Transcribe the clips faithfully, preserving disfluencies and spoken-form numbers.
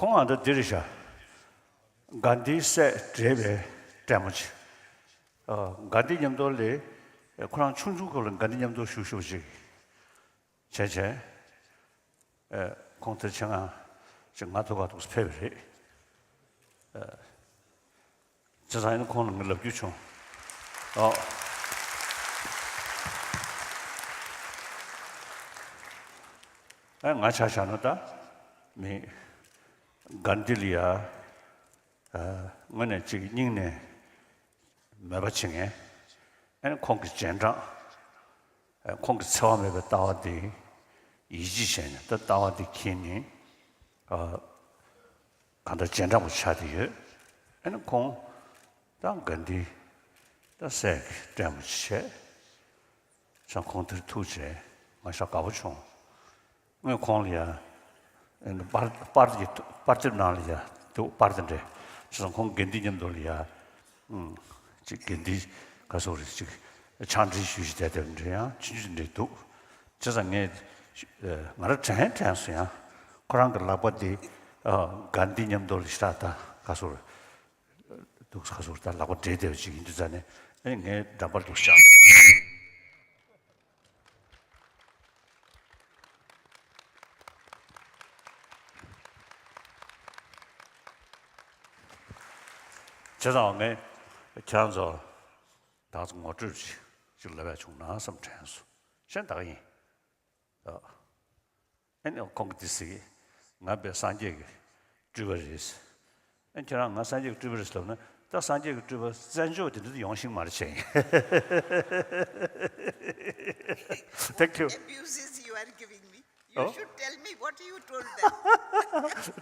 ཁོང་ང་ད་འདི་རེད་ཤག་གྷན་དྷིའི་སྲས་བགྲེས་པའི་སྲས་མོ་ཅིག་ཨ། གྷན་དྷི་མཉམ་དུ་ལ། ཁོ་རང་ཆུང་ཆུང་སྐབས་ལ་གྷན་དྷི་མཉམ་དུ་བཞུགས་བཞུགས་ཅིག་བྱས་བྱས། ཨ། ཁོང་དེར་ཆེད་མངགས་ཅིག་ང་ཐུག་ག་འདུག་སེ་ཕེབས་པ་རེད། ཨ། བྱས་ཙང་ཡིན་ན་ཁོང་ལ་ངས་ལབ་རྒྱུ་བྱུང་། ཨོ། ཨ། ང་ཆ་བཞག་ན་ད་མི་གྷན་དྷི་ལ་ཡ། ཨ། དངོས་གནས་ཅིག་སྙིང་ནས་མོས་པ་བྱེད་མཁན། ཨ་ནི་ཁོང་གི་རྗེས་འབྲང་། ཨ། ཁོང་གི་འཚེ་བ་མེད་པའི་ལྟ་བ་འདི་ཡིད་ཆེས་བྱས་ནས་ད་ལྟ་བ་འདི་འཁྱེར་ནས། ཨ། གང་ལྟར་རྗེས་འབྲང་པོ་ཆགས་བསྡད་ཡོད། ཨ་ནི་ཁོང་ད་གྷན་དྷི་ད་སྲས་ཀྱི་སྲས་མོ་བྱས། བྱས་ཙང་ཁོང་དེར་ཐུག་བྱས་ང་ཞེ་དྲག་དགའ་པོ་བྱུང་། ངས་ཁོང་ལ་ཡ། ཨ་ནི་པར་པར་གྱི་པར་དེབ་ནང་ལ་ཡ་འདུག་པར་དེ་འདྲ། བྱས་ཙང་ཁོང་གྷན་དྷི་མཉམ་དུ་ལ་ཡ། ཨུམ། ཅིག་གྷན་དྷི་ག་སོགས་རེད་ཅིག་ཕྱག་འབྲེལ་ཞུས་ཤིག་བསྡད་དེ་འདྲ་ཡང་ཆུང་ཆུང་འདྲ་འདུག་བྱས་ཙང་ངས། ཨ། ང་རང་དྲན་དྲན་སོང་ཡང་། ཁོ་རང་གི་ལག་པ་དེ། ཨ། གྷན་དྷི་མཉམ་དུ་ལ་ཞེ་དྲག་ད་ག་སོགས་རེད། འདུག་ག་སོགས་ད་ལག་པ་འབྲེལ་བསྡད་པ་ཅིག་ཡིན་དུས་ཙང་ནས། ཨེ། ངའི་འགྲམ་པར་འདུག་ཤག་བྱས་ཙང་ངས་ཁྱེད་རང་ཚོ་ད་ངོ་སྤྲོད་ཅིག་ཅིག་ལབ་ཡ་བྱུང་ན་བསམ་དྲན་སོང་། གཞན་ད་ག་ཡིན། ཨ། ཨ་ནི་ཁོང་གིས་འདི་ཟེར་གི། ང་དཔེ་སངས་རྒྱས་ཀྱི་སྤྲུལ་པ་རེད། ཨ། ཁྱེད་རང་ང་སངས་རྒྱས་ཀྱི་སྤྲུལ་པ་རེད་ལབ་ན། ད་སངས་རྒྱས་ཀྱི་སྤྲུལ་པ་བཙན་བྱོལ་དེ་འདྲ་དུ་ཡོང་ཤེས་མ་རེད་བྱས། Thank you. Abuses you are giving me. You Oh. should tell me what you told them.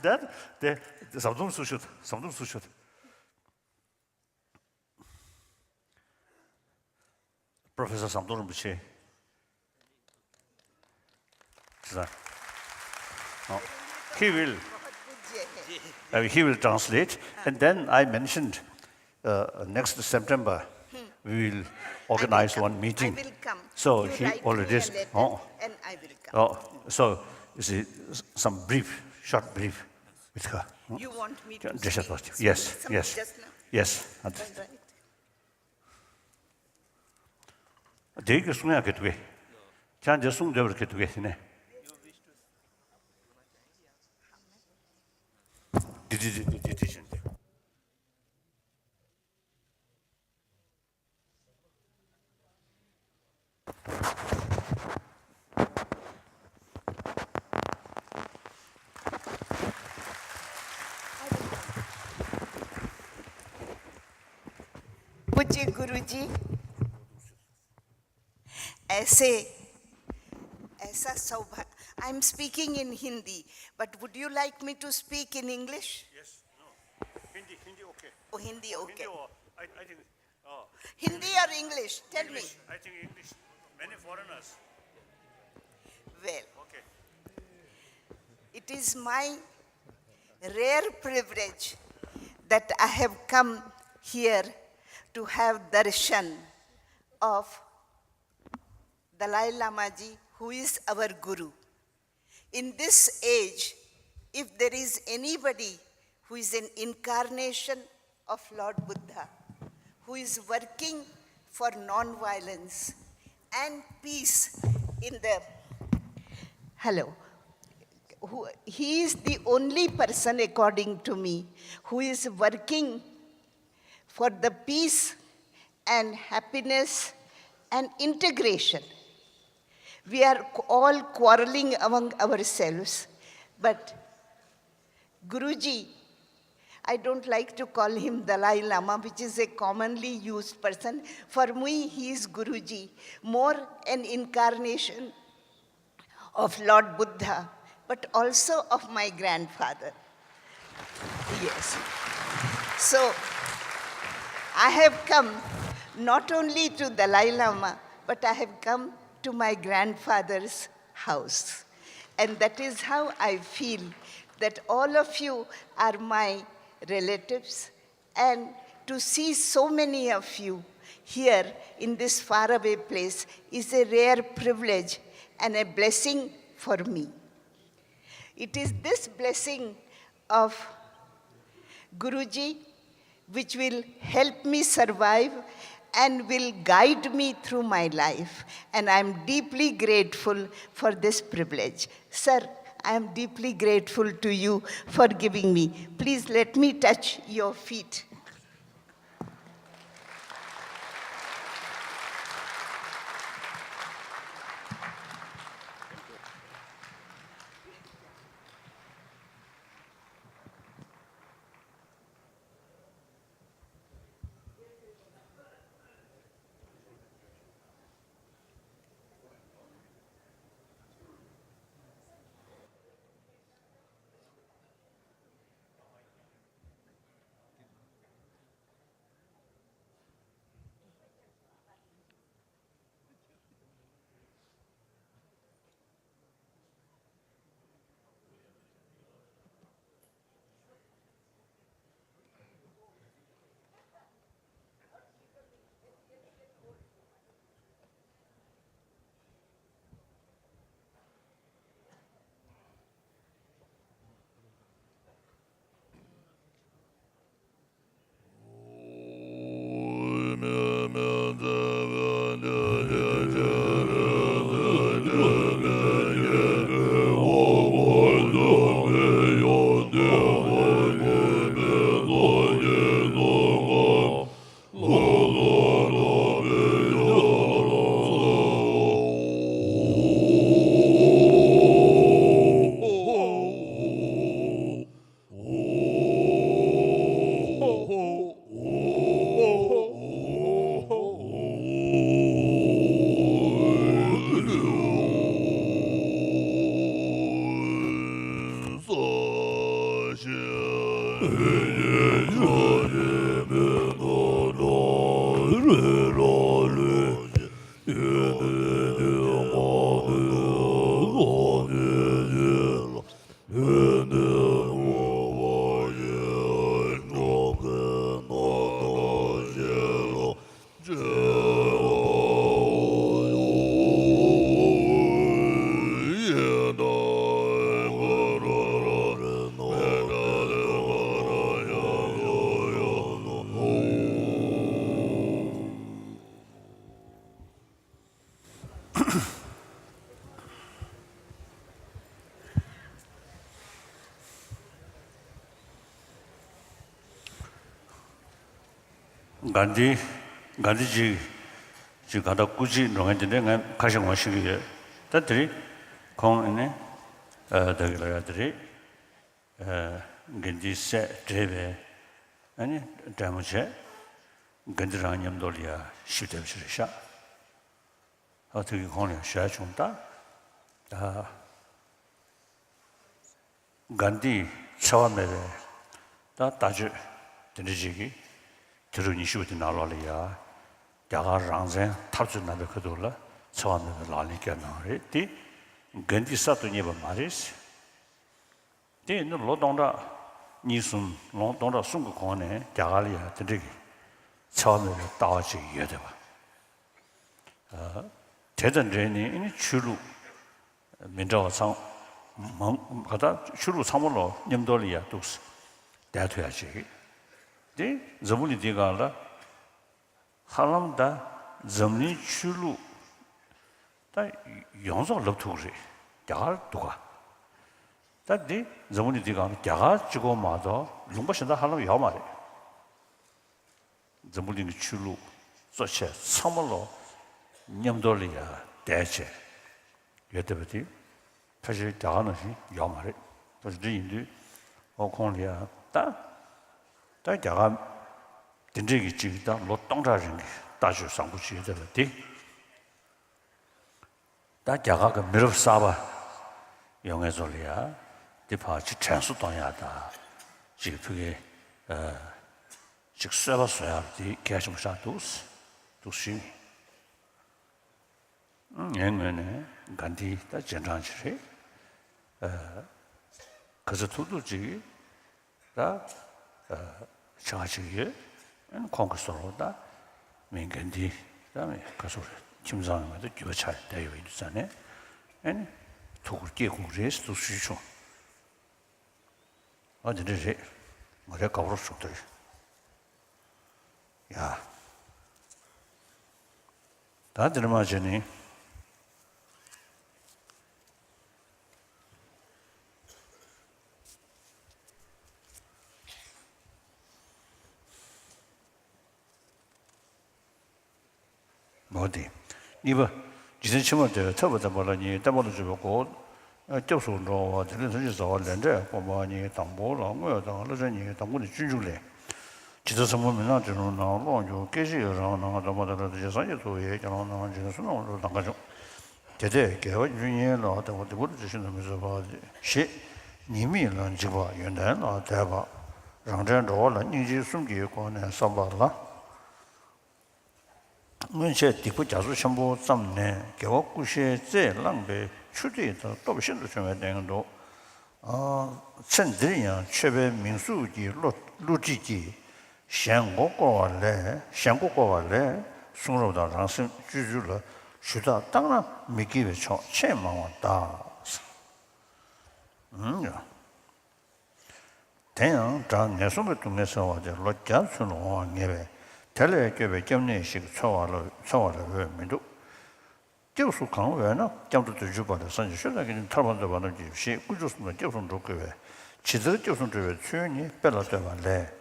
That, དེ་ཟམ་གདོང་སུ་ཤོད། ཟམ་གདོང་སུ་ཤོད། Professor ཟམ་གདོང་རིན་པོ་ཆེ། Oh, he will, uh, he will translate. And then I mentioned, uh, next September, we will organize one meeting. I will come. So you he write already me a letter oh. and I will come. Oh, so you see, some brief, short brief with her. You want me to speak, yes, speak yes, just now? Yes. All right. དེའི་གི་གསུང་ཡག་གི་འདུག་གས། ཁྱེད་རང་དེ་གསུང་འདོད་པར་གི་འདུག་གས་དེ་ནས། འདི་འདི་འདི་འདི་འདི་བཞིན་ཏེ། पूज्य गुरु जी, ऐसे, ऐसा सौभाग्य। I am speaking in Hindi, but would you like me to speak in English? Yes, no. Hindi, Hindi, okay. Oh, Hindi, okay. Hindi, or I, I think, oh, Hindi or English? Tell me. English, I think English. Many foreigners. Well, okay. It is my rare privilege that I have come here to have darshan of Dalai Lama ji, who is our guru. In this age, if there is anybody who is an incarnation of Lord Buddha, who is working for non-violence and peace in the, hello, who, he is the only person, according to me, who is working for the peace and happiness and integration. We are qu-, all quarreling among ourselves, but Guruji, I don't like to call him Dalai Lama, which is a commonly used person. For me, he is Guruji, more an incarnation of Lord Buddha, but also of my grandfather. Yes. So, I have come not only to Dalai Lama, but I have come to my grandfather's house. And that is how I feel that all of you are my relatives, and to see so many of you here in this faraway place is a rare privilege and a blessing for me. It is this blessing of Guruji, which will help me survive and will guide me through my life. And I am deeply grateful for this privilege. Sir, I am deeply grateful to you for giving me. Please let me touch your feet. གྷན་དྷི། གྷན་དྷི་ཇི་ཅིག་ག་ད་སྐུ་ཚེ་འགྲོ་མཁན་དེ་འདྲའི་ངས་ཁ་ཤས་ངོ་ཤེས་ཀྱི་ཡོད། ད་དེ་རིང་ཁོང་ཨ་ནི་ཨ་ད་གི་ལ་ཡ་དེ་རིང་ཨ་གྷན་དྷི་སྲས་བགྲེས་པའི་ཨ་ནི་སྲས་མོ་བྱས། གྷན་དྷི་རང་མཉམ་དུ་ལ་ཡ་གཤིབ་བསྡད་པ་ཞིག་རེད་ཤག་ཨ་དེ་གི་ཁོང་ལ་ཞུ་ཡ་བྱུང་ད། ད་གྷན་དྷིའི་འཚེ་བ་མེད་པའི་ད་ལྟ་སྤྱོད་དེ་འདྲ་ཅིག་གིས་དུས་རབས་ཉི་ཤུ་པ་དེ་ནང་ལོགས་ལ་ཡ་རྒྱ་གར་རང་བཙན་འཐབ་རྩོད་གནང་པའི་ཁ་ཐུག་ལ་འཚེ་བ་མེད་པའི་ལག་ལེན་བསྐྱལ་གནང་བ་རེད་དེ། གྷན་དྷི་གསར་དུ་རྙེད་པ་མ་རེད། དེ་ཡིན་དུས་ལོ་སྟོང་ཕྲག་གཉིས་གསུམ་ལོ་སྟོང་ཕྲག་གསུམ་གྱི་གོང་ནས་རྒྱ་གར་ལ་ཡང་དེ་འདྲ་གི་འཚེ་བ་མེད་པའི་ལྟ་བ་ཅིག་ཡོད་བསྡད་པ། ཨ། དེ་དང་འབྲེལ་ནས་ཨ་ནི་ཆོས་ལུགས་མི་འདྲ་བ་ཚང་མང་ག་ད་ཆོས་ལུགས་ཚང་མ་ལོ་མཉམ་དུ་ལ་ཡ་འདུག་སེ་བསྡད་ཐུབ་ཡ་ཅིག་དེ་འཛམ་བུ་གླིང་འདིའི་སྒང་ལ། ཧ་ལམ་ད་འཛམ་གླིང་ཆོས་ལུགས་ད་ཡོངས་རྫོགས་ལབ་ཐུབ་ཀྱི་རེད། རྒྱ་གར་འདུག་ག་ད་འདི་འཛམ་བུ་གླིང་འདི་སྒང་ལ་རྒྱ་གར་གཅིག་པོ་མ་གཏོགས་ལུང་པ་གཞན་དག་ཧ་ལམ་ཡོད་མ་རེད། འཛམ་བུ་གླིང་གི་ཆོས་ལུགས་གཙོ་ཆེ་ཚང་མ་ལོ་མཉམ་དུ་ལ་ཡ་བསྡད་བྱས་ཡོད་བསྡད་པ་དེ་ཕལ་ཆེར་རྒྱ་གར་ནང་བཞིན་ཡོད་མ་རེད། ད་དེ་འདྲ་ཡིན་དུས་ཨོ་ཁོང་ལ་ཡ་ད་ད་རྒྱ་གར་དེ་འདྲས་ཀྱི་ཅིག་ད་ལོ་སྟོང་ཕྲག་རིང་གི་ལྟ་སྤྱོད་བཟང་པོ་ཅིག་ཡོད་བསྡད་པ་དེ། ད་རྒྱ་གར་གྱི་མི་རབས་གསར་པ་ཡོང་མཁན་ཚོ་ལ་ཡ་འདི་ཕར་ཅིག་དྲན་གསོ་གཏོང་ཡ་དང་ཅིག་ཕ་གི་ཨ་ཅིག་གསོལ་བ་བཟོ་ཡ་འདི་གལ་ཆེན་པོ་ཆགས་འདུག་འདུག་ཞུས། ངའི་ངོས་ནས་གྷན་དྷི་ད་རྗེས་འབྲང་ཅིག་རེད། ཨ་ག་ཚོད་ཐུབ་ཐུབ་ཅིག་ད་ཨ་ཆེ་བ་ཅིག་ཡོད། ཨ་ནི་ཁོང་གི་བཟོ་རོགས་ད་མི་གྷན་དྷི་ད་མི་ག་ཚོད་རེད། ཁྱིམ་ཚང་ངོས་ད་རྒྱུད་པ་ཆགས་བསྡད་ཡོད་པ་ཡིན་དུས་ཙང་ནས་ཨ་ནི་ཐུགས་ཁུར་སྐྱེ་དགོས་རེད་ཟེར་དུ་ཞུས་བྱུང་། ཨ་དེ་འདྲ་རེད། ང་རའི་དགའ་པོ་བྱུང་དེ་རེད། ཡ། ད་དེ་འདྲ་མ་བྱས་ནི། མོ་དེ། གཉིས་པ། འཇིག་རྟེན་ཕྱི་མར་བལྟས་པའི་ཐོས་པ་དམ་པ་ལ་གཉིས། བསྟན་པ་ལ་འཇུག་པའི་གོ། སྐྱབས་སུ་འགྲོ་བ་དེ་ལས་ཐམས་ཅད་ཟ་བ་ལས་འབྲས་སྐོམ་པ་གཉིས། དང་པོ་ལ་བསྔོ་བ་དང་བསླབ་བྱ་གཉིས། དང་པོ་ནི་སྤྱོད་འཇུག་ལས། ཇི་ལྟར་ཚོམ་བུ་མི་སྣང་དེ་རུ་སྣང་། གློག་འཁྱུག་སྐད་ཅིག་རང་སྣང་། གདོད་མ་དང་འདྲ་དེ་བཞིན་སངས་རྒྱས་ཐུབ་པའི་ཡུལ། ཀྱང་སྣང་། འཇིག་རྟེན་སུ་སྣང་བ་ལ་དང་ག་བྱུང་། དེ་ལྟས་དགེ་བ་བཅུ་གཉིས་ལ་དད་པ། སྡིག་པ་ལ་ཇི་བཞིན་དུ་མི་བཟོད་པ། ཞེས་ཉེས་དམིགས་ལ་འཇིགས་པ། ཡོན་ཏན་ལ་དད་པ། རང་འབྲས་འགྲོ་བ་ལ་སྙིང་རྗེ་གསུམ་གྱི་སྒོ་ནས་བསམ་པ་ལ། སྔོན་ཆད་སྡིག་པ་རྒྱ་མཚོ་ཆེན་པོ་བརྩམས་ནས་དགེ་བ་ཀུ་ཤའི་རྩེས་བླངས་པའི་ཆུ་ཐིགས་ལྟར་སྟོབས་ཤིན་ཏུ་ཆུང་བའི་སྟེང་དུ། ཨ། ཚེ་འདིར་ཡང་མཆོད་པའི་མིང་གཟུགས་ཀྱི་བསླུ་བསླུ་བྲིད་ཀྱིས་གཞན་མགོ་བསྐོར་བ་ལས། གཞན་མགོ་བསྐོར་བ་ལས། གསུང་རབ་དང་རང་སེམས་སྤྱོད་ཚུལ་ལ་ཞུ་དག་བཏང་ན་མི་དགེ་བའི་ཕྱོགས་ཆེས་མང་བར་གདའ། ཨང་། དེ་ཡང་དགྲ་ངན་སོང་གི་སྡུག་བསྔལ་ཟེར་བ་དེ་ལོ་བརྒྱ་ཚུན་ལ་འོང་བར་ངེས་པས། དེ་ལས་སྐྱོབ་པའི་སྐྱབས་གནས་ཤིག་འཚོལ་བ་ལ་འཚོལ་བ་ལས་འོས་མི་འདུག་སྐྱབས་སུ་གང་འོས་ན། སྐྱབས་འགྲོ་བདུན་ཅུ་པ་ལས་སངས་རྒྱས་ཆོས་དང་མཁྱེན་ཅིང་ཐར་པ་མཛད་པ་རྣམས་ཀྱིས་ཞེས་དཀོན་མཆོག་གསུམ་ལ་སྐྱབས་སུ་འགྲོ་དགོས་པས། ཇི་ལྟར་སྐྱབས་སུ་འགྲོ་བའི་ཚུལ་ནི་དཔེ་ལ་ལྟོས་པ་ལས།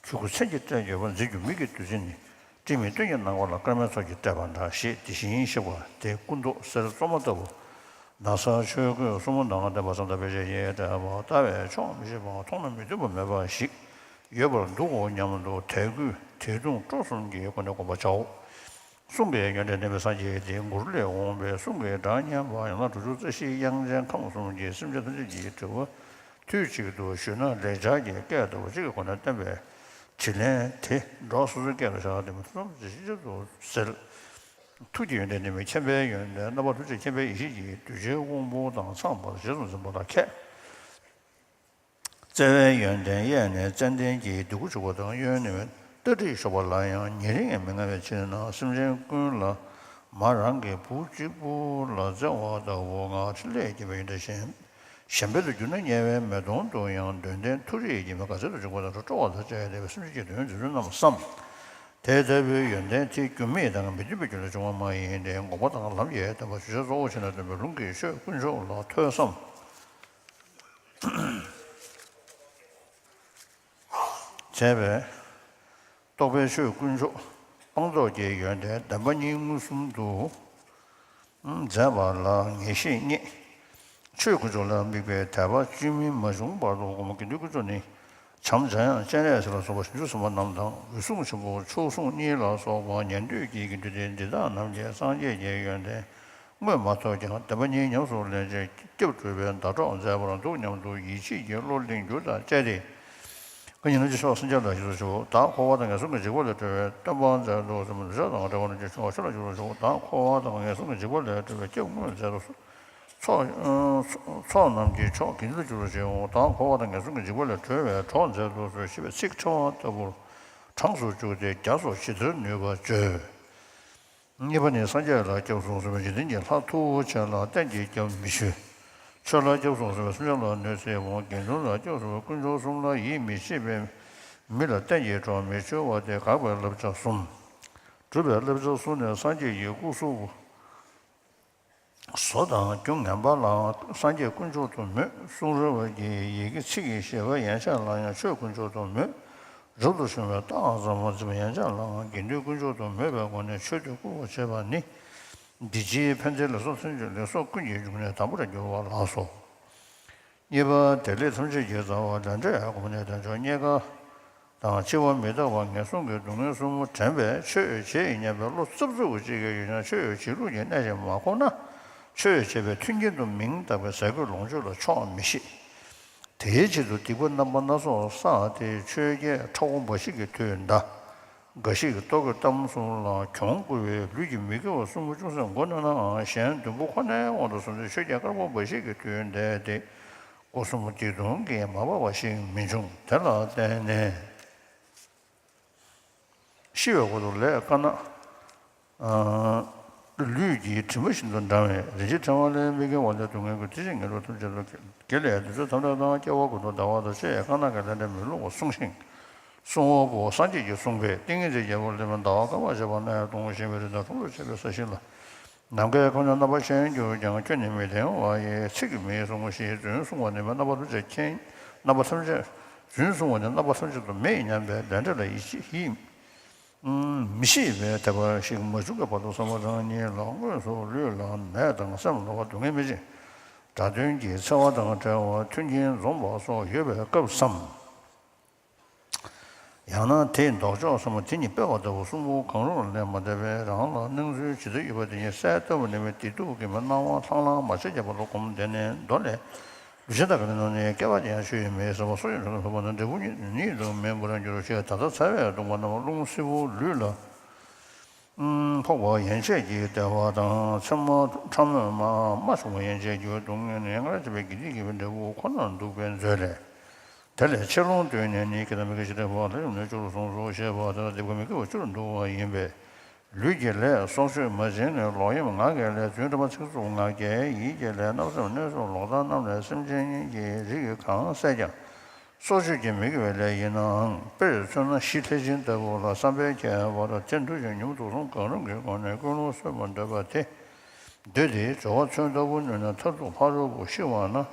གྱོད་ཁུ་མཚན་གྱིས་སྤྲས་འགྱོད་པ། མཛེས་གྱུར་མིག་གི་བདུད་རྩི་ནི། སྤྲིན་མེད་སྟོན་གྱི་ནམ་མཁའ་ལ། སྐར་མའི་ཚོགས་ཀྱིས་སྤྲས་པ་འདྲ། ཞེས་དེ་བཞིན་གཤེགས་པ་དེ་སྐུ་མདོག་གསེར་བཙོ་མ་ལྟ་བུ། ན་བཟའ་ཆོས་གོས་གསུམ་མདངས་ལྡན་པ་བསམ་དང་དཔེ་བྱད་ཀྱིས་སྤྲས་པ། ལྟ་བས་ཆོག་མི་ཤེས་པ། མཐོང་ན་མི་མཐུན་པ་མེད་པ་ཞིག་ཡོད་པར་འདུག་གོ་སྙམ་དུ་དད་གུས་དད་གདུང་སྤྲོ་གསུམ་གྱི་སྒོ་ནས་བསྒོམ་པར་བྱའོ། གསུང་གི་ཡོན་ཏན་ལྡན་པའི་སངས་རྒྱས་དེ་མགུར་ལས་འོངས་པའི་གསུང་གི་སྒྲ་སྙན་པ་ཡན་ལག་དྲུག་ཅུ་རྩ་བཞིའི་དབྱངས་ཅན་ཁམས་གསུམ་གྱི་སེམས་ཅན་ཐམས་ཅད་ཀྱི་དྲི་བ་དུས་གཅིག་ཏུ་ཞུས་ན་ལེགས་སྦྱར་གྱི་སྐད་ལྟ་བུ་གཅིག་གི་སྒོ་ནས་བསྟན་པའི་དྲིས་ལན་དེ་སྒྲོག་སོ་སོའི་སྐད་ལ་བཞག་སྟེ་མི་ཐུབ་ཙམ་ཞིབ་ཏུ་གསལ། ཐུགས་ཀྱི་ཡོན་ཏན་ནི་མི་མཁྱེན་པའི་ཡོན་ཏན། རྣམ་པ་ཐམས་ཅད་མཁྱེན་པའི་ཡེ་ཤེས་ཀྱིས་གདུལ་བྱའི་དབང་པོ་དང་ཚངས་པར་རྗེས་སུ་འཛིན་པ་ལ་མཁས། བརྩེ་བའི་ཡོན་ཏན་གཡས་ནས་ཙན་དན་གྱི་ལྡེ་གུ་བྱུག་པ་དང་། གཡོན་ནས་སྟ་གྲི་གཤོག་པ་ལ་ཡང་ཉེ་རིང་མི་མངའ་བའི་ཕྱིར་ན། སེམས་ཅན་ཀུན་ལ་མ་རང་གི་བུ་གཅིག་པུ་ལ་བརྩེ་བ་ལྟ་བུ་ངང་ཕྲིན་ལས་བསྐྱེད་པའི་ཡོན་ཏན་གཞན། གཞན་ཕན་དུ་གྱུར་ན་དམྱལ་བའི་མེ་དོང་དུ་ཡང་འདོན་ལྡན་མཐོ་རིས་ཀྱི་མི་དགའ་ཚལ་དུ་འཇུག་པ་དང་སྤྲོ་བ་དང་བཅས་ཏེ་སེམས་ཅན་གྱི་དོན་མཛད་ཚུལ་རྣམས་སམ། དེ་ལྟ་བུའི་ཡོན་ཏན་དེ་རྒྱུ་མེད་དང་མི་མཐུན་པའི་རྒྱུ་ལས་བྱུང་བ་མ་ཡིན་ཏེ། འགོག་པ་དང་ལམ་གྱི་བརྟན་པ་ཞུ་བྱ་གཙོ་བོ་བྱས་ནས་སྟོན་པའི་ལུང་གིས་ཆོས་དཀོན་མཆོག་ལ་ཐོས་བསམ་བྱས་པས། རྟོགས་པའི་ཆོས་དཀོན་མཆོག་སྤངས་རྟོགས་ཀྱི་ཡོན་ཏན་བདེན་པ་གཉིས་མངོན་སུམ་དུ་མཛད་པ་ལ་ངེས་ཤེས་རྙེད། ཆོས་དཀོན་མཆོག་ལ་དམིགས་པའི་དད་པ་བཅོས་མིན་མ་བྱུང་བར་དུ་བསྒོམ། དགེ་འདུན་དཀོན་མཆོག་ནི། བྱམས་འཇམ་དབྱངས་སྤྱན་རས་གཟིགས་ལ་སོགས་པ་བྱང་ཆུབ་སེམས་དཔའ་རྣམས་དང་། འོད་སྲུང་ཆེན་པོ་མཆོག་ཟུང་གཉིས་ལ་སོགས་པ་ཉན་ཐོས་ཀྱི་དགེ་འདུན་ཏེ། འདི་དག་རྣམས་ཀྱིས་སངས་རྒྱས་ཀྱི་ཡོན་ཏན་མངོན་མ་ཐུབ་ཀྱང་བདེན་པ་གཉིས་ཉམས་སུ་ལེན་ཕྱིར་སྐྱབས་སྒྲུབ་པའི་ཟླ་གྲོགས་མཛད་པར་འདུག་སྙམ་དུ་ཡིད་ཆེས་ཀྱི་བློ་གླེང་རྒྱུ་དང་བཅས་ཏེ། བཀའ་ཉིད་ལམ་གྱི་ཆོས་སངས་རྒྱས་ལ་ཞུ་ཞུ། བདག་འཁོར་བ་དང་ངན་སོང་གི་འཇིགས་པ་ལས་སྒྲོལ་བའི་སྟོན་པ་མཛད་དུ་གསོལ། འདོད་ཆགས་དང་བྲལ་བ་རྣམས་ཀྱི་སྦྱོར་བ་ཆོས་ལ་འཇུག་པར་ཞུ། བདག་འཁོར་བ་དང་ངན་སོང་གི་འཇིགས་པ་ལས་སྒྲོལ་བའི་སྐྱབས་དངོས་མཛད་དུ་གསོལ། ཚོགས་ཚོགས་རྣམས་ཀྱི་མཆོག་དགེ་འདུན་ལ་འཇུག་པར་ཞུ། བདག་འཁོར་བ་དང་ངན་སོང་གི་འཇིགས་པ་ལས་སྒྲོལ་བའི་གྲོགས་མཛད་དུ་གསོལ། ཞེས་པའི་ཚིག་ཕྲེང་བ་ལྟ་བུར་གྲངས་སུ་བཅུག་སྟེ་རྒྱ་མཚོ་ཇི་ལྟར་ནུས་པ་བརྗོད། གཉིས་པ་ནི། སངས་རྒྱས་ལ་སྐྱབས་སུ་སོང་བའི་འཇིག་རྟེན་གྱི་ལྷ་མཐུ་བོ་ཆེ་ལ་གཏན་གྱི་སྐྱབས་མི་མཆི། ཆོས་ལ་སྐྱབས་སུ་སོང་བའི་སེམས་ཅན་ལ་གནོད་འཚེའི་དབང་། དགེ་འདུན་ལ་སྐྱབས་སུ་སོང་བའི་དཀོན་མཆོག་གསུམ་ལ་ཡིད་མི་ཆེས་པའི་མི་ལ་གཏན་གྱི་གྲོགས་མི་འཆོལ་བ་སྟེ། དགག་པའི་བསླབ་བྱ་གསུམ། སྒྲུབ་པའི་བསླབ་བྱ་གསུམ་ནི། སངས་རྒྱས་ཀྱི་སྐུ་གཟུགས་བཟོ་དང་རྒྱུ་ངན་པ་ལའང་སངས་རྒྱས་དཀོན་མཆོག་ཏུ་མོས། གསུང་རབ་ཀྱི་ཡི་གེ་ཚིག་གི་བཞེད་པ་ཡན་ཆད་ལ་ཡང་ཆོས་དཀོན་མཆོག་ཏུ་མོས། རབ་ཏུ་བྱུང་བའི་རྟགས་ཙམ་མ་འཛིན་པ་ཡན་ཆད་ལའང་དགེ་འདུན་དཀོན་མཆོག་ཏུ་མོས་པའི་སྒོ་ནས་ཆོས་དེ་བཀུར་བར་བྱེད་པ་ནི། འདི་ཕྱིའི་ཕན་བདེའི་ལེགས་སོ་ཐམས་ཅད་ལེགས་སོ་ཀུན་གྱི་འབྱུང་གནས་དང་པོར་འགྱུར་བ་ལགས་སོ། གཉིས་པ། བདེ་ལེགས་ཐམས་ཅད་ཀྱི་རྩ་བ་ལས་འབྲས་སྒོམ་ནས་དལ་འབྱོར་རྙེད་དཀའ་དང་འཆི་བ་མི་རྟག་པ་ངན་སོང་གི་སྡུག་བསྔལ་གསུམ་དྲན་པས་ཆོས་བྱེད་སྙམ་པའི་བློ་རྩབ་རྩུབ་ཀྱི་ཅི་གས་ཡོད་ཀྱང་ཆོས་བྱེད་ལུགས་ཀྱི་གནད་ཀྱིས་མ་གོས་ན། ཆོས་བྱེད་པའི་མཐུན་རྐྱེན་དུ་མིང་བཏགས་པའི་ཟས་གོས་ལོངས་སྤྱོད་ལ་ཆོག་མི་ཤེས། དེའི་ཆེད་དུ་སྡིག་པ་རྣམ་པ་སྣ་ཚོགས་བསགས་ཏེ་ཆོས་བརྒྱད་ཁྲ་བོ་འབའ་ཞིག་གི་དུས་འདའ། འགའ་ཞིག་གིས་ལྟོ་གོས་གཏམ་གསུམ་ལ་གྱོང་བསྐུར་བས་ལུས་ཀྱི་མི་དགེ་བ་གསུམ་པོ་ཅུང་ཟད་མགོ་གནོན་ནའང་གཞན་བདུན་པོ་ཁོ་ནའི་དབང་དུ་སོང་སྟེ་ཆོས་བརྒྱད་དཀར་པོ་འབའ་ཞིག་གི་དུས་འདས་ཏེ། སྒོ་གསུམ་པོ་སྡིག་ལྟུང་གིས་མ་སྦགས་པ་ཞིག་མི་འབྱུང་། དེ་ལ་བརྟེན་ནས། ཤི་བའི་འོག་ཏུ་ལས་དཀར་ནག་ཨ། ལུས་ཀྱི་དྲི་མ་བཞིན་དུ་འགྲངས་པས། རིན་ཆེན་ཕྲེང་བ་ལས་མི་དགེ་བ་ལས་སྡུག་བསྔལ་ཀུན། དེ་བཞིན་ངན་སོང་ཐམས་ཅད་དུ། དགེ་ལས་དུད་འགྲོ་ཐམས་ཅད་དང་། སྐྱེ་བ་ཀུན་ཏུ་བདེ་བ་དང་། ཕྱི་ཡི་དཀར་ནག་གི་ལས་འབྲས་མི་བསླུ་བར་གསུངས་ཤིང་གསུང་བ་པོ། སངས་རྒྱས་ཀྱིས་གསུངས་པས། ཏིང་ངེ་འཛིན་རྒྱལ་པོ་ལས་མི་འདའ་བར། བསྐལ་པ་བྱེ་བ་ནས་ཡང་སྟོང་པར་བཞེངས་པའི་རི་དང་། ཁྲོ་བོས་བྱེ་བའི་ས་གཞི་ལ། ནམ་མཁའི་ཁམས་ཀྱང་རྣམ་པར་ཤེས་གྱུར་ཀྱང་། ཁྱོད་ནི་མི་བདེན་པ་ཡི། ཚིག་གིས་མི་གསུང་ཞིང་། རྫུན་གསུང་བ་ནི་རྣམ་པ་ཐམས་ཅད་མཁྱེན། རྣམ་པ་ཐམས་ཅད། རྫུན་གསུང་བ་ནི་རྣམ་པ་ཐམས་ཅད་དུ་མེད་སྙམ་པའི་ལས་འབྲས་ལ་ཡིད་ཆེས་ཡིད། མི་ཤེས་པས་དད་པ་ཞིག་མ་བྱུང་གི་བར་དུ་བསམ་པ་རང་ཉིད་ལ་དངོས་སུ་ལུས་ལ་ནད་དང་སེམས་ལ་སྡུག་བསྔལ་མི་བྱེད། དགྲ་གདོན་གྱི་འཚེ་བ་དང་བྲལ་བ། མཐུན་རྐྱེན་འཛོམས་པ་སོགས་ཡོད་པའི་སྐབས་སམ། ཡང་ན་དེའི་ལྡོག་ཕྱོགས་སམ། དེ་ཉིད་སྤེལ་བ་ལྟ་བུ་གསུམ་པོ་གང་རུང་ལས་མ་འདས་པའི་རང་ལ་སྣང་ཚུལ་ཇི་ལྟར་ཡོད་པ་དེ་ཉིད་གསལ་བཏབ་པ་ནི་མེད། བདེ་སྡུག་གི་མི་སྣང་བ་ལྷང་ལྷང་མ་ཆགས་ཀྱི་བར་དུ་སྒོམ། དེ་ནས་མདོ་ལས། ལུས་ཅན་དག་གི་ནང་ནས་སྐྱེ་བ་ཅན་ཡང་ཆོས་ཉིད་མེད་ཟེར་བ། སྲོག་གཅོད་ལུས་ལ་ཕོག་པ་ན་འབྲས་བུ་ཉིད་དུ་མེད་པར་འགྱུར་ཞེས། ད་ལྟ་ཚ་བའི་གདུང་པ་རྣམས་རླུང་བསིལ་པོ་ལུས་ལ་ཕོག་པ་ཡན་ཆད་ཀྱི་བདེ་བ་དང་། མཚན་མོ་ཕྲ་མོས་རྨ་བྱུང་བ་ཡན་ཆད་ཀྱི་སྡུག་བསྔལ་ནི་སྔར་བྱས་པའི་དགེ་སྡིག་གི་འབྲས་བུ་ཁོ་ནར་འདུག་པའི་མཛོད་ལས། དེ་ལས་ཆེ་ལོང་བཏོན་ནས་ནི། སྐྱེ་དང་མི་སྐྱེ་ཞི་བདེ་འཕོ་བ་ལ་ཡོད་ནས་བཅུ་རུ་གསུངས་སོ་ཞེས་པ་དེ་ལ་སྡིག་པ་མི་དགེ་བ་བཅུར་འདུ་བ་ཡིན་པས། ལུས་ཀྱི་ལས་སྲོག་གཅོད་མ་བྱིན་ནས། ལོག་གཡེམ་ངག་གི་ལས་རྫུན་ཕྲ་མ་ཚིག་རྩུབ་ངག་འཁྱལ། ཡིད་ཀྱི་ལས་བརྣབ་སེམས་གནོད་སེམས་ལོག་ལྟ་རྣམས་ལས། སེམས་ཅན་གྱི་རིགས་གང་བསད་ཀྱང་སྲོག་གཅོད་ཀྱི་མི་དགེ་བའི་ལས་ཡིན་ནའང་། དཔེར་མཚོན་ན་ཤི་ལྷས་བྱིན་ལྟ་བུ་ལ་བསམ་པས་ཁྱབ་པར་དེར་འདུ་ཞིང་ཉོན་མོངས་དུག་གསུམ་གང་རུང་གི་སྒོ་ནས་ཀུན་སློང་གསོད་པར་འདོད་པ་དེ། འདོད་དེ་སྦྱོར་བ་མཚོན་ལྟ་བུ་ནུས་ན་མཐར་ཐུག་ཕ་རོལ་པོ་ཤི་བ་ན།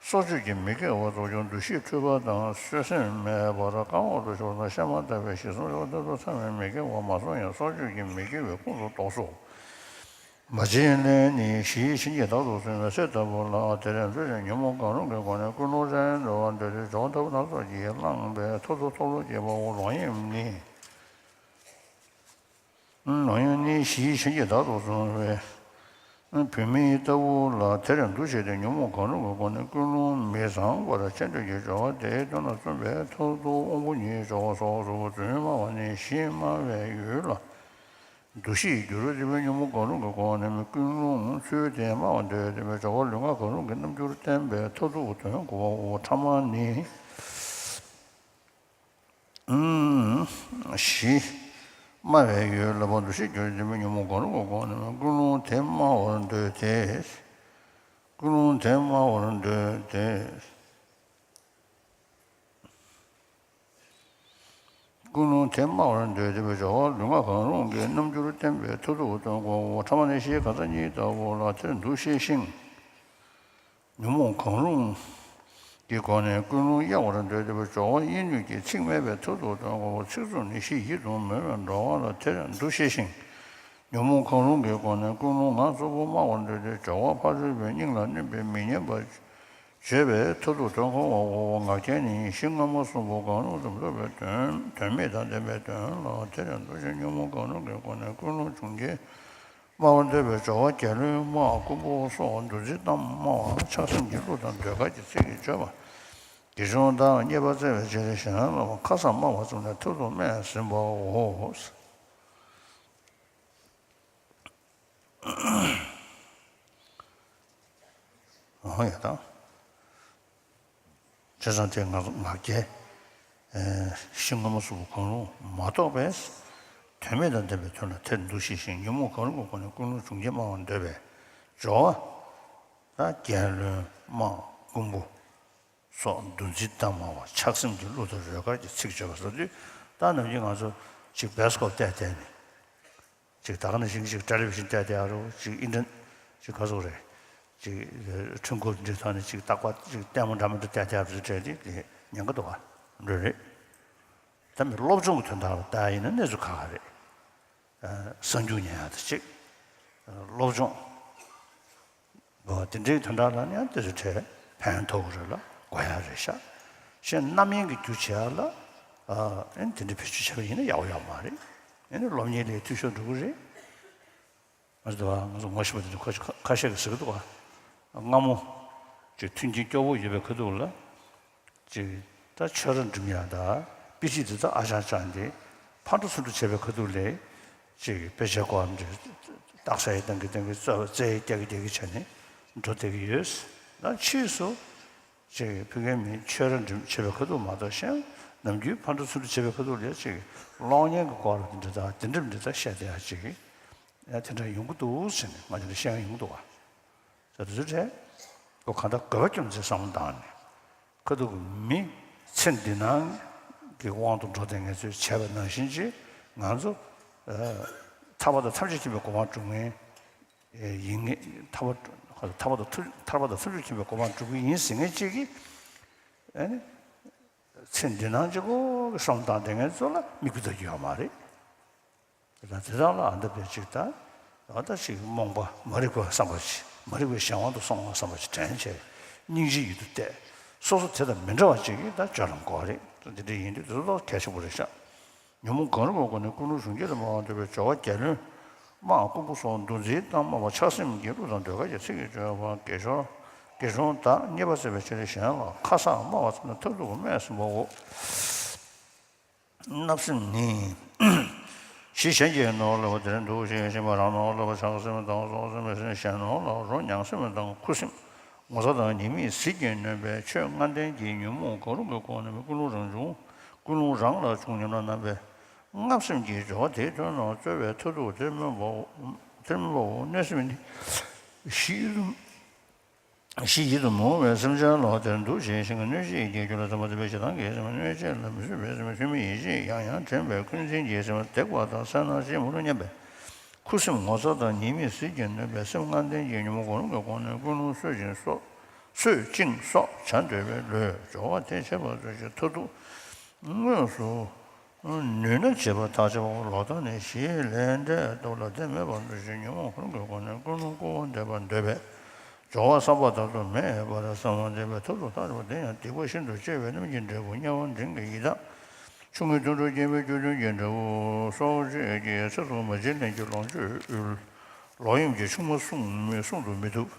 སྲོག་གཅོད་ཀྱི་མི་དགེ་བ་རྫོགས་ཀྱང་འདུ་ཤེས་འཁྲུལ་པ་དང་གསོད་སེམས་མེད་པར་བསྐང་བ་དུ་ཤོར་ན་གཤའ་མ་དག་པའི་ཞེས་གསུངས་ཡོད། ད་དུ་ཚང་བའི་མི་དགེ་བ་མ་སོང་ཡང་སྲོག་གཅོད་ཀྱི་མི་དགེ་བའི་ཁོངས་སུ་གཏོགས་སོ། མ་བྱིན་ལས་ནི་ཞི་བྱིན་གྱིས་བདག་ཏུ་བཟུང་བའི་གསེར་ལྟ་བུ་ལ། དེར་འདུ་ཞིང་ཉོན་མོངས་གང་རུང་གི་སྒོ་ནས་ཀུན་སློང་རེ་འགྲོ་བར་འདོད་དེ་སྦྱོར་བ་ལྟ་བུ་སྣ་ཚོགས་ཀྱིས་བསླངས་པའི་མཐར་ཐུག་མཐོལ་ལོ་བྱེད་པའོ། ལོག་གཡེམ་ནི། ལོག་གཡེམ་ནི་ཞི་བྱིན་གྱིས་བདག་ཏུ་བཟུང་བའི་བུད་མེད་ལྟ་བུ་ལ། དེར་འདུ་བྱེད་དེ་ཉོན་མོངས་གང་རུང་གི་སྒོ་ནས་ཀུན་སློང་མི་བཟང་བར་སྤྱད་འདོད་ཀྱི་སྦྱོར་བ་དེའི་དོན་ལ་བརྩོན་པའི་མཐར་ཐུག་དབང་པོ་ཉིད་སྦྱོར་བ་སོགས་སུ་རྫུན་སྨྲ་བ་ནི་གཞི་སྨྲ་བའི་ཡུལ་ལ་འདུ་ཤེས་བསྒྱུར། དེ་འབད་ཉོན་མོངས་གང་རུང་གི་སྒོ་ནས་ཀུན་སློང་ཚུལ་དེ་སྨྲ་བར་འདོད་དེ་འབད་སྦྱོར་བ་ལུས་ངག་གང་རུང་གི་རྣམ་འགྱུར་བསྟན་པའི་མཐར་ཐུག་དོན་གོ་བའོ། ཕྲ་མ་ནི། ཞི་སྨྲ་བའི་ཡུལ་ལ་བ་འདུ་ཤེས་བསྒྱུར། དེ་འབད་ཉོན་མོངས་གང་རུང་གི་སྒོ་ནས་ཀུན་སློང་དེ་སྨྲ་བར་འདོད་དེ། ཀུན་སློང་དེ་སྨྲ་བར་འདོད་དེ། ཀུན་སློང་དེ་སྨྲ་བར་འདོད་དེ་འབད་སྦྱོར་བ་ལུས་ངག་གང་རུང་གི་རྣམ་འགྱུར་བསྟན་པའི་མཐར་ཐུག་དོན་གོ་བའོ། ཕྲ་མ་ནི་ཤེལ་གང་ཟག་གཉིས་ལྟ་བུ་ལ། དེར་འདུ་ཤེས་ཤིང་། ཉོན་མོངས་གང་རུང་གི་སྒོ་ནས་ཀུན་སློང་གཡེང་བར་འདོད་དེ་འབད་སྦྱོར་བ་གཡེང་ནུས་ཀྱི་ཚིག་སྨྲས་པའི་མཐར་ཐུག་དོན་གོ་བའོ། ཚིག་རྩུབ་ནི་ཤི་ཡིད་དུ་མི་འོང་བའི་འགྲོ་བ་ལ། དེར་འདུ་ཤེས་ཤིང་། ཉོན་མོངས་གང་རུང་གི་སྒོ་ནས་ཀུན་སློང་ངག་རྩུབ་པོ་སྨྲ་བར་འདོད་དེ་སྦྱོར་བ་ཕ་རོལ་པོའི་སྙིང་ལ་གནོད་པའི་མི་སྙན་པ་བརྗོད་པའི་མཐར་ཐུག་དོན་གོ་བའོ། ངག་འཁྱལ་ནི་གཞི་སྔ་མ་གསུམ་པོ་གང་རུང་དུ་འདོད་པའི་དོན། དོན་མེད་དང་ལྡན་པའི་དོན་ལ། དེར་འདུ་ཞིང་ཉོན་མོངས་གང་རུང་གི་སྒོ་ནས་ཀུན་སློང་བྱུང་རྒྱལ་སྨྲ་བར་འདོད་པའི་སྦྱོར་བ་རྒྱལ་བློན་སྨྲ། རྐུན་པོ་སོགས་འདུ་འཛི་ཙམ་སྨྲ་བ། ཆགས་སེམས་ཀྱི་གླུ་དང་ཟློས་གར་གྱི་ཚིག་གིས་བརྗོད་པ། དགེ་སྦྱོང་དག་རྙེད་པར་བརྩེ་བའི་ཕྱིར། གཞན་ལ་ཁ་ཙམ་སྨྲ་བར་བརྩམས་ནས་མཐར་ཐུག་སྨྲས་ཟིན་པའོ། འོ་ཡ་དང་། བྱས་ཙང་དེ་ངག་ངག་འཁྱལ། གཞི་སྔ་མ་གསུམ་པོ་གང་རུང་མ་རྟོགས་པས། དོན་མེད་དང་ལྡན་པའི་དོན་ལ་དེར་འདུ་ཤེས་ཤིང་། ཉོན་མོངས་གང་རུང་གི་སྒོ་ནས་ཀུན་སློང་བྱུང་རྒྱལ་སྨྲ་བར་འདོད་པའི་སྦྱོར་བ། ད་རྒྱལ་བློན་སྨྲ། རྐུན་པོ་སོགས་འདུ་འཛི་ཙམ་སྨྲ་བ། ཆགས་སེམས་ཀྱི་གླུ་དང་ཟློས་གར་གྱི་ཚིག་བརྗོད་པ་ཟེར་དུས། ད་ནམ་རྒྱུན་ང་ཚོ་ཅིག་བེ་སི་ཀོབ་བལྟས་བལྟས་ནས། ཅིག་ད་ག་ནང་བཞིན་ཅིག་ཊེ་ལི་བི་ཤིན་བལྟས་བལྟས་ཡ་རོ། ཅིག་ཨིན་ཊར་ཅིག་ག་ཟེར་རེད། ཅིག་འཕྲུལ་འཁོར་འདི་ཐོག་ནས་ཅིག་རྟག་པར་ཅིག་ལྟད་མོ་འདྲ་མི་འདྲ་བལྟས་བལྟས་ཡ་རོ་བྱས་ཏེ་དེ་ཉན་གི་འདུག་ག་འགྲོ་རེད། ད་མི་སློབ་སྦྱོང་གི་དོན་དག་ལ་ལྟ་ཡ་ཡིན་ན་གནས་ཚུལ་ཁག་ཁག་རེད། གསར་འགྱུར་ཉན་ཡ་དང་གཅིག་སློབ་སྦྱོང་། འོ་དེ་འདྲའི་དོན་དག་ལ་ནི་ཡང་དེ་ཚོ་གྲས་ཕན་ཐོགས་རེད་ལ་དགོས་ཡ་རེད་ཤག་གཞན་རྣམ་གཡེང་གི་རྒྱུ་བྱེད་ཡ་ལ་ཨ་ཨེ་དེ་འདྲའི་བེད་སྤྱོད་བྱས་པ་ཡིན་ན་ཡག་པོ་ཡོད་མ་རེད། ཨེ་ནི་སློབ་གཉེར་ལས་འཐུས་ཤོར་འགྲོ་གི་རེད། ང་ཚོ་ང་ཚོ་ངོ་ཤེས་པ་དེ་ཚོ་ཁ་ཁ་ཤས་ཀྱིས་ཟེར་གི་འདུག་ག་སྔ་མོ་ཅིག་མཐུན་རྐྱེན་སྐྱོ་བོ་ཡོད་པའི་ཁ་ཐུག་ལ། ཅིག་ད་ཆོས་ར་འགྲིམ་ཡ་ད་དཔེ་ཁྲིད་དེ་ད་ཨ་ཅག་ཅག་འདི་ཕར་འགྲོ་ཚུར་འགྲོ་བྱས་པའི་ཁ་ཐུག་ལས་ཅིག་དཔེ་ཆ་སྐོར་འདི་རྟགས་གསལ་བཏང་གི་བཏང་གི་རྩ་བ་རྩེ་རྒྱག་གི་རྒྱག་གི་བྱས་ནས་འགྲོ་བསྡད་ཀྱི་ཡོད། ད་ཕྱིས་སུ་ཅིག་ཕ་གིའི་མི་ཆོས་ར་འགྲིམ་བྱས་པའི་ཁ་ཐུག་མ་གཏོགས་གཞན་ནམ་རྒྱུན་ཕར་འགྲོ་ཚུར་འགྲོ་བྱས་པའི་ཁ་ཐུག་ལས་ཅིག་གློག་བརྙན་གྱི་སྐོར་འདི་འདྲ་ད་འདི་འགྲིམ་འདི་ད་བཤད་བསྡད་ཡ་ཅིག་ཡང་དེ་འདྲ་ཡོང་གི་འདུག་ཟེར་ནས་ང་ཚོ་ལ་བཤད་ཡོང་གི་འདུག་བ། ཟེར་དུས་ཚོད་རེད། ཁོ་གང་ལྟར་དགོས་པ་རྒྱུ་མཚན་བསམ་བློ་བཏང་ནས། ཁ་ཐུག་མི་ཚེ་འདི་ནང་གི་དབང་དུ་འགྲོ་བསྡད་མཁན་ཚོས་བྱས་པ་ནང་བཞིན་གྱིས་ང་ཚོ་ཨ་ཐར་པ་དང་ཐམས་ཅད་མཁྱེན་པའི་གོ་འཕང་སྒྲུབ་མཁན་ཡིན་ངེས། ཐར་པ་ཐར་པ་དང་ཐུ་ཐར་པ་དང་ཐམས་ཅད་མཁྱེན་པའི་གོ་འཕང་སྒྲུབ་ཀྱི་ཡིན་ཟེར་མཁན་གཅིག་གིས། ཨ་ནི་ཚེ་འདི་ནང་གཅིག་པོ་གི་བསམ་བློ་བཏང་བསྡད་མཁན་ཚོ་ལ་མིག་དཔེ་ལྟ་རྒྱུ་ཡོད་མ་རེད། ད་དེ་དག་ལ་ཨ་འདབ་པའི་ཅིག་དང་། ད་ལྟ་ཅིག་རྨོངས་པ་མ་རིག་པ་བསམ་པ་ཅིག་མ་རིག་པའི་གཞན་དབང་དུ་སོང་བ་བསམ་པ་ཅིག་དྲན་བྱས། སྙིང་རྗེ་ཡིད་དུ་གཏད། སོ་སོ་དེ་དང་མི་འདྲ་བ་ཅིག་གིས་ད་སྤྱོད་ལམ་འགོག་རེད། འདི་འདྲ་ཡིན་དུས་དེ་ཚོ་གལ་ཆེན་པོ་རེད་ཤག་ཉོན་མོངས་གང་རུང་གི་སྒོ་ནས་ཀུན་སློང་གཞུང་བརྒྱད་དུ་སྨྲ་བ་འདོད་པའི་སྦྱོར་བ་བརྒྱད་ལོན། སྨྲ་རྐུན་པོ་སོགས་འདུ་འཛིའི་གཏམ་སྨྲ་བ་ཆགས་སེམས་ཀྱི་གླུ་དང་ཟློས་གར་གྱི་ཚིག་གི་སྤྱོད་པ་དགེ་སྦྱོར། དགེ་སྦྱོར་དག་རྙེད་པ་བཙལ་བའི་ཕྱིར་གཞན་ལ་ཁ་གསག་སྨྲ་བ་ཙམ་ལ་མཐར་ཐུག་གི་སྨྲས་ཟིན་པའོ། བརྣབ་སེམས་ནི། གཞི་གཞན་གྱིས་ནོར་ལབ་པ་དེར་འདུག་ཞེས་ཤེས་པ་རང་ནོར་ལབ་པ་ཆགས་སེམས་དང་སོགས་སེམས་པའི་སེམས་གཞན་ནོར་ལ་རོ་མྱང་སེམས་དང་ཁུ་སེམས་ངོ་ཚ་དང་ཉེས་དམིགས་ཟིལ་གྱིས་གནོན་པའི་ཆོས་ལྔ་ལྡན་གྱི་ཉོན་མོངས་གང་རུང་གི་སྒོ་ནས་ཀུན་སློང་རང་བྱུང་ཀུན་སློང་རང་ལ་བྱུང་ཉམས་ལ་སྣང་བའི་བརྣབ་སེམས་ཀྱི་སྦྱོར་བ་དེའི་དོན་ལ་རྩོལ་བའི་མཐར་ཐུག་དེར་སྨོན་པའོ། དེར་སྨོན་པའོ། གནོད་སེམས་ནི། གཞི་ཡིད་དུ། གཞི་ཡིད་དུ་མུར་བའི་སེམས་ཅན་ལ་དེར་འདུག་ཅེས་ཤིང་གནོད་བྱེད་ཀྱི་རྒྱུ་ལ་འཛེམ་པ་འཛིན་པའི་ཞེ་སྡང་གི་སེམས། གནོད་བྱེད་ལ་མི་བཟོད་པའི་སེམས། མཐུ་མེད་ཡིད་ཆེས་ཡང་ཡང་དྲན་པའི་འཁོན་འཛིན་གྱི་སེམས། དེ་བ་དང་སེར་སྣ་ཅན་མི་རུང་སྙམ་པའི་ཁུ་སེམས་ངོ་ཚ་དང་ཉེས་དམིགས་ཟིལ་གྱིས་གནོན་པའི་སེམས་ལྔ་ལྡན་གྱི་ཉོན་མོངས་གང་རུང་གི་སྒོ་ནས་ཀུན་སློང་གསོད་ཅིང་སོགས་གསོད་ཅིང་སོགས་བྱ་འདོད་པའི་བློས་སྦྱོར་བ་དེ་བྱེད་པ་ཚུལ་གྱི་མཐར་ཐུག་དངོས་སུ་ནུས་ན་བྱེད་པ་ཐག་ཆོད་པ། ལོག་ལྟ་ནི་གཞི་ལས་འབྲས་སྟོབས་ལ་བརྟེན་མེད་པ་འདུ་ཤེས་ཉོན་མོངས་གང་རུང་གི་སྒོ་ནས་ཀུན་སློང་ཀུན་དབང་འདོད་པ་འདོད་པས་སྦྱོར་བ་བསམ་པ་ལྟར་དུ་མེད་པར་བསམ་པ་འདོད་པའི་མཐར་ཐུག་ཐག་ཆོད་པ་དེ་ཡང་སྡིག་པ་ཤིན་ཏུ་གཅེས་པའི་རྣམ་སྨིན་འབྲས་བུ་དམྱལ་བ་འབྲིང་གི་ཡི་དྭགས། ཆུང་ངུའི་དུད་འགྲོ་སྐྱེ་བོའི་སྐྱོ་གདུང་གི་འབྲས་བུ་སྲོག་གཅོད་ཀྱི་ཚེ་སྲོག་མ་བྱིན་ལེན་གྱི་ལོངས་སྤྱོད་དབུལ། ལོག་གཡེམ་གྱི་ཆུང་མ་བསྲུང་མི་བསྲུང་དུ་མི་བཏུབ།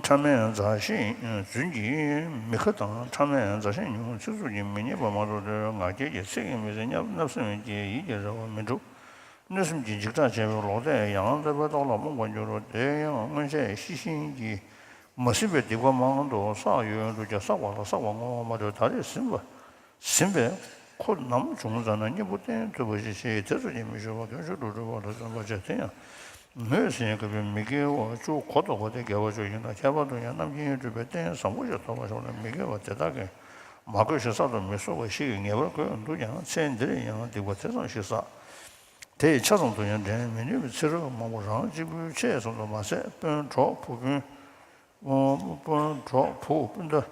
ཕྲ་མའི་མཛའ་བཤེས་རྫུན་གྱི་མི་ཁ་དང་། ཕྲ་མའི་མཛའ་བཤེས་ཉུང་ཚིག་རྩུབ་ཀྱིས་མི་མཉེས་པ་མ་གཏོགས་ཏེ། ངག་འཁྱལ་གྱི་ཚིག་གིས་མི་ཚིག་བརྣབ་སེམས་ཀྱིས་ཡིད་ཀྱི་རེ་བ་མི་འགྲུབ། གནོད་སེམས་ཀྱིས་འཇིགས་སྐྲག་བྱས་པའི་ལོག་ལྟས་ཡང་དག་པའི་རྟོག་ལ་རྨོངས་པར་འགྱུར་རོ། དེ་ཡང་སྔོན་ཆད་ཤི་ཤིང་གིས་མ་ཟིན་པའི་སྡིག་པ་མང་དུ་བསགས་ཡོད་འདུག་ཀྱང་བསགས་པ་ལ་བསགས་པ་བསྔོ་བ་མ་དྲོས། ད་རེས་ཟིན་པ་ཟིན་པས་ཁོ་ནམ་བྱུང་ཙམ་ན་གཉེན་པོ་བསྟེན་ཐུབ་པ་ཞིག་བྱེད། དེ་ཚོ་ཉིད་མི་ཞུ་བ་དོན་ཞུ་འགྲོ་འགྲུལ་བ་ལ་བརྩོན་པ་བྱེད། དེ་ཡང་ངོས་ཟིན་སྐབས་མི་དགེ་བ་བཅུ་གོ་ལྡོག་པ་དེ་དགེ་བ་བཅུ་ཡིན་ལ། ཁྱད་པར་དུ་ཡང་རྣམ་མཁྱེན་གྲུབ་པའི་རྟེན་བཟང་པོ་ཞིག་ཐོབ་པར་ཤོག་ལ། མི་དགེ་བ་དེ་དག་གིས་མ་གོས་ཤིང་གསར་དུ་མི་བསུ་བ་ཞིག་གིས་ངེས་པར་གོས་འདུག་ཀྱང་ཚེ་འདིར་ཡང་སྡིག་པ་དེ་ཙམ་ཞིག་བསགས། དེ་ཡི་ཆ་ཙམ་དུ་ཡང་འདྲེན་མི་ནུས་པའི་ཚེ་རབས་མང་པོ་རང་གཅིག་པུའི་ཆེད་ཙམ་དུ་མ་ཟད་དཔོན་གྲོགས་བུ་སྤུན། དཔོན་གྲོགས་བུ་སྤུན་ཟླ་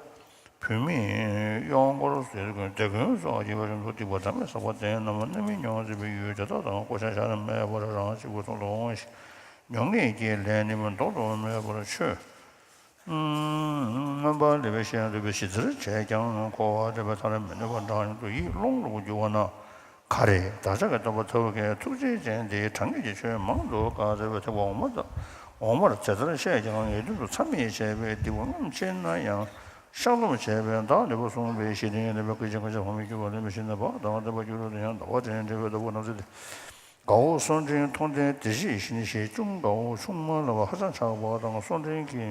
བུད་མེད་གཡོག་འཁོར་ཟས་ཀུན་སྡེ་དགོན་སོགས་ཀྱི་བར་དུ་སྡིག་པ་དམ་པའི་ཟག་པ་དེ་རྣམས་རྣམ་སྨིན་མྱོང་བརྩེ་བའི་ཡུལ་དེ་དག་དང་བགོ་བཤའ་བཞག་ནས་མེད་པར་རང་གཅིག་པུ་ཚོགས་སུ་འོང་ཞིང་མྱོང་ངེས་ཀྱི་ལས་ནི་མི་ལྡོག་ཏུ་མེད་པར་ཆོས་མངོན་པ་ལེགས་པའི་ཤེས་ཡོན་ལྡན་པའི་གཞི་རྩར་བྱས་ཀྱང་འཁོར་བ་འདས་པའི་མཐར་མི་ནུས་པ་འདྲ་ཉིད་དུ་ཡིད་བློང་ལུགས་འགྱུར་བ་ན། ག་རེ་བདག་ཅག་གི་སྟོན་པ་ཐུབ་པ་ཐུགས་རྗེ་ཅན་དེའི་དྲང་ངེས་ཀྱི་ཆོས་མང་དུ་བཀའ་སྩལ་བའི་ཐེག་པ་འོག་མ་དང་འོག་མར་དེ་ལྟར་བཤད་ཀྱང་ཡིད་དོན་དུ་མཚམས་མེད་བྱས་པའི་སྡིག་པ་རྔམ་ཆེ་ན་ཡང་བཤགས་སྡོམ་བྱས་པས་བདག་ལེགས་པར་གསུངས་པའི་གཞི་རྟེན་ལེགས་པའི་སྐུ་ཅན་སྐུ་ཅན་འཕགས་མའི་སྐྱེ་བོ་ལེགས་པའི་གཞི་རྟེན་བག་དང་ལྡན་པ་སྐྱུ་རུ་དང་ཡང་ཟླ་བ་དྲན་འདྲེས་པའི་ལྟ་བུ་རྣམས་ཚེ་འདི་དགའ་བོ་གསུང་འཕྲིན་མཐོང་ལྡན་དེ་བཞིན་ཞེས་ཅུང་དགའ་བོ་ཆུང་མ་ལ་བ་ཧ་ཅང་ཆགས་པ་དང་གསུང་འཕྲིན་གྱི།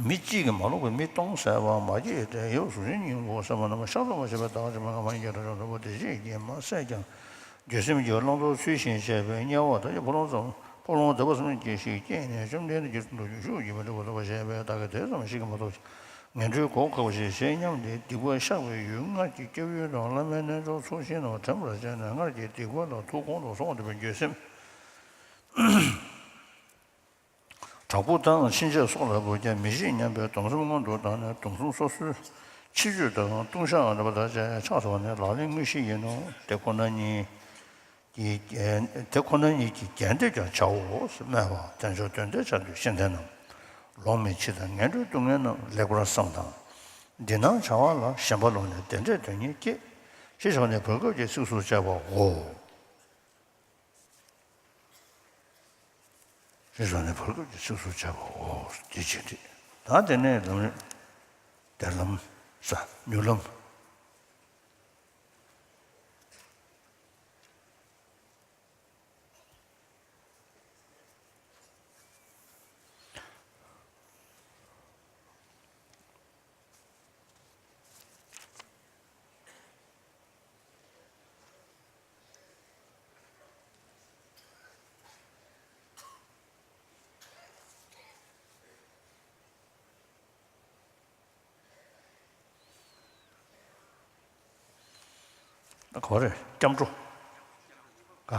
མི་གཅིག་གིས་མ་ལོག་པའི་མི་སྟོང་ཟད་པ་མ་སྐྱེས་ཏེ་ཡོད་གཟུགས་ཅན་སྙིང་པོ་ཟད་པ་རྣམས་བཤགས་སྡོམ་བྱས་པའི་བདག་ཅག་མ་ང་མ་ཡིན་གྱི་རང་བྱུང་ཐོབ་པ་དེ་ཅིས་ཀྱང་མ་ཟད་ཀྱང་འགྱོད་སེམས་ཀྱི་བླང་དོར་ཚུལ་བཞིན་བྱས་པའི་དམྱལ་བ་དག་གི་ཕོ་ལོང་ཙམ་ཕོ་ལོང་དག་པ་ཙམ་སྐྱེ་ཞིང་སྐྱེས་ནས་བཅོམ་ལྡན་འདས་ཀྱི་དྲུང་དུ་ཡུལ་ཤུགས་ཀྱིས་མི་འགྲུབ་པ་ཐོབ་པར་བྱས་པས་བདག་གིས་དེ་ཙམ་ཞིག་གིས་མ་ཐོབ་ཅིང་ངན་འགྲོའི་གོ་ཁ་བ་ཞིག་བྱེད་སྙམ་སྟེ་སྡིག་པ་བཤགས་པའི་ཡུལ་སྔར་གྱི་སྐྱབས་ཡུལ་དང་བླ་མའི་རྣལ་འབྱོར་ཚོགས་ཞིང་རྣམས་དྲན་པར་བྱས་ནས་སྔར་གྱི་སྡིག་པ་ལ་ཐུགས་དགོངས་སུ་སོང་བ་འདོད་པའི་འགྱོད་སེམས། དྲག་པོ་དང་ཕྱིན་ཆད་སྲོག་ལ་བོར་ཀྱང་མི་ཤེས་སྙམ་པའི་སྡོམ་སེམས་སྔོན་དུ་བཏང་ནས་སྡོམ་སེམས་སོ་སོའི་ཕྱི་བཅོས་དང་ལྟུང་བཤགས་འདྲ་བ་དག་བྱས་ཕྱག་འཚལ་བ་ནི་ལག་ལེན་དངོས་གཞི་ཡིན་ནོ། དེ་ཁོ་ན་ཉིད་ཀྱིས་དེ་ཁོ་ན་ཉིད་ཀྱིས་རྒྱས་འདེབས་ཀྱང་བྱའོ་སྨྲས་པ། དལ་འབྱོར་དོན་ལྡན་བྱ་འདོད་ཤེས་ལྡན་རྣམས་ལོང་མེད་འཆི་དང་ངན་འགྲོའི་སྡུག་བསྔལ་རྣམས་ལེགས་པར་བསམ་དང་། འདི་སྣང་བྱ་བ་ལ་ཞེན་པ་བསླངས་ནས་དེ་འདྲའི་དོན་གཉིས་བསྐྱེད། ཞེས་བྱ་བ་ནི་བར་སྐབས་ཀྱི་ཚིགས་སུ་བཅད་པའོ། ཞེས་སོགས་ནས་བར་སྐབས་ཀྱི་ཚིགས་སུ་བཅད་པའོ། འདི་བྱེད་དུས་ད་དེ་ནས་ལམ་རིམ་གཏེར་ལམ་ས་མྱུར་ལམ། ག་བ་རེད། སྐྱབས་འགྲོ། ག་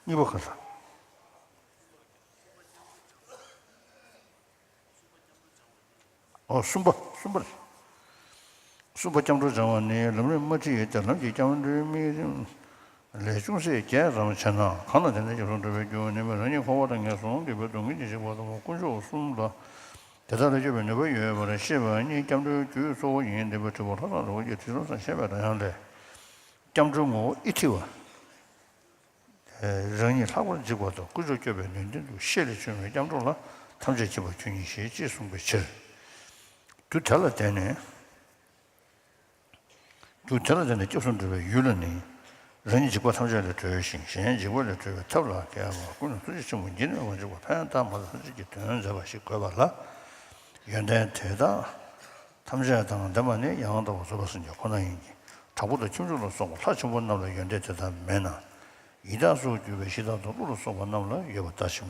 གཉིས་པ་ག་ས། ཨོ་གསུམ་པ། གསུམ་པ་རེད། གསུམ་པ་སྐྱབས་འགྲོ་སྦྱང་བ་ནི་ལམ་རིམ་དམར་ཁྲིད་ཡོད་དེ། ལམ་གྱི་སྐྱབས་འགྲོའི་དམིགས་རིམ་ལས་ཅུང་ཟད་རྒྱས་ཙམ་བྱས་ན། གང་ལ་བརྟེན་ནས་སྐྱབས་སུ་འགྲོ་བའི་རྒྱུ་ནི་རང་ཉིད་འཁོར་བ་དང་ངན་སོང་གི་བར་དུ་ངེས་ཀྱི་འཇིགས་པ་དང་དཀོན་མཆོག་གསུམ་དང་དེ་དག་ལས་སྐྱོབ་པའི་ནུས་པ་ཡོད་པར་ཤེས་པ་ཉིད་སྐྱབས་འགྲོའི་རྒྱུའི་གཙོ་བོ་ཡིན། འདི་པའི་དྲི་བ་ལྷག་དང་རུ་བ་གྱི་དྲི་བཟང་ས་བཤད་པའི་རང་ཡང་ལས། སྐྱབས་འགྲོའི་ངོ་བོ་ཨི་ཐི་བ། རང་ཉིད་ལྷག་པར་འཇིགས་པ་དང་དཀོན་མཆོག་སྐྱོབ་པའི་ནུས་ལྡན་དུ་ཤེས་ལས་བྱུང་བའི་སྐྱབས་འགྲོ་ལ་ཐམས་ཅད་མཁྱེན་པ་ཁྱོད་ཉིད་ཞེས་ཅེས་གསུངས་པའི་ཕྱིར། རྒྱུ་དེ་ལ་བརྟེན་ནས། རྒྱུ་དེ་ལ་བརྟེན་ནས་སྐྱབས་སུ་འགྲོ་བའི་ཡུལ་ལ་ནི། རང་ཉིད་འཇིགས་པ་ཐམས་ཅད་ལས་གྲོལ་ཞིང་གཞན་འཇིགས་པ་ལས་གྲོལ་བའི་ཐབས་ལ་མཁས་པ་ཀུན་ལ་ཐུགས་རྗེ་ཆེན་པོ་འགྱུར་མེད་པར་འཇུག་པ་ཕན་ཐབས་མ་ཐག་ཐམས་ཅད་ཀྱི་དོན་མཛད་པ་ཞིག་དགོས་པ་ལ། ཡོན་ཏན་དེ་དག་ཐམས་ཅད་དང་ལྡན་པ་ནི་ཡང་དག་པར་རྫོགས་པའི་སངས་རྒྱས་ཁོ་ན་ཡིན་གྱི། དྲག་པོ་དང་ཁྱུ་མཆོག་ལ་སོགས་པ་ལྷ་ཆེན་པོ་རྣམས་ལ་ཡོན་ཏན་དེ་དག་མེད་ན། ཡི་དྭགས་སོགས་གྱུར་པའི་གཞི་བདག་དང་ཀླུ་ལ་སོགས་པ་རྣམས་ལ་ཡོད་པ་ལྟ་ཞིག་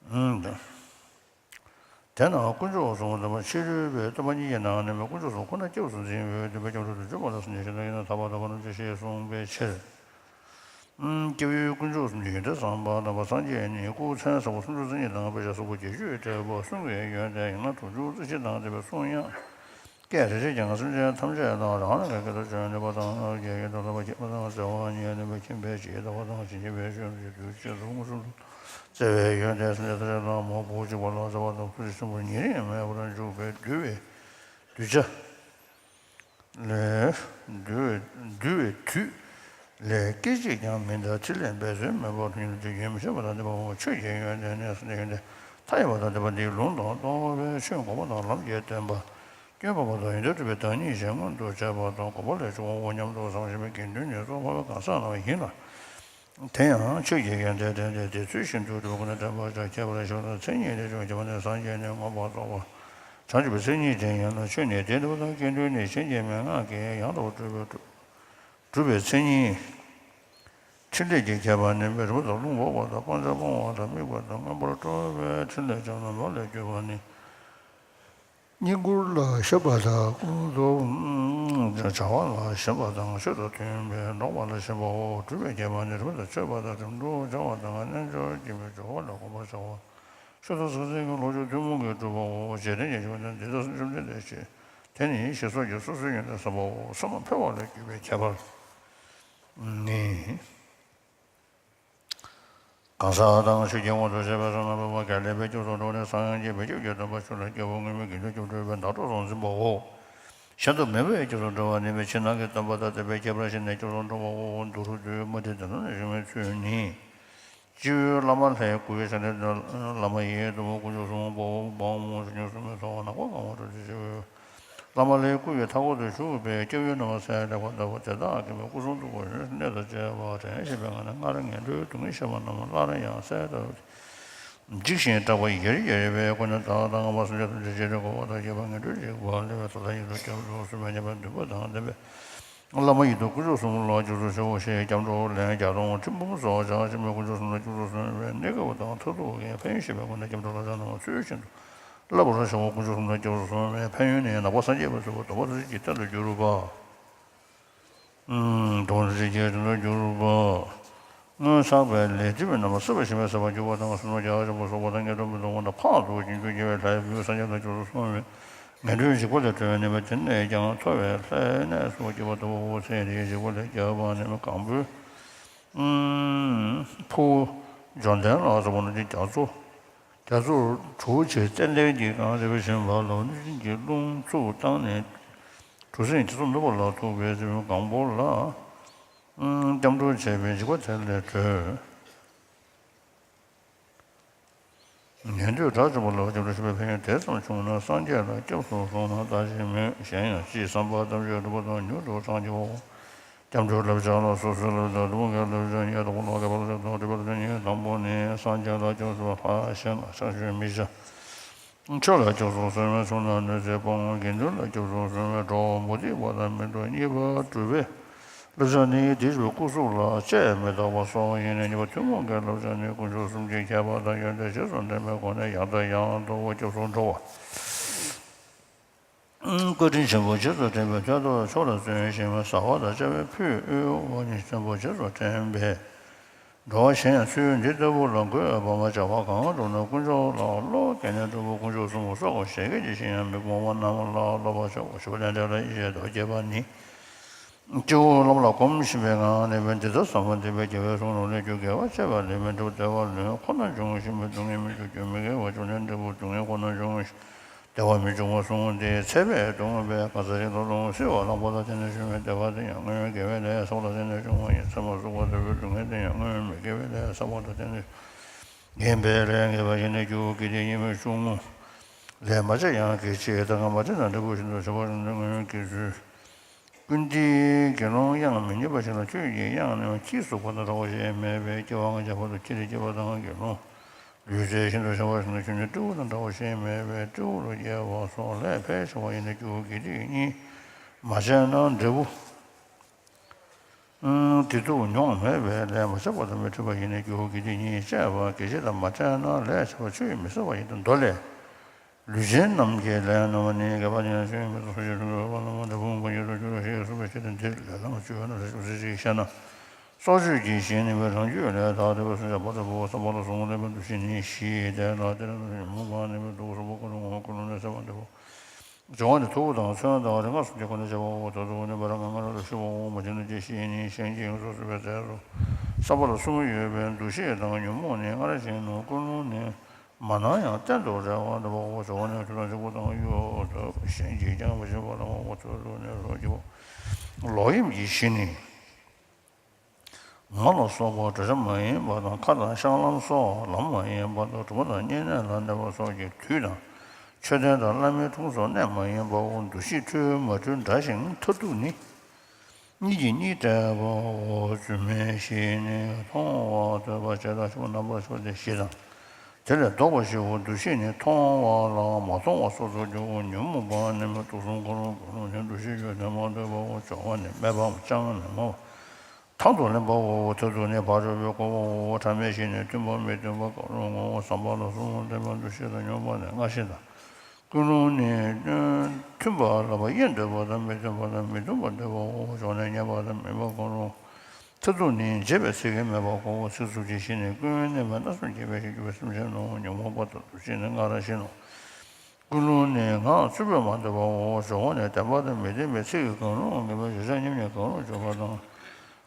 མོད། དེས་ན་དཀོན་མཆོག་གསུམ་ལ་ཕྱི་རོལ་པའི་སྟོན་པ་གཉིས་ཀྱི་ནང་ནས་དཀོན་མཆོག་གསུམ་ཁོ་ན་སྐྱབས་སུ་འཛིན་པའི་སྟོན་པའི་སྐྱབས་འགྲོ་དུ་གྱུར་པ་ལ་སངས་རྒྱས་ཞེ་སྡང་ཡིན་ན་ཐར་པ་དང་ཕ་རོལ་ཏུ་ཕྱིན་ཞེས་གསུངས་པའི་ཕྱིར། སྐྱབས་ཡུལ་དཀོན་མཆོག་གསུམ་གྱི་ཡོན་ཏན་བསམ་པ་དང་། སངས་རྒྱས་ནི་སྐུ་མཚན་བཟང་པོ་སུམ་ཅུ་རྩ་གཉིས་དང་དཔེ་བྱད་སོགས་པ་བརྒྱད་ཅུས་སྤྲས་པ་གསུང་གི་ཡོན་ཏན་ཡན་ལག་དྲུག་ཅུ་རྩ་བཞི་དང་ལྡན་པའི་གསུང་དབྱངས་སྐད་རེ་རེས་ཀྱང་སེམས་ཅན་ཐམས་ཅད་དང་རང་ལས་ཀྱང་སྐད་དུ་བྱོན་ནུས་པ་དང་། སྐྱེ་བོ་དང་ལྷ་བ་སྐྱེས་པ་དང་བྱ་བ་ཉིད་ནུས་པའི་ཁྱིམ་པའི་ཇི་ལྟ་བ་དང་ཇི་སྙེད་པའི་ཆོས་རྣམས་ཀྱི་གདུལ་བྱ་མངོན་སུམ་དུ་བཙལ་བའི་ཡོན་ཏན་སེམས་ཅན་ཐམས་ཅད་ལ་མོས་གུས་བྱེད་པ་ལ་བྱ་བ་དང་ཐུགས་རྗེ་ཆེན་པོ་ཉེ་རིང་མེད་པར་འཇུག་པའི་གདུལ་བའི་གདུལ་བྱ། ལས། འདུལ་བའི་འདུལ་བའི་དུས་ལས་སྐད་ཅིག་ཀྱང་མི་འདའ། ཕྲིན་ལས་འབད་རྩོལ་མེད་པར་ཉིད་དུ་ཡུན་མི་ཆད་པ་དང་ལྡན་པའོ། ཆོས་ཀྱི་ཡོན་ཏན་ནི་ཡོན་ཏན་མཐའ་ཡས་པ་དང་ལྡན་པ་འདིའི་ལུང་དང་རྟོགས་པའི་ཆོས་འགོག་པ་དང་ལམ་གྱི་སྟོན་པ། སྐྱོན་མེད་པ་དང་ཡོན་ཏན་གྲུབ་པའི་བདག་ཉིད་ཞེས་མངོན་དུ་བྱས་པ་དང་འགོག་པ་ལས་བྱུང་བའོ་སྙམ་དུ་བསམ་ཞིང་དགེ་འདུན་ནི་གཙོ་འཁོར་བའི་གང་ཟག་རྣམས་ཡིན་ལ། དེ་ཡང་ཆོས་ཀྱི་ཡོན་ཏན་དྲན་ཏེ་དེ་ཚུལ་བཞིན་དུ་སྒྲུབ་པ་ཀུན་ནས་དྲན་པར་བྱ། ཁྱད་པར་ཞི་བ་དང་མཚན་ཉིད་ལས་བྱུང་། ཁྱད་པར་ནི་སངས་རྒྱས་ནི་མངོན་པར་རྫོགས་པ་བྱང་ཆུབ་པའི་མཚན་ཉིད་ཅན་ཡིན་ལ། ཆོས་ནི་དེ་འདུལ་བ་དང་དགེ་འདུན་ནི་གཞན་གྱིས་མན་ངག་གིས་ཡང་དག་པར་སྒྲུབ་པའི་སྒྲུབ་པའི་མཚན་ཉིད། ཕྲིན་ལས་ཀྱི་ཁྱད་པར་ནི་རིམ་པ་དང་རླུང་འགོག་པ་དང་སྤང་བྱ་སྤོང་བ་དང་དམིགས་པ་དང་མངོན་པར་སྤྲོ་བའི་ཕྲིན་ལས་ཀྱང་རྣམ་པ་ལས་གྱུར་པ་ནི། བསྙེན་བཀུར་ལ་ཞེན་པ་དང་། བྱ་བ་ལ་ཞེན་པ་དང་། ཆོས་དང་མཐུན་པའི་འགྲོགས་པ་ལ་ཞེན་པའོ། སྒྲུབ་པའི་ཁྱད་པར་ནི་རིམ་པ་དང་ཆོད་པ་དང་། རིམ་གྲོ་བྱ་བ་དང་། རྣལ་འབྱོར་གྱི་མི་སྦྱོར་བ་ལ་གོམས་པར་བྱ་བ། ཆོས་དང་ཟང་ཟིང་གི་ལོངས་སྤྱོད་ཐུན་མོང་གིས་གྲུབ་པའོ། རྗེས་དྲན་གྱི་ཆོས་ནི་འདི་དག་བཅོམ་ལྡན་འདས་ཀྱིས། དེ་ནི་ཞེས་སོགས་ཀྱིས་སོ་སོའི་ཡོན་ཏན་བསམ་པའོ། བསམ་པ་འཕེལ་བ་ལས་གྱུར་པའི་ཁྱད་པར་ནི། གང་ཟག་དང་ཆོས་ཀྱི་དབང་དུ་བྱས་པའི་བསོད་ནམས་འཕེལ་བ་ག་ལས་པའི་སྐྱབས་སུ་འགྲོ་ནས་སངས་རྒྱས་པའི་སྐྱབས་ཀྱི་སྟོན་པ་མཆོག་ལ་སྐྱེ་བོ་ངན་པའི་དགེ་འདུན་སྐྱབས་འགྲོ་བའི་བདག་འགྲོ་རང་འཛིན་པའོ། གཞན་དུ་མེད་པའི་སྐྱབས་སུ་འགྲོ་བ་ནི་ཕྱི་ནང་གི་སྟོན་པ་དང་བསྟན་པའི་ཁྱད་པར་ཤེས་ནས་སྐྱབས་སུ་འགྲོ་བའོ། མདོ་རུ་དུ་མ་དེ་དེ་ལ་ནི་ཞུ་མི་ཚུལ་ནི། སྤྱི་བོའི་བླ་མ་ལྷའི་སྐུ་ཡི་ཞབས་ནས་བླ་མ་ཡི་དམ་དཀོན་མཆོག་གསུམ་པོ་འབངས་མོ་ཆུ་སྙོམས་སུ་མི་ཚོགས་ནག་པོ་གང་བ་དྲོ་ཆུ་ཆེ་བོའི། བླ་མ་ལྷའི་སྐུ་ཡི་མཐའ་འཁོར་དུ་བཞུགས་པའི་སྐྱབས་ཡུལ་རྣམ་པ་སའི་ལེགས་པར་བརྟགས་པ་དེ་དག་གི་མི་སྐུ་གསུང་ཐུགས་ཀྱི་གནད་དང་བཅས་པ་དྲན་ཤེས་པའི་ངང་ནས་སྔར་ངན་འགྲོའི་སྡུག་བསྔལ་བཤད་པ་རྣམས་སླར་ཡང་གསལ་ལྟར་འཇིགས་ཤིང་སྐྲག་པ་ཡེར་ཡེར་བའི་སྒོ་ནས་བདག་དང་སྔ་མ་སངས་རྒྱས་ཐམས་ཅད་ཀྱི་རྗེས་དྲན་འཁོར་བ་དང་བཅས་པ་ངན་འགྲོའི་འཇིགས་པ་ལས་ཕར་ད་ལྟ་ཡིན་དུ་སྐྱབས་སུ་སོང་བའི་ཉེས་པའི་འདུན་པ་དང་ལྡན་པའི། བླ་མ་ཡི་དམ་དཀོན་མཆོག་གསུམ་ལ་སྐྱབས་སུ་མཆིའོ་ཞེས་སྐྱབས་འགྲོ་ལན་བརྒྱ་སྟོང་ཁྲི་འབུམ་སོགས་བྱ་ཞིང་དཀོན་མཆོག་གསུམ་ལ་སྐྱབས་སུ་སོང་བའི་གནས་སྐབས་དང་མཐར་ཐུག་གི་ཕན་ཡོན་ཤེས་པའི་སྒོ་ནས་སྐྱབས་འགྲོ་ལ་བྱ་རྣམས་ཚུལ་བཞིན་དུ་བསླབ་པར་བྱའོ། དཀོན་མཆོག་གསུམ་ལ་སྐྱབས་སུ་སོང་བའི་ཕན་ཡོན་ནི་ནག་པོ་སངས་རྒྱས་པ་ཚུལ་དུ་སྡོམ་པ་ཐམས་ཅད་ཀྱི་རྟེན་དུ་གྱུར་པ། སྡོམ་པ་ཐམས་ཅད་ཀྱི་རྟེན་དུ་གྱུར་པ། སྔོན་བསགས་པའི་ལས་སྒྲིབ་པའི་རྣམ་པ་སྲིད་པ་ཞེན་པའི་ཟད་པར་གྱུར་པ་དང་། བསོད་ནམས་རྒྱ་ཆེན་པོ་བསགས་པ་དང་ངན་འགྲོར་མི་ལྟུང་བ་དང་ཕར་ཚུར་ཞིང་རྒྱུ་སྐྱེ་བའི་ལྷའི་བུ་སངས་རྒྱས་ལ་སྐྱབས་སུ་སོང་བའི་ངན་འགྲོའི་འཇིགས་པ་ལས་གྲོལ་བའི་ནུས་པ་དེ་ནས་ཀྱང་མཐོ་བའི་ལྷའི་གནས་སུ་སྐྱེ་བ་ལྟ་བུའོ། ཚེ་འདིའི་འཇིགས་པ་ལས་རྒྱལ་བ་ནི་གང་པོའི་ཕུ་བོ་འབྱོར་ལྡན་ལ་སོགས་པ་རྣམས་ཀྱི་རྒྱ་མཚོ། རྒྱ་མཚོ་གྲོ་བོ་ཆེ་ཙན་དན་གྱིས་གང་བ་ལྟ་བུ་བཞིན་པ་ལ་གནོད་སྦྱིན་གྱིས་རླུང་འཚུབ་བཏང་ནས་གྲུ་གཟིངས་རྒྱ་མཚོ་ནུབ་པ་ལ་ཐུག་པའི་ཚེ་གང་པོ་ལ། སྐྱབས་འགྲོ་བྱས་པའི་འཇིགས་པ་དེ་ལས་གྲོལ། ཉན་ཐོས་དགྲ་བཅོམ་པ་ལ་སྐྱབས་འགྲོ་བྱེད་པའི་ཕན་ཡོན་དེ་ཙམ་བྱུང་ན་སངས་རྒྱས་ལ་སྐྱབས་སུ་སོང་ན་ལྟ་ཞིག་མོད། གཞན་ཡང་ཅི་བསམ་པ་ཐམས་ཅད་འགྲུབ་པ་དང་མྱུར་དུ་བགྲང་བྱའོ། སྐྱབས་འགྲོའི་བསླབ་བྱ་ལ་སོ་སོའི་བསླབ་བྱ་དང་ཐུན་མོང་གི་བསླབ་བྱ་གཉིས་དང་པོ་ལ་དགེ་བའི་བསླབ་བྱ་དང་སྒྲུབ་པའི་བསླབ་བྱ་གཉིས། དང་པོ་ནི་སངས་རྒྱས་ལ་སྐྱབས་སུ་ལྷ་གཞན་ལ་ཕྱག་མཆོད་མི་བྱ། ཆོས་ལ་སྐྱབས་སུ་སོང་བས་ཚུར་ན་གནོད་འཚེ་སྤོང་། དགེ་འདུན་ལ་སྐྱབས་སུ་སོང་བས་འགྲོ་བ་མུ་སྟེགས་པ་དང་མི་འགྲོ་གཉིས་པ་སྒྲུབ་པའི་ བསླབ་བྱ་ནི་དེ་བཞིན་སྐུ་གཟུགས་ལ་དཔྱད་མི་རྟག་པ་སོགས་ཡིན་ནས། གཉིས་པ་ཐུན་མོང་གི་བསླབ་བྱ་ནི་དཀོན་མཆོག་གསུམ་གྱི་ཁྱད་པར་དང་ཡོན་ཏན་རྗེས་སུ་དྲན་པའི་སྒོ་ནས་ཡང་དང་ཡང་དུ་སྐྱབས་སུ་འགྲོ་བ། བཀའ་དྲིན་ཆེན་པོ་རྗེས་སུ་དྲན་པའི་དོན་དུ་མཆོག་ལ་བརྩོན་ཞིང་བཟའ་བ་དང་བཅའ་བའི་ཕུད་དབུལ་བ་ནི་ཆེན་པོ་རྗེས་སུ་དྲན་པས་འགྲོ་བ་གཞན་ཡང་ཚུལ་འདི་ལྟ་བུ་ལ་གུས་པ་མ་བྱས་པ་གང་དུ་ན་དཀོན་མཆོག་ལ་བློ་བཀལ་ནས་སྤྲུལ་པ་དཀོན་མཆོག་གསུམ་པོ་སོགས་ཞལ་གྱིས་བཞེས་ཤིང་ཡང་མིག་རྨོངས་པ་རྣམས་ལ་སློབ་པ་བྱའོ། ཞི་བ་ལྷན་སྐྱེས་ལ་ཡེ་ཤེས་དང་བཅས་པ་ནི། སྤྱི་བོར་བླ་མ་ལ་གོམས་བཞིན་པའི་ངང་ནས་འདི་ལྟར་བསམ་པ། འདས་པའི་རྒྱལ་བའི་གསུང་རབ་ལས་རྒྱུ་དགེ་བ་སྤྱད་པ་ལས་མི་འགྲུབ། བདེ་བ་ལས་ཁོ་ན་འབྱུང་ཞིང་མི་སྡུག་བསྔལ་མི་འཇུག་རྒྱུ་མི་དགེ་བ་བཅུ་ལས་འབྲས་བུ་སྡུག་བསྔལ་ཁོ་ན་འབྱུང་ཞིང་བདེ་བ་མི་འབྱུང་བ་གསུངས་ཏེ། ཚད་མས་བསྡུ་བ་པས་གང་ཟག་གཅིག་ལ་ལོངས་སུ་སྤྱོད་པ་ལ་བདེ་བ་དང་ལྡན་པའི་ཕྱིར་མི་བདེ་བ་དེ་ཡང་སྔོན་དགེ་བའི་ལས་བསགས་པ་དང་ལྡན་པའི་ཕྱིར་འོང་ཡང་ཚད་མ་གསུམ་པ་ལྟ་བུའི་སྡུག་བསྔལ་དེ་ཡང་སྔོན་མི་དགེ་བའི་ལས་བསགས་པ་དང་ལྡན་པའི་ཕྱིར་ཡིན་པས་ལས་ངེས་པ་ཡིན་ན་རྒྱུ་དགེ་སྡིག་གཉིས་མེད་ཆུང་ངུ་ལས་མ་བྱས་ཡང་གལ་ཆེ། ད་ག་མ་བྱས་ན་འབྲས་བུ་ཤིན་ཏུ་ཆེ་བ་རིང་དུ་སྔོན་གྱི་ཚུལ། ཀུན་བདེའི་དགེ་སློང་དབྱངས་མི་སྙན་པ་ཞིག་ལ་ཆོས་ཀྱི་དབྱངས་ནི་ཁྱིས་ཟུག་པ་དང་འདྲ་བ་ཞིག་མེད་པས་སྐྱེ་བ་སྔ་ཕྱི་བར་དུ་ཁྱིས་ལེན་སྐྱེས་པ་དང་དགེ་སློང་ལུས་རྩལ་ཤིན་ཏུ་ཆེ་བ་ཞིག་ལ་ཆོས་ནི་སྤྲེའུ་དང་འདྲ་བ་ཞིག་མེད་པས་སྤྲེའུ་ལ་སྐྱེ་བ་སོགས་ལས་ཕལ་ཆེ་བ་ཡིན་ན་རྒྱུ་དགེ་སྡིག་གཉིས་མ་བྱས་ན་འབྲས་བུ་བདེ་སྡུག་མྱོང་མེད་པས་ལས་མ་བྱས་པ་དང་མི་འཕྲད་པ་ཡིན་ན་རྒྱུ་དགེ་སྡིག་གཉིས་བཅས་པ་གལ་ཆེ་དང་མ་བྱས་ན་ལས་བྱས་པ་ཆོས་མི་ཟེར་བ་ཡིན་དུ་མདོ་ལས། ལུས་ཅན་རྣམས་ཀྱི་ལས་རྣམ་པ་ནི། དགེ་བ་ནི་ཆོས་མི་ཚོགས་ཤིང་། ལུས་པ་རྣམ་པ་འབྲས་བུ་མངོན་པར་འགྱུར་རོ། འགྱུར་རོ་ཞེས་གསུངས་པའི་ཕྱིར་ཏེ། འདིར་ལས་རྣམ་པ་བཅུ་ཡོད་ན་ལ་ཞུགས་ཚུལ་ཅིག་བཤད་ན། སྲོག་གཅོད་ཀྱི་ཞིང་ནི་རང་རྒྱུད་ལས་དག་སྟེ་བསྲུང་བྱ་བ་ལྟ་བུའོ། བསམ་པ་ལ་གཟུང་བ་ལེན་པའི་འདུ་ཤེས་ནི་བཞི་སྟེ་ལ། དེ་ལ་ཉོན་མོངས་པ་ནི་མི་སྡུག་བསམ་པ་ཀུན་སློང་ངོ་བོ་ཀུན་སློང་ནི་སྲེད་པ་འདྲ་བོ། སྦྱོར་བ་ནི་ཐུབ་པ་དང་མཚོན་དང་རིག་སྔགས་སོགས་ཀྱི་སྒོ་ནས་བྱ་བའོ། དོར་ཐུབ་པ་ནི་བར་སྔ་སྔ་རོལ་ཏུ་ཞུགས་པའོ། མ་བྱས་ན་ཅི་ཞིག་ཡིན་ཞེས་ཀྱི་ཡོངས་སུ་རྫོགས་པའི་རྫས་སོ། བསམ་པ་ལ་གསུམ་ཡོད་པའི་འདུ་ཤེས་དང་ཉོན་མོངས་ནི་སྔར་བཞིན་ནོ། ཀུན་སློང་ནི་མ་སྣང་ཡང་གཏན་དུ་བྲལ་བ་འདྲ་བའོ། སྦྱོར་བ་ནི་ཆུ་དང་གཅིག་པ་དང་གཡུ་དང་གཞན་གྱིས་ཀྱང་མི་ཤེས་པ་ལ་ངོ་བོ་ཐུར་དུ་ནི་རོ་སྐྱེ་བ། ལོག་གཡེམ་གྱི་གཞི་ནི། ངོ་ལ་སོགས་པ་བགྲོད་བྱ་མ་ཡིན་པ་དང་། ཁ་དང་གཤགས་ལམ་སོགས་ལམ་མ་ཡིན་པ་དང་། གྲུབ་པ་དང་བསྙེན་གནས་ལ་གནས་པ་སོགས་ཀྱི་དུས་དང་། མཆོད་རྟེན་དང་བླ་མའི་དྲུང་སོགས་གནས་མ་ཡིན་པའོ། འདུ་ཤེས་འཁྲུལ་མ་འཁྲུལ་འདྲ་ཞིང་མཐར་ཐུག་ནི། གཉིས་ཀྱིས་གཉིས་སྤྲད་པའོ། སྒྱུ་མའི་གཞི་ནི། མཐོང་བ་ཐོས་པ་བྱས་དང་ཤེས་པ་རྣམ་པར་ཤེས་པ་སྟེ་བཞི་དང་། དེ་ལས་ལྡོག་པ་བཞིའོ། འདུ་ཤེས་ནི་མཐོང་བ་ལ་མ་མཐོང་བ་སོ་སོར་འགྱུར་བའོ། ཉོན་མོངས་པ་ནི་མི་སྡུག་བསམ་ཀུན་སློང་ཀུན་སློང་ནི་འདུ་ཤེས་ཡོད་ནས་མ་གཏོགས་པའོ། སྦྱོར་བ་ནི་སྨད་པའམ་བཅིངས་ནས་མ་བ་དང་དུ་ལེན་པའོ། མཐར་ཐུག་ནི་ཕར་ཕྱོགས་པའི་གོ་བའོ། ཕྲ་མའི་གཞི་ནི་མཐུན་པ་མི་མཐུན་པ་ཀུན་སློང་ངོ་བོ། བསམ་པ་ལ་གསུམ་ལྡན་པ་འདུ་ཤེས་དང་། མྱོང་བ་ནི་སྔར་བཞིན་དང་། ཀུན་སློང་ནི་མཐུན་པ་ལ་བ་དབྱེ་འདོད་པ་དང་མི་མཐུན་པ་དང་མི་མཐུན་པར་འདོད་པའོ། སྦྱོར་ནི་ཉེས་པ་དང་མིན་པ་ཀུན་སློང་། མཐར་ཐུག་ནི་བྱས་པའི་ཚིག་གིས་སྨད་པ་གོ་བའོ། ཚིག་རྩུབ་ཀྱི་གཞི་ནི་ཀུན་ནས་མ་བརྣབ་སེམས་བསྐྱེད་པའི་ཕྱིར་གྱུར་པའི་སེམས་ཅན་ནོ། ཉོན་མོངས་པ་དང་འདུ་ཤེས་ནི་སྔར་བཞིན་ནོ། ཀུན་སློང་ནི་ངག་རྩུབ་པོས་མ་འདོད་པའོ། སྦྱོར་བ་ནི་བདེན་པ་དང་མི་ལྡན་པའི་ཚིག་གིས་གང་རུང་ངན་པའི་བརྗོད་བྱ་སྙན་སྙན་གང་རུང་བརྗོད་པ་དང་།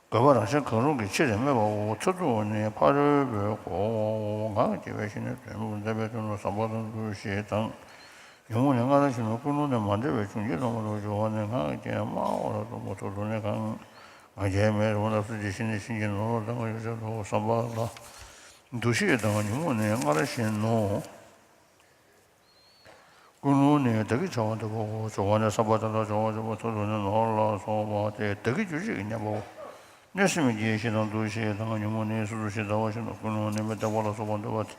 དགོས་པ་རང་བཞིན་གང་རུང་གི་ཕྱིར་སྨད་པའོ། མཐར་ཐུག་ནི་ཕ་རོལ་པོའི་གོ་བའོ། ངག་གི་དགེ་བའི་གཞི་ནི་དོན་ལྡན་པའི་དོན་ལ་བསམ་པ་དང་འདུ་ཤེས་དང་། ཉོན་མོངས་ནི་སྔར་བཞིན་ནོ། ཀུན་སློང་ནི་མ་འདྲེས་པའི་འབྱུང་བཞི་ལ་མ་ལུས། སྦྱོར་བ་ནི་ངག་གི་སྨྲ་བ་ལ་སྟོན་པ། མཐར་ཐུག་ནི་གང་ང་རྒྱལ་མེད་རང་བ་ལ་སོགས་ཀྱི་གཞི་ནི་བྱིན་གྱིས་ནོར་བ་དང་ཡོ་བྱད་དོ། བསམ་པ་ལ་འདུ་ཤེས་དང་ཉོན་མོངས་ནི་སྔར་བཞིན་ནོ། ཀུན་སློང་ནི་བདག་གིར་བྱ་བ་འདོད་པའོ། སྦྱོར་བ་ནི་བསམ་པ་དེ་དག་སྦྱོར་བར་བྱེད་པ། མཐར་ཐུག་ནི་ནོར་ལ་སོགས་པ་སྟེ་བདག་གི་རྒྱུད་བྱེད་ཀྱི་གཉེན་པོའོ། གནོད་སེམས་ཀྱི་གཞི་དང་འདུ་ཤེས་དང་། ཉོན་མོངས་ནི་སོ་སོ་ཞེས་བརྡ་བ་བཞིན་ནོ། ཀུན་སློང་ནི་མི་རྟག་པ་ལ་སོགས་པ་འདོད་པ་སྟེ།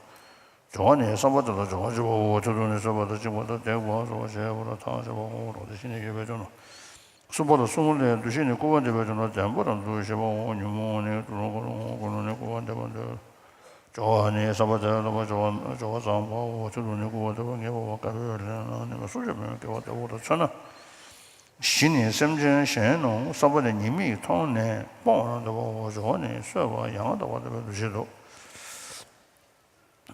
སྦྱོར་བ་ནི་བསམ་པ་དེ་དག་སྦྱོར་བར་བྱེད་པའོ། མཐར་ཐུག་ནི་བཟོད་པ་དང་བཅིངས་པ་དང་དེ་བ་སོགས་བྱས་པ་ལ་ཐག་བཅད་པའོ། རོགས་དེ་བཞིན་ནི་ཡོད་པའི་དོན་ནོ། གསུམ་པ་ལ་གསུམ་ལས་འདུ་ཤེས་ནི་སྐུར་བ་འདེབས་པའི་དོན་ལ་བདེན་པར་འདུ་ཤེས་པའོ། ཉོན་མོངས་ནི་དུག་ལོག་ཀུན་སློང་ངོ་། ཀུན་སློང་ནི་སྐུར་བ་འདེབས་པ་འདོད། སྦྱོར་བ་ནི་བསམ་པ་དེ་ལ་སྦྱོར་བ་སྦྱོར་བ་བརྩམ་པའོ། མཐར་ཐུག་ནི་སྐུར་བ་འདེབས་པ་ངེས་པ་བ། དཀར་པོའི་ལས་རྣམས་ནི་སྲོག་གཅོད་པའི་དགེ་བ་ལྟ་བུ་ལ་མཚོན་ན། གཞི་ནི་སེམས་ཅན་གཞན་ནོ། བསམ་པ་ནི་ཉེས་དམིགས་མཐོང་ནས་སྤོང་བར་འདོད་པའོ། སྦྱོར་བ་ནི་གསོད་པ་ཡང་དག་པར་འདོད་པའི་འདུ་ཤེས་དོ།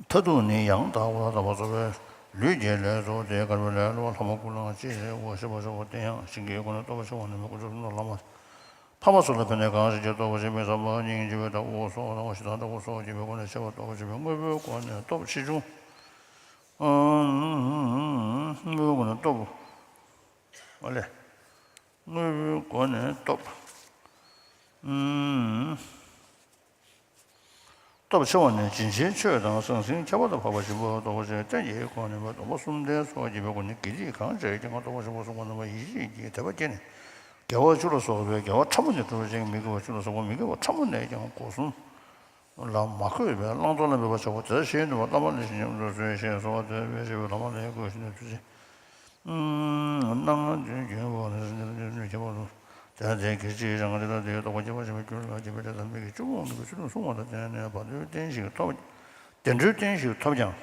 མཐར་ཐུག་ནི་ཡང་དག་པར་དག་པར་རྫོགས་པའི་ལུས་ཀྱི་ལས་སོ་སྟེ། དཀར་པོའི་ལས་ལ་བ་ལྷ་མོ་ཀུན་སློང་ཅེས་བྱ་བ་ཞེས་པ་སོགས་པ་སྟེ། ཡང་ཞིང་གི་སྒོ་ནས་རྟོགས་པར་བྱ་བ་ནི་མི་དཀོན་མཆོག་གསུམ་དང་བླ་མ་འཕགས་པ་སོགས་ལ་ཕན་ནུས་གང་ཞིག་ཅེས་རྟོགས་པར་བྱེད་པའི་བསམ་པ་སྙིང་རྗེ་བའི་བདག་པོ་སོགས་དང་། ཞེ་སྡང་དྲག་པོ་སོགས་ཀྱི་སྒོ་ནས་ཆེ་བ་རྟོགས་པར་བྱེད་པའི་དངོས་པོའི་སྒོ་ནས་སྟོབས་ཆེ་ཆུང་། དངོས་པོའི་སྒོ་ནས་སྟོབས། ཨ་ལས། དངོས་པོའི་སྒོ་ནས་སྟོབས། སྟོབས་ཆེ་བ་ནི་བྱིན་ཆེན་ཆོས་དང་ཟང་ཟིང་ཁྱད་པར་དུ་འཕགས་པ་ཞིག་པོ་རྟོགས་པར་བྱེད། རྟེན་གྱི་སྒོ་ནས་སྟོང་པ་གསུམ་ལྡན་སོགས་བགྱིས་པའི་སྒོ་ནས་དགེ་སྡིག་གང་བྱས་ཀྱང་རྟོགས་པར་བྱེད་པ་གསུངས་པ་རྣམ་པ་ཡེ་ཤེས་ཀྱི་དད་པ་བསྐྱེད་ནས། དགེ་བ་བཅུ་ལ་སོགས་པའི་དགེ་བ་ཕྲ་མོ་ནས་གྲུབ་པ་ཅིང་། མི་དགེ་བ་བཅུ་ལ་སོགས་པ་མི་དགེ་བ་ཕྲ་མོ་ནས་ཀྱང་སྒོ་གསུམ་ལ་མ་འཁོད་པའི་བླང་དོར་ལ་མོས་པ་བྱ་བ་དེ་ལྟར་ཞེས་ནུས་པ་བླ་མ་ལས་བྱིན་གྱིས་བརླབ་ཏུ་གསོལ་ཞེས་གསོལ་བ་འདེབས་པའི་ཕྱིར་བླ་མ་ལས་བསྐུལ་ཞིང་དུས་ཚེ། སྣང་ངན་དོན་གྱི་འོག་ནས་སེམས་ཅན་ལ་གནོད་བྱེད་པ་དང་ དེ་ལྟར་དེའི་སྐད་ཅིག་རང་དེ་ལ་དེའི་རྟོག་པ་ཁྱད་པར་ཞེས་པའི་རྒྱུ་ལ་སྐྱེས་པའི་ཕྲད་དང་མིག་གི་བཅུ་སྤོང་ནུས་པའི་ཚུལ་ཁྲིམས་བསྲུང་བ་དང་ལྡན་ནས་བར་དོའི་རྟེན་ཞིག་ཐོབ། བདེ་འགྲོའི་རྟེན་ཞིག་ཐོབ་ཀྱང་།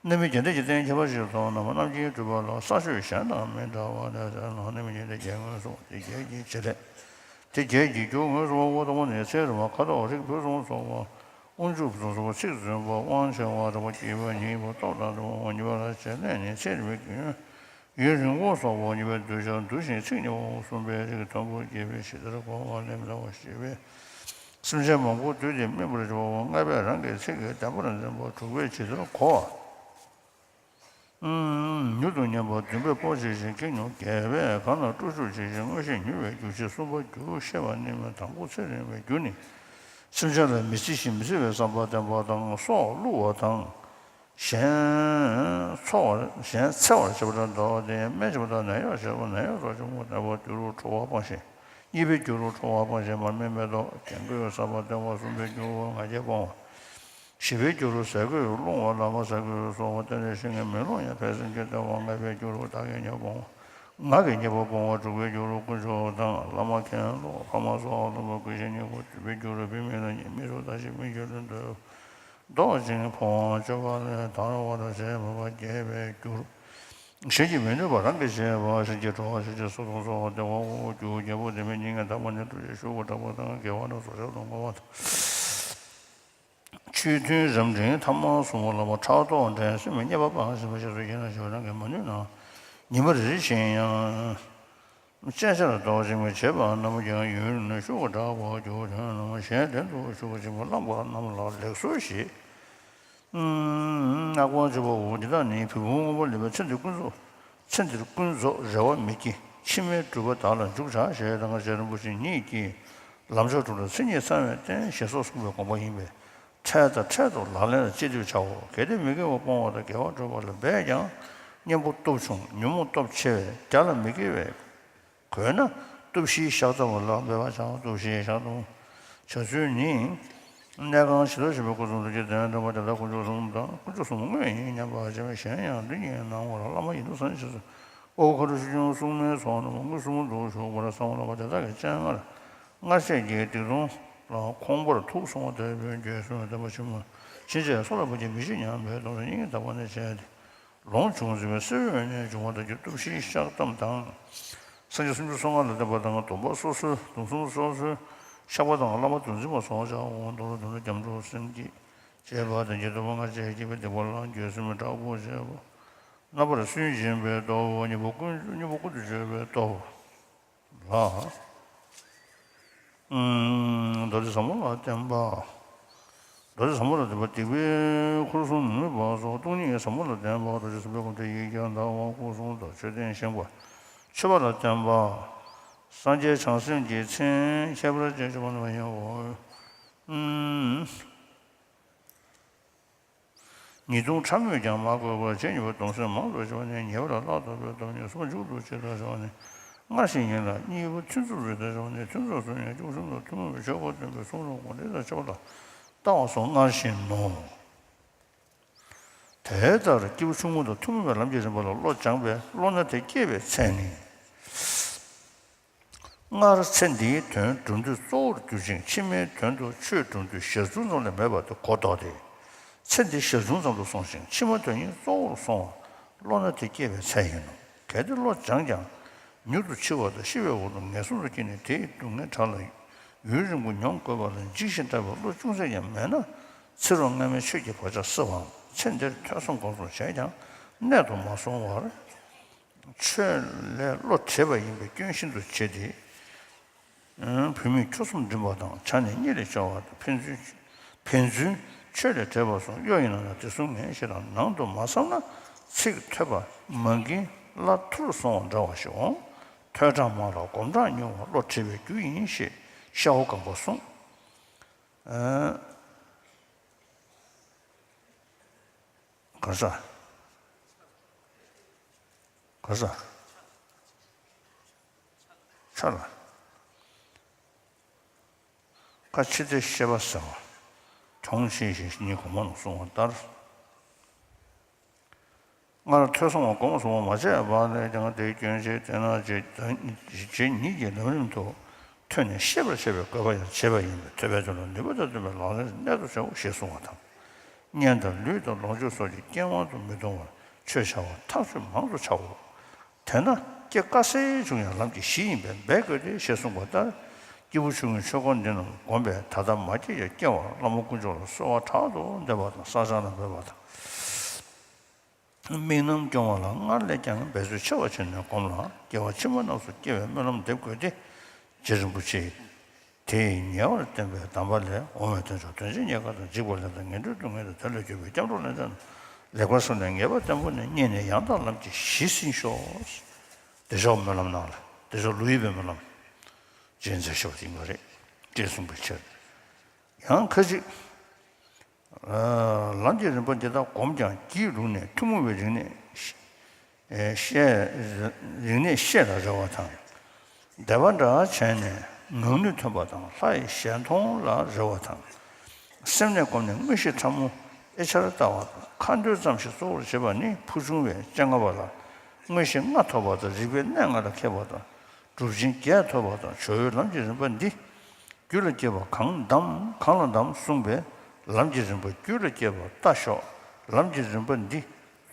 རྣམ་སྨིན་རྒྱུ་འབྲས་ཀྱི་རྟེན་ཁྱད་པར་ཞིག་ཐོབ་རྣམ་པ་རྣམ་མཁྱེན་གྲུབ་པ་ལ་ས་ཕྱོགས་གཞན་དང་མི་འདྲ་བ་དེ་ལྟར་ན་རྣམ་སྨིན་རྒྱུ་འབྲས་བརྒྱད་མངོན་སུམ་དེ་བརྒྱད་ཀྱི་བྱེད་ལས། དེ་བརྒྱད་ཀྱི་རྒྱུ་མངོན་སུམ་དབང་པོ་དང་པོ་ནི་ཚེ་རིང་བ་ཁ་དོག་རིགས་ཕུན་སུམ་ཚོགས་པ། དབང་ཕྱུག་ཕུན་སུམ་ཚོགས་པ་ཚིག་འཛིན་པ་དབང་ཆེ་བ་རིག་པ་སྐྱིད་པ་ཉེས་པ་སྟོབས་དང་ལྡན་པ་ཉེས་པ་ལ་བྱེད་ལས་ནི་ཚེ་རིང་བའི་རྒྱུ། ཡུན་རིང་པོ་སོགས་པ་ཉེས་པའི་འདོད་ཆགས་འདུ་ཞིང་ཚིག་ཉེ་བའོ་གསུངས་པའི་རིགས་མཐོན་པོར་སྐྱེས་པའི་ཕྱི་ལྟར་གོ་བ་ལས་མི་འདའ་བ་ཞེས་པས། སེམས་ཅན་མང་པོ་བསྡུས་ཏེ་སྨིན་པར་བྱ་བ་ལྔ་པས་རང་གི་ཚིག་གི་བདེན་པར་འཛིན་པ་དྲུག་པས་ཇི་ལྟར་གོ་བ། མྱུར་དུ་ཉམས་པ་བདུན་པས་སྤོང་བྱེད་ཅིང་ཁེངས་མྱུར་བརྒྱད་པས་གང་ལ་དཀྲུག་ཤུགས་ཆེ་ཞིང་མངོན་ཤེས་མྱུར་བའི་རྒྱུ་ཞེས་གསུམ་པ་རྒྱུ་ཤེས་པ་ནི་མི་དང་པོ་ཚེ་རིང་བའི་རྒྱུ་ནི། སེམས་ཅན་ལ་མི་བརྩི་ཞིང་མི་བརྩི་བའི་བསམ་པ་བསྟེན་པ་དང་སྲོག་བླུ་བ་དང་། གཞན་འཚེ་བར་གཞན་འཚེ་བར་བྱེད་པ་དང་འདྲ་བ་དེ་སྨན་བྱེད་པ་དང་ནད་གཡོག་བྱེད་པ་ནད་གཡོག་སོགས་ཀྱི་དངོས་བསྟན་པ་དུད་འགྲོར་ཁྲོ་བ་སྤངས་ཤིང་། གཉིས་པའི་རྒྱུ་རུ་ཁྲོ་བ་སྤངས་ཤིང་མར་མེ་མེ་ཏོག་ལྡན་གོས་བསམ་པ་བརྟན་པ། གསུམ་པའི་རྒྱུ་རུ་ང་རྒྱལ་སྤོང་བ། བཞི་པའི་རྒྱུ་རུ་ཟས་གོས་བསླུང་བ་ལ་མ་ཟས་གོས་སོགས་པ་བསྟན་ནས་ཤིང་གི་མེ་ལོང་ཡང་ཕན་སེམས་ཀྱི་བརྟན་པ། ལྔ་པའི་རྒྱུ་རུ་བདག་གི་ཉེས་སྤོང་བ། ངག་གི་ཉེས་པ་སྤོང་བ། དྲུག་པའི་རྒྱུ་རུ་དཀོན་མཆོག་དང་བླ་མ་མཁན་སློབ་ཕ་མ་སོགས་སློབ་མ་བཀུར་ཤིང་བསྙེན་བཀུར། བདུན་པའི་རྒྱུ་རུ་བུད་མེད་ལ་མཉེས། མི་རུ་ལྟ་ཞིང་མི་རྒྱུད་ལ་འདོད། ལྡོག་ཅིང་འཕོ་བ་སྤྱོད་པ་ལས་ཐར་བར་བྱེད་པ་བརྒྱད་པའི་རྒྱུ་རུ། གཞན་གྱིས་མི་ནུས་པ་རང་གིས་བྱས་པ། གཞན་གྱིས་འགྲོ་བ་གཞན་གྱི་སོ་ཐོག་སོགས་བདེ་བ་དབང་པོ་རྒྱུ་བརྒྱད་པོ་བདེན་པའི་གཉིས་ཀ་དག་པ་ནི་བསྒྲུབ་བྱའི་ཤུགས་ཀྱིས་དྲག་པ་དང་དགེ་བ་ལ་རྫོགས་བྱ་དང་བསྔོ་བ་དང་། ཆོས་མཐུན་རབ་འབྲིང་ཐ་མ་གསུམ་པ་ལ་ཕྲག་དོག་འགྲན་སེམས་ཀྱི་རྙེད་པ་སྤངས་ཟིན་པ་ཞེས་སུ་ཡིན་ན་ཞེས་པ་རང་གིས་མ་ནུས་ན། ཉིན་མ་རེ་རེ་བཞིན་ཡང་། དཔྱད་བྱར་ལྡོག་ཅིང་བྱེད་པ་རྣམས་ཀྱང་ཡུན་རིང་ན་ཤུགས་ཀྱིས་དྲག་པར་འགྱུར་དོན་ནམ། གཞན་དོན་དུ་ཤུགས་ཆེན་པོས་བླངས་པ་རྣམས་ལ་ལེགས་སོ་ཞེས། སྔགས་པ་བཅུ་པའོ། འདི་དག་ནི་བོད་ཕྲུག་སྔོན་པོ་ལེན་པའི་ཚེ་འདིར་ཀུན་རྫོབ། ཚེ་འདིར་ཀུན་རྫོབ་རེ་བ་མི་སྐྱེ། ཕྱི་མའི་སྒྲུབ་པ་དག་ལ་འཇུག་བྱ་ཞེས་ད་ག་རྗེ་རིན་པོ་ཆེ་ཉིད་ཀྱིས་ལམ་མཆོག་དྲུག་ལ་མཚན་ཉིད་གསང་བའི་རྟེན་ཞེས་སོགས་གསུངས་པའི་དགོངས་པ་ཡིན་པས། འཕྲལ་དང་འཕྲལ་དུ་ལག་ལེན་ལ་བྱེད་ཐུབ་བྱའོ། གལ་ཏེ་མི་དགེ་བ་སྤོང་བ་དང་དགེ་བ་སྒྲུབ་པ་ལ་འབད་ཀྱང་གཉེན་པོ་སྟོབས་ཆུང་ཉོན་མོངས་སྟོབས་ཆེ་བས་བརྒྱ་ལ་མི་དགེ་བའི། དགོས་ན་སྟོབས་བཞིའི་བཤགས་ཐབས་ལ་འབད་པ་བྱའོ། སྟོབས་བཞིའི་བཤགས་ཐབས་བྱ་ཚུལ་ནི། གནས་ཁང་ཇི་ལྟར་བཞེངས་པའི་སྐུ་གསུང་ཐུགས་ཀྱི་གདན་འདྲེན་པ་དེ་དག་དཀོན་མཆོག་གསུམ་དང་དཀོན་མཆོག་གསུམ་དངོས་ཡིན་སྙམ་པ་བྱས་པས་གཞན་ཡང་འདི་ཉིད་སྣང་བ་ལ་བླ་མ་ཡིན་དུ་ཟིན་ཞེས་སོ། ཨོ་ཁ་རུ་ཆུ་ཆུང་སྲུང་མའི་ཚོགས་རྣམས་མངོན་སུམ་དུ་བཞུགས་པར་བསམ་ལ་བ་དེ་དག་གི་སྤྱན་སྔར། སྔར་བྱས་ཀྱི་སྡིག་ལྟུང་ལ་ཁོང་པར་ཐུག་སོང་བ་དེ་བོད་འགྱོད་སོང་བའི་བསྟན་པ་ཆེན་མོ་ཕྱིན་ཆད་སྲོག་ལ་བབ་ཀྱང་མི་བྱེད་སྙམ་པའི་སྡོམ་སེམས་སྙིང་གི་དག་པ་ནས་བྱས་ཏེ། ལོངས་སྤྱོད་འཛིན་པའི་སྲེད་པའི་དབེན་གནས་འབྱུང་བ་དང་རྒྱུ་སྟོབས་བཞིའི་བཤགས་ཐབས་དང་། སངས་རྒྱས་སུམ་ཅུ་སོ་ལྔ་ལ་བརྟེན་པ་དང་སྡོམ་པ་སོ་སོའི་སྡོམ་གསུམ་སོ་སོའི་བཤགས་པ་དང་བླ་མ་གདུང་འཛིན་པ་སོགས་བྱའོ། མདོར་ན་སྒྲུབ་པ་སྒྱུ་འཕྲུལ་སེམས་བསྐྱེད་བྱེད་པ་དང་རྒྱུ་སྟོབས་ལྔ་བཅས་བསྐྱེད་པའི་སྡིག་པ་ལ་འགྱོད་སེམས་དྲག་པོ་བྱེད་པ། རྣམ་པར་སུན་འབྱིན་པའི་སྟོབས། གཉེན་པོ་ཀུན་གཉེན་པོ་ཀུན་ཏུ་སྤྱོད་པའི་སྟོབས། ལ། རྡོ་རྗེ་ཟབ་མོ་ལ་བརྟེན་པ། རྡོ་རྗེ་ཟབ་མོ་ལ་བརྟེན་པ་སྡིག་པའི་འཁོར་གསུམ་ནུབ་པ་སོགས་སྟོང་ཉིད་ཟབ་མོ་ལ་བརྟེན་པ། རྡོ་རྗེ་སེམས་དཔའི་སྒོམ་བཟླས་ཡིག་བརྒྱ་བཟླ་བ་སྐུ་གསུང་ཐུགས་མཆོད་རྟེན་བཞེངས་པ། མཆོད་པ་ལ་བརྟེན་པ། སངས་རྒྱས་བྱང་སེམས་ཀྱི་མཚན་ཁྱད་པར་ཅན་བཅུ་པ་ནི་མ་ཡིན་འོ། ཉེས་ལྟུང་ཕྲ་མོས་ཀྱང་མ་གོས་པར་རྗེས་གཉིས་པ་སྡོམ་སེམས་མང་དུ་བྱ་བ་ནི་ཉེ་བར་བརླག་ཏུ་འབད་སྟོབས་ཉིད་གསུམ་པ་མཇུག་ཏུ་ཇི་ལྟར་བྱ་བ་ནི། སྔར་བཞིན་ཡིན་ལ་གཉིས་པ་ཐུན་ཚོད་རེ་ལྟར་བྱ་བ་ནི་ཐུན་ཚོད་སུ་ཡང་སྐྱེས་བུ་ཆུང་ངུ་དང་ཐུན་མོང་བའི་ཆོས་འཁོར་སྟོན་པའི་གསུང་རབ་གོང་འདྲེན་དང་བཅས་པ་ལ་ལྟ་བ་སོགས་སྔར་བཞིན་ནོ། དེ་ལྟར་སྐྱེས་བུ་ཆུང་ངུ་དང་ཐུན་མོང་བའི་ལམ་གྱི་རིམ་པ་ལ་བློ་སྦྱངས་པས་བློ་སྣ་དེ་སྐྱེས་པའི་ཚེ་ནི། སྔར་ཚེ་འདིའི་དོན་སྒྲུབ་འདོད་གཙོ་བོར་གྱུར་ཅིང་ཕྱི་མའི་དོན་དུ་ཆོས་སྒྲུབ་འདོད་གཞིར་བཟུང་ཙམ་ལས་མེད་པ་དེ་གོ་ལྡོག་སྟེ། ཚེ་འདི་གཞིར་བཟུང་ཙམ་དུ་སོང་ཞིང་ཕྱི་མ་དོན་གཉེར་གཙོ་བོར་སོང་བ་བློ་སྣ་དེ་སྐྱེས་པའི་ཚེ་ཡིན་ནོ། གལ་ཏེ་བློ་སྦྱངས་ཀྱང་མྱུར་དུ་འཆི་བ་དང་ཤི་བའི་འོག་ཏུ་ངན་སོང་དུ་སྐྱེས་ནས་དེ་ཡི་སྡུག་བསྔལ་དག་ལ་ཡུན་རིང་པོ་མྱོང་དགོས་པ་ལ་འཇིགས་ཤིང་སྐྲག་པའི་བློ་ཅུང་ཟད་ཀྱང་མེད་ན། ཚེ་རབས་སྔ་མའི་ཆོས་ཀྱི་བག་ཆགས་སེལ་བའམ་ཚེ་འདིར་ཐོས་བསམ་སྒོམ་གསུམ་བྱས་ཀྱང་གནད་དུ་མ་སོང་བར། ཆོས་ལས་བློ་བྲེལ་བ་ཡིན་པས་སྐྱོན་ཤིན་ཏུ་ཆེ་སྟེ། བུད་མེད་ཁྱོ་གསུམ་འགྲིམ་པ་དང་ཆ་ནས་གཉིད་ལས་སྐྱོ་བ་དང་ཕན་ཚུན་ཕན་ཚུན་ཆོས་ལས་བྲེལ་བ་སོགས་གཡོ་ཡིན་ན་ཡང་དེ་གསུམ་ངན་ཞེ་དྲག་ནང་དུ་མ་བསམ་ན་ཚིག་ཐོས་པ་མ་གིན་སླར་ཐུར་སོང་བ་འདྲ་བ་ཞིག་འོང་། ཐོས་གྲངས་མང་ལ་སྒོམ་གྲངས་ཉུང་བ་བློ་བྲེལ་བའི་རྒྱུ་ཡིན་ཞེས་ཤ་བོ་སྒམ་པོས་གསུངས། ག་ས། ག་ས། ཆ་ལ། ཁ་ཕྱི་བལྟས་ཤེས་པ་ཟེར་བ། གྲོང་ཆེ་ཞིང་ཉིད་གོང་མ་ལ་གསུངས་པ་ལྟར། སྔར་ཐོས་བསམ་སྒོམ་གསུམ་མ་བྱས་པ་ལས་ཀྱང་དེའི་སྐྱོན་བྱེད་དེ་ན་བྱེད་བྱེད་ཉིད་ཀྱིས་ལམ་རིམ་དུ་ཐོས་ནས་ཤེས་པར་བྱེད་པའི་དགོས་པ་ཡང་བྱེད་པ་ཡིན་པས། ཐོས་པའི་དོན་ལ་ནུས་པ་དང་ལྡན་པའི་ལག་ལེན་གནད་དུ་བྱའོ་ཞེས་གསུངས་པ་དང་། གཉེན་དང་ལུས་དང་ལོངས་སྤྱོད་སོགས་ཀྱི་རྐྱེན་དབང་དུ་མི་གཏོང་བར་ཆོས་བྱ་བ་ཐག་ཆོད་མང་དུ་བྱའོ། དེས་ན་སྐྱེ་དཀའ་སེལ་བྱུང་ཡང་ལམ་གྱི་གཞི་ཡིན་པས་འབད་དགོས་ཏེ་ཞེས་གསུངས་པ་ལྟར། སྐྱེས་བུ་ཆུང་ངུའི་ཆོས་སྐོར་འདི་རྣམས་བསྒོམས་པས་ད་ལྟ་མ་སྐྱེས་ཀྱང་སྐྱེ་བར་བླ་མ་དཀོན་མཆོག་ལ་གསོལ་བ་དྲག་ཏུ་འདེབས་པ་དང་བསགས་སྦྱང་ལ་འབད་པ་དང་། དམིགས་རྣམ་སྐྱོང་བ་ལ་སྔར་ལས་ཀྱང་འབད་རྩོལ་ཆེ་བ་བྱས་ནས་བསྒོམས་ལ་སྐྱེ་བ་ཕྱི་མ་རྣམས་སུ་སྐྱེ་བའི་སྨོན་ལམ་འདེབས་དགོས་ཏེ། རྗེ་རིན་པོ་ཆེས་དེ་ཡི་ཉེ་བར་བསྟན་པའི་གདམས་པ་ལས། འོང་བའི་དལ་འབྱོར་དོན་ཆེན་རྙེད་དཀའ་དང་། འཇིགས་པ་ལས་འདའ་ངན་འགྲོའི་སྡུག་བསྔལ་དང་། དེ་ལས་སྐྱོབ་པའི་སྐྱབས་འགྲོ་ལ་འདུད་ན། ལེགས་པར་བསམས་ནས་ངེས་པར་བརྟན་པོ་ནི། རྙེད་ནས་ཡང་དག་ལམ་གྱི་གཞི་ཟིན་ཤོག། དེ་ཞོག་སྨོན་ལམ་གནང་ལ། དེ་ཞོག་ལོ་ཡི་པའི་སྨོན་ལམ་རྗེས་མཛད་ཤོག་ཡིན་པ་རེད། ཅེས་གསུངས་པའི་ཕྱིར། ཡང་ཁ་ཅིག་ལམ་གྱི་རིམ་པ་འདི་དག་བསྒོམས་ཀྱང་སྐྱིད་ལུགས་ནས་ཐུན་མོང་བའི་རིག་གནས་ཤེས་རིག་གནས་ཤེས་ལ་རེ་བ་དང་། དད་པ་འདྲ་བྱས་ནས་ངང་ནུས་ཐོན་པ་དང་། ལྷ་ཡི་ཞལ་མཐོང་ལ་རེ་བ་དང་། སེམས་གནས་བསྒོམས་ནས་དངོས་གཞི་ཕྲ་མོ་དབྱེ་ཆར་ལྟ་བ་དང་། ཁ་འདོན་ཙམ་ཞིག་གཙོ་བོར་བྱེད་པ་ནི་ཕུལ་བྱུང་བའི་སྤྱན་སྔ་བ་ལ་དངོས་གཞི་ལྔ་ཐོབ་པ་དང་། རིག་པའི་གནས་ལྔ་ལ་མཁས་པ་དང་། གྲུབ་ཆེན་བརྒྱད་ཐོབ་པ་དང་། ཇོ་བོའི་ལམ་གྱི་རིམ་པ་འདི། རྒྱུད་ལ་སྐྱེས་པ་གང་གདམས་གང་ལ་གདམས་གསུངས་པས། ལམ་གྱི་རིམ་པ་རྒྱུད་ལ་སྐྱེས་པ་ལྟ་ཞོག། ལམ་གྱི་རིམ་པ་འདི་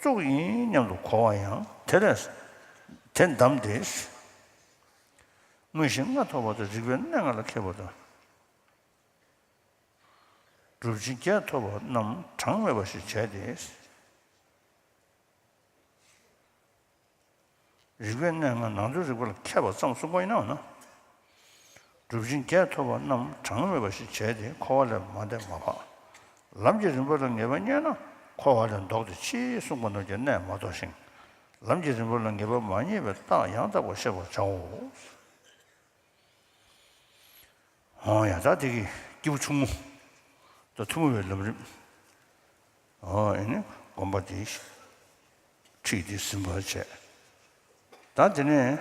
གཙུག་ཡིན་སྙམ་དུ་གོ་བ་ཡང་། དེ་ལས་དེ་གདམས་ཏེ། དངོས་གཞི་ལྔ་ཐོབ་པ་དང་། རིག་པའི་གནས་ལྔ་ལ་མཁས་པ་དང་། གྲུབ་ཆེན་བརྒྱད་ཐོབ་པ་རྣམས་གྲངས་མེད་པ་ཞིག་བྱས་ཏེ། རིག་པའི་གནས་ལྔ་ནང་དོན་རིག་པ་ལ་མཁས་པ་ཙམ་གསུངས་པ་ཡིན་ནའང་ན། གྲུབ་ཆེན་བརྒྱད་ཐོབ་པ་རྣམས་གྲངས་མེད་པ་ཞིག་བྱས་ཏེ་འཁོར་བ་ལས་མ་འདས་མ་འཕགས། ལམ་གྱི་རིམ་པ་ལ་ངེས་པ་རྙེད་ན་འཁོར་བ་ལས་ལྡོག་སྟེ་ཕྱིའི་གསུངས་པ་རྣམས་ཀྱི་གནས་མ་རྟོགས་ཤིང་། ལམ་གྱི་རིམ་པ་ལ་ངེས་པ་མ་རྙེད་པའི་རྟགས་ཡང་དག་པར་ཤེས་པར་བྱའོ། འོ་ཡ། ད་དེ་གི་སྐྱེས་བུ་ཆུང་ངུ་ད་ཐུན་མོང་བའི་ལམ་རིམ། འོ་ཡ་ནི་དགོངས་པ་དེ་ཁྲིད་དེ་ཟིན་པར་བྱས། ད་དེ་ནས་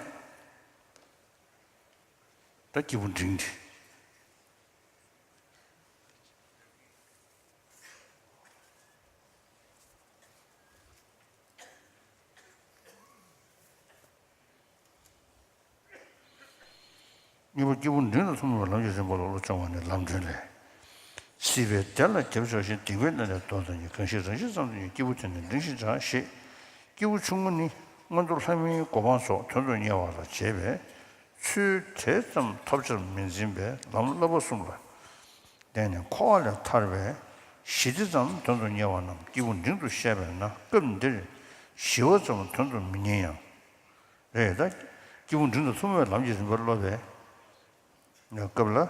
ད་སྐྱེས་བུ་འབྲིང་དེ། གཉིས་པ། སྐྱེས་བུ་འབྲིང་དང་ཐུན་མོང་བའི་ལམ་གྱི་རིམ་པ་ལ་བློ་སྦྱོང་བ་ནི་ལམ་སྒྲོན་ལས། སྲིད་པའི་བདེ་ལ་རྒྱབ་ཕྱོགས་ཤིང་། སྡིག་པའི་གནས་ལས་ལྡོག་ཐབས་ཉིད། གང་ཞིག་རང་བཞིན་ཙམ་དུ་ཡང་། སྐྱེས་བུ་དེ་ནི་འབྲིང་ཞེས་བྱ། ཞེས་སྐྱེས་བུ་ཆུང་ངུ་ནི་མངོན་མཐོ་ལྷ་མིའི་གོ་འཕང་སོགས་དོན་དུ་གཉེར་བ་ལ་བྱེད་པས། ཚུལ་དེ་ཙམ་ཐོབ་བྱར་མི་འཛིན་པས། ལམ་བསླབ་པ་གསུམ་ལ་བརྟེན་ནས་འཁོར་བ་ལས་ཐར་བའི་ཞི་བདེ་ཙམ་དོན་དུ་གཉེར་བ་རྣམས་སྐྱེས་བུ་འབྲིང་དུ་བཤད་པས་ན། སྐབས་འདིར་ཞི་བ་ཙམ་དོན་དུ་མི་གཉེར་ཡང་། རེད། ད་སྐྱེས་བུ་འབྲིང་དང་ཐུན་མོང་བའི་ལམ་གྱི་རིམ་པ་སློབ་པའི་སྐབས་ལ།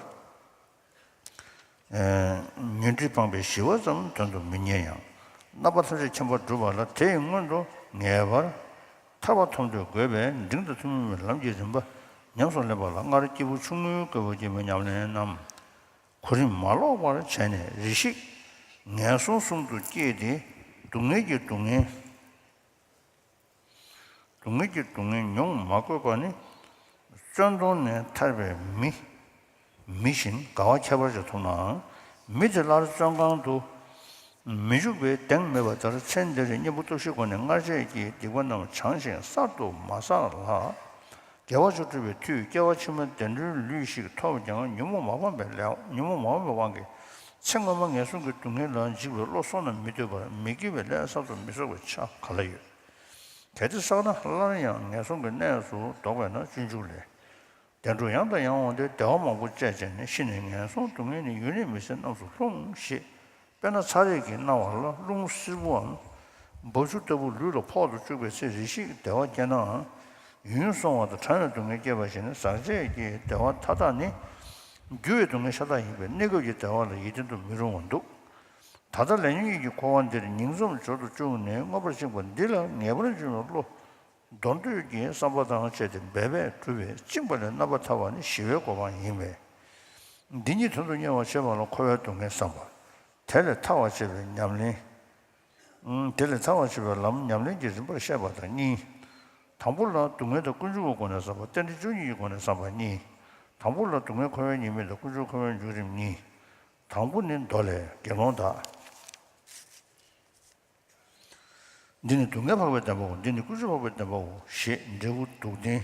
ཉོན་སྒྲིབ་སྤངས་པའི་ཞི་བ་ཙམ་དོན་དུ་མི་གཉེར་ཡང་། རྣམ་པ་ཐམས་ཅད་མཁྱེན་པར་སྒྲུབ་པ་ལ་དེ་ཡི་སྔོན་དུ་ངེས་པར་ཐར་པ་ཐོབ་འདོད་དགོས་པས། འབྲིང་དང་ཐུན་མོང་བའི་ལམ་གྱི་རིམ་པ་ཉམས་སུ་ལེན་པ་ལ་སྔར་སྐྱེས་བུ་ཆུང་ངུའི་སྐབས་སུ་སྐྱེས་བུའི་ཉམས་ལེན་རྣམས་གོ་རིམ་མ་ལོག་པར་བྱས་ནས་རེ་ཞིག་ངན་སོང་གསུམ་དུ་སྐྱེས་ཏེ། སྡུག་བསྔལ་གྱི་སྡུག་བསྔལ། སྡུག་བསྔལ་གྱི་སྡུག་བསྔལ་མྱོང་མ་དགོས་པ་ནི། བཙོན་དོང་ནས་ཐར་པའི་མི། མི་བཞིན་དགའ་བ་ཁྱད་པར་ཅན་ཐོབ་ནའང་། མི་དེ་སླར་བཙོན་ཁང་དུ་མི་འཇུག་པའི་གདེང་མེད་པ་ལྟར། ཚེ་འདིར་གཉེན་པོ་སྟོབས་བཞིའི་སྒོ་ནས་སྔར་བྱས་ཀྱི་སྡིག་པ་རྣམས་བྱང་ཞིང་གསར་དུ་མ་བསགས་ལ། དགེ་བ་ཆོས་སྒྲུབ་པའི་མཐུས་སྐྱེ་བ་ཕྱི་མ་བདེ་འགྲོའི་ལུས་ཤིག་ཐོབ་ཀྱང་ཉོན་མོངས་མ་སྤངས་པའི་ལས། ཉོན་མོངས་མ་སྤངས་པའི་དབང་གིས་ཚེ་སྔོན་མ་ངན་སོང་གི་སྡུག་བསྔལ་ལ་འཇིགས་པའི་བློ་བསམ་ན་མི་འདོད་པར་མི་དགེ་བའི་ལས་གསར་དུ་མི་བསགས་པའི་ཆ་ག་ལ་ཡོད། གལ་ཏེ་བསགས་ན་སླར་ཡང་ངན་སོང་གི་གནས་སུ་ལྡོག་པས་ན་སྤྱོད་འཇུག་ལས། བདེ་འགྲོ་ཡང་དང་ཡང་འོངས་ཏེ། བདེ་བ་མང་པོ་སྤྱད་བྱས་ནས། ཤི་ནས་ངན་སོང་སྡུག་བསྔལ་ནི། ཡུན་རིང་མི་བཟད་རྣམས་སུ་ལྷུང་། ཞེས་དཔེར་ན་ཚ་རེག་གི་སྣང་བ་ལ་རླུང་བསིལ་པོའམ་འབབ་ཆུ་ལྟ་བུ་ལུས་ལ་ཕོག་ཏུ་བཅུག་པའི་ཚེ་རེ་ཞིག་བདེ་བ་སྐྱེ་ནའང་། ཡུན་སོང་བ་དང་ཕྲ་བའི་སྡུག་བསྔལ་སྐྱེ་བ་ཞིག་ནི། ཟག་བཅས་ཀྱི་བདེ་བ་མཐའ་དག་ནི་འགྱུར་བའི་སྡུག་བསྔལ་ཤ་སྟག་ཡིན་པས། གནས་སྐབས་ཀྱི་བདེ་བ་ལ་ཡིད་བརྟན་དུ་མི་རུང་བར་འདུག། ད་ལྟ་ལས་ཉོན་གྱི་འཁོར་བ་འདིར་ཉིང་མཚམས་སྦྱོར་དུ་བཅུག་ནས་མངོན་པར་བཅིངས་པ་འདི་ལ་ངེས་པར་འབྱུང་བའི་བློ། མདོར་བསྡུས་ཀྱི་བསམ་པ་དང་བཅས་ཏེ་འབད་པས་གྲུབ་པས། བཅིངས་པ་ལས་རྣམ་པར་ཐར་བ་ནི་ཞི་བའི་གོ་འཕང་ཡིན་པས། འདི་ཉིད་དོན་དུ་གཉེར་བར་བྱེད་པ་ལ་འཁོར་བའི་སྡུག་བསྔལ་བསམ་པ། དེ་ལས་ཐར་བར་བྱེད་པའི་ཉམས་ལེན། དེ་ལས་ཐར་བར་བྱེད་པའི་ལམ་ཉམས་ལེན་གྱི་རིམ་པར་བཤད་པ་དང་གཉིས། དང་པོ་ལ་སྡུག་བསྔལ་དང་ཀུན་འབྱུང་གི་སྒོ་ནས་བསམ་པ། རྟེན་འབྲེལ་བཅུ་གཉིས་ཀྱི་སྒོ་ནས་བསམ་པ་གཉིས། དང་པོ་ལ་སྡུག་བསྔལ་འཁོར་བའི་ཉེས་དམིགས་དང་ཀུན་འབྱུང་འཁོར་བའི་འབྱུང་རིམ་གཉིས། དང་པོ་ནི་མདོ་ལས། དགེ་སློང་དག། འདི་ནི་སྡུག་བསྔལ་འཕགས་པའི་བདེན་པའོ། འདི་ནི་ཀུན་འབྱུང་འཕགས་པའི་བདེན་པའོ་ཞེས་འབྲས་བུ་སྡུག་བདེན།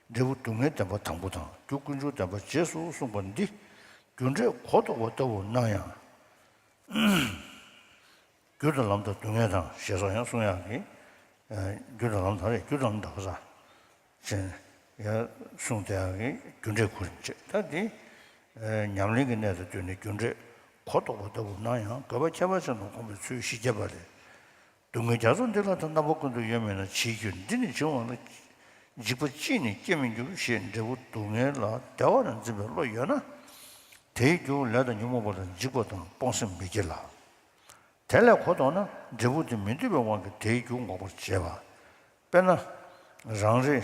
འབྲས་བུ་སྡུག་བསྔལ་བདེན་པ་དང་པོ་དང་རྒྱུ་ཀུན་འབྱུང་བདེན་པ་རྗེས་སུ་གསུངས་པ་འདི་རྒྱུ་འབྲས་གོ་ལྡོག་པ་ལྟ་བུར་སྣང་ཡང་། རྒྱུ་དང་ལམ་དང་སྡུག་བསྔལ་དང་ཞེས་སོགས་ཡང་གསུང་ཡག་གི། རྒྱུ་དང་ལམ་དང་རེད། རྒྱུ་དང་ལམ་དང་ག་ས། ཅན། ཡང་གསུངས་བསྡད་ཡག་གི་རྒྱུ་འབྲས་གོ་རིམ་བྱས། ད་འདི་ཉམས་ལེན་གྱི་གནས་དང་བསྟུན་ནས་རྒྱུ་འབྲས་གོ་ལྡོག་པ་ལྟ་བུར་སྣང་ཡང་དགོས་པ་ཁྱད་པར་ཅན་དུ་དགོངས་པའི་ཚུལ་བཞི་བརྒྱ་པ་ལས། སྡུག་བསྔལ་རྒྱ་མཚོ་འདི་ལ་ད་རྣམ་པ་ཀུན་ཏུ་ཡོད་མིན་ན་ཇི་སྐད་འདི་ནི་འབྱུང་བ་ལ། འཇིགས་པ་ཅིས་ནི་སྐྱེ་མི་འགྱུར་ཞེས་འབྲས་བུ་སྡུག་བསྔལ་ལ་བདེ་བར་འཛིན་པའི་བློ་ཡོད་ན། དེའི་རྒྱུ་ལས་དང་ཉོན་མོངས་པ་ལ་འཇིགས་པ་དང་སྤོང་སེམས་མི་སྐྱེ་ལ། དེ་ལས་གོ་ལྡོག་ན་འབྲས་བུ་དེ་མི་འདོད་པའི་དབང་གིས་དེའི་རྒྱུ་འགོག་པར་བྱེད་པ། དཔེར་ན། རང་རེ།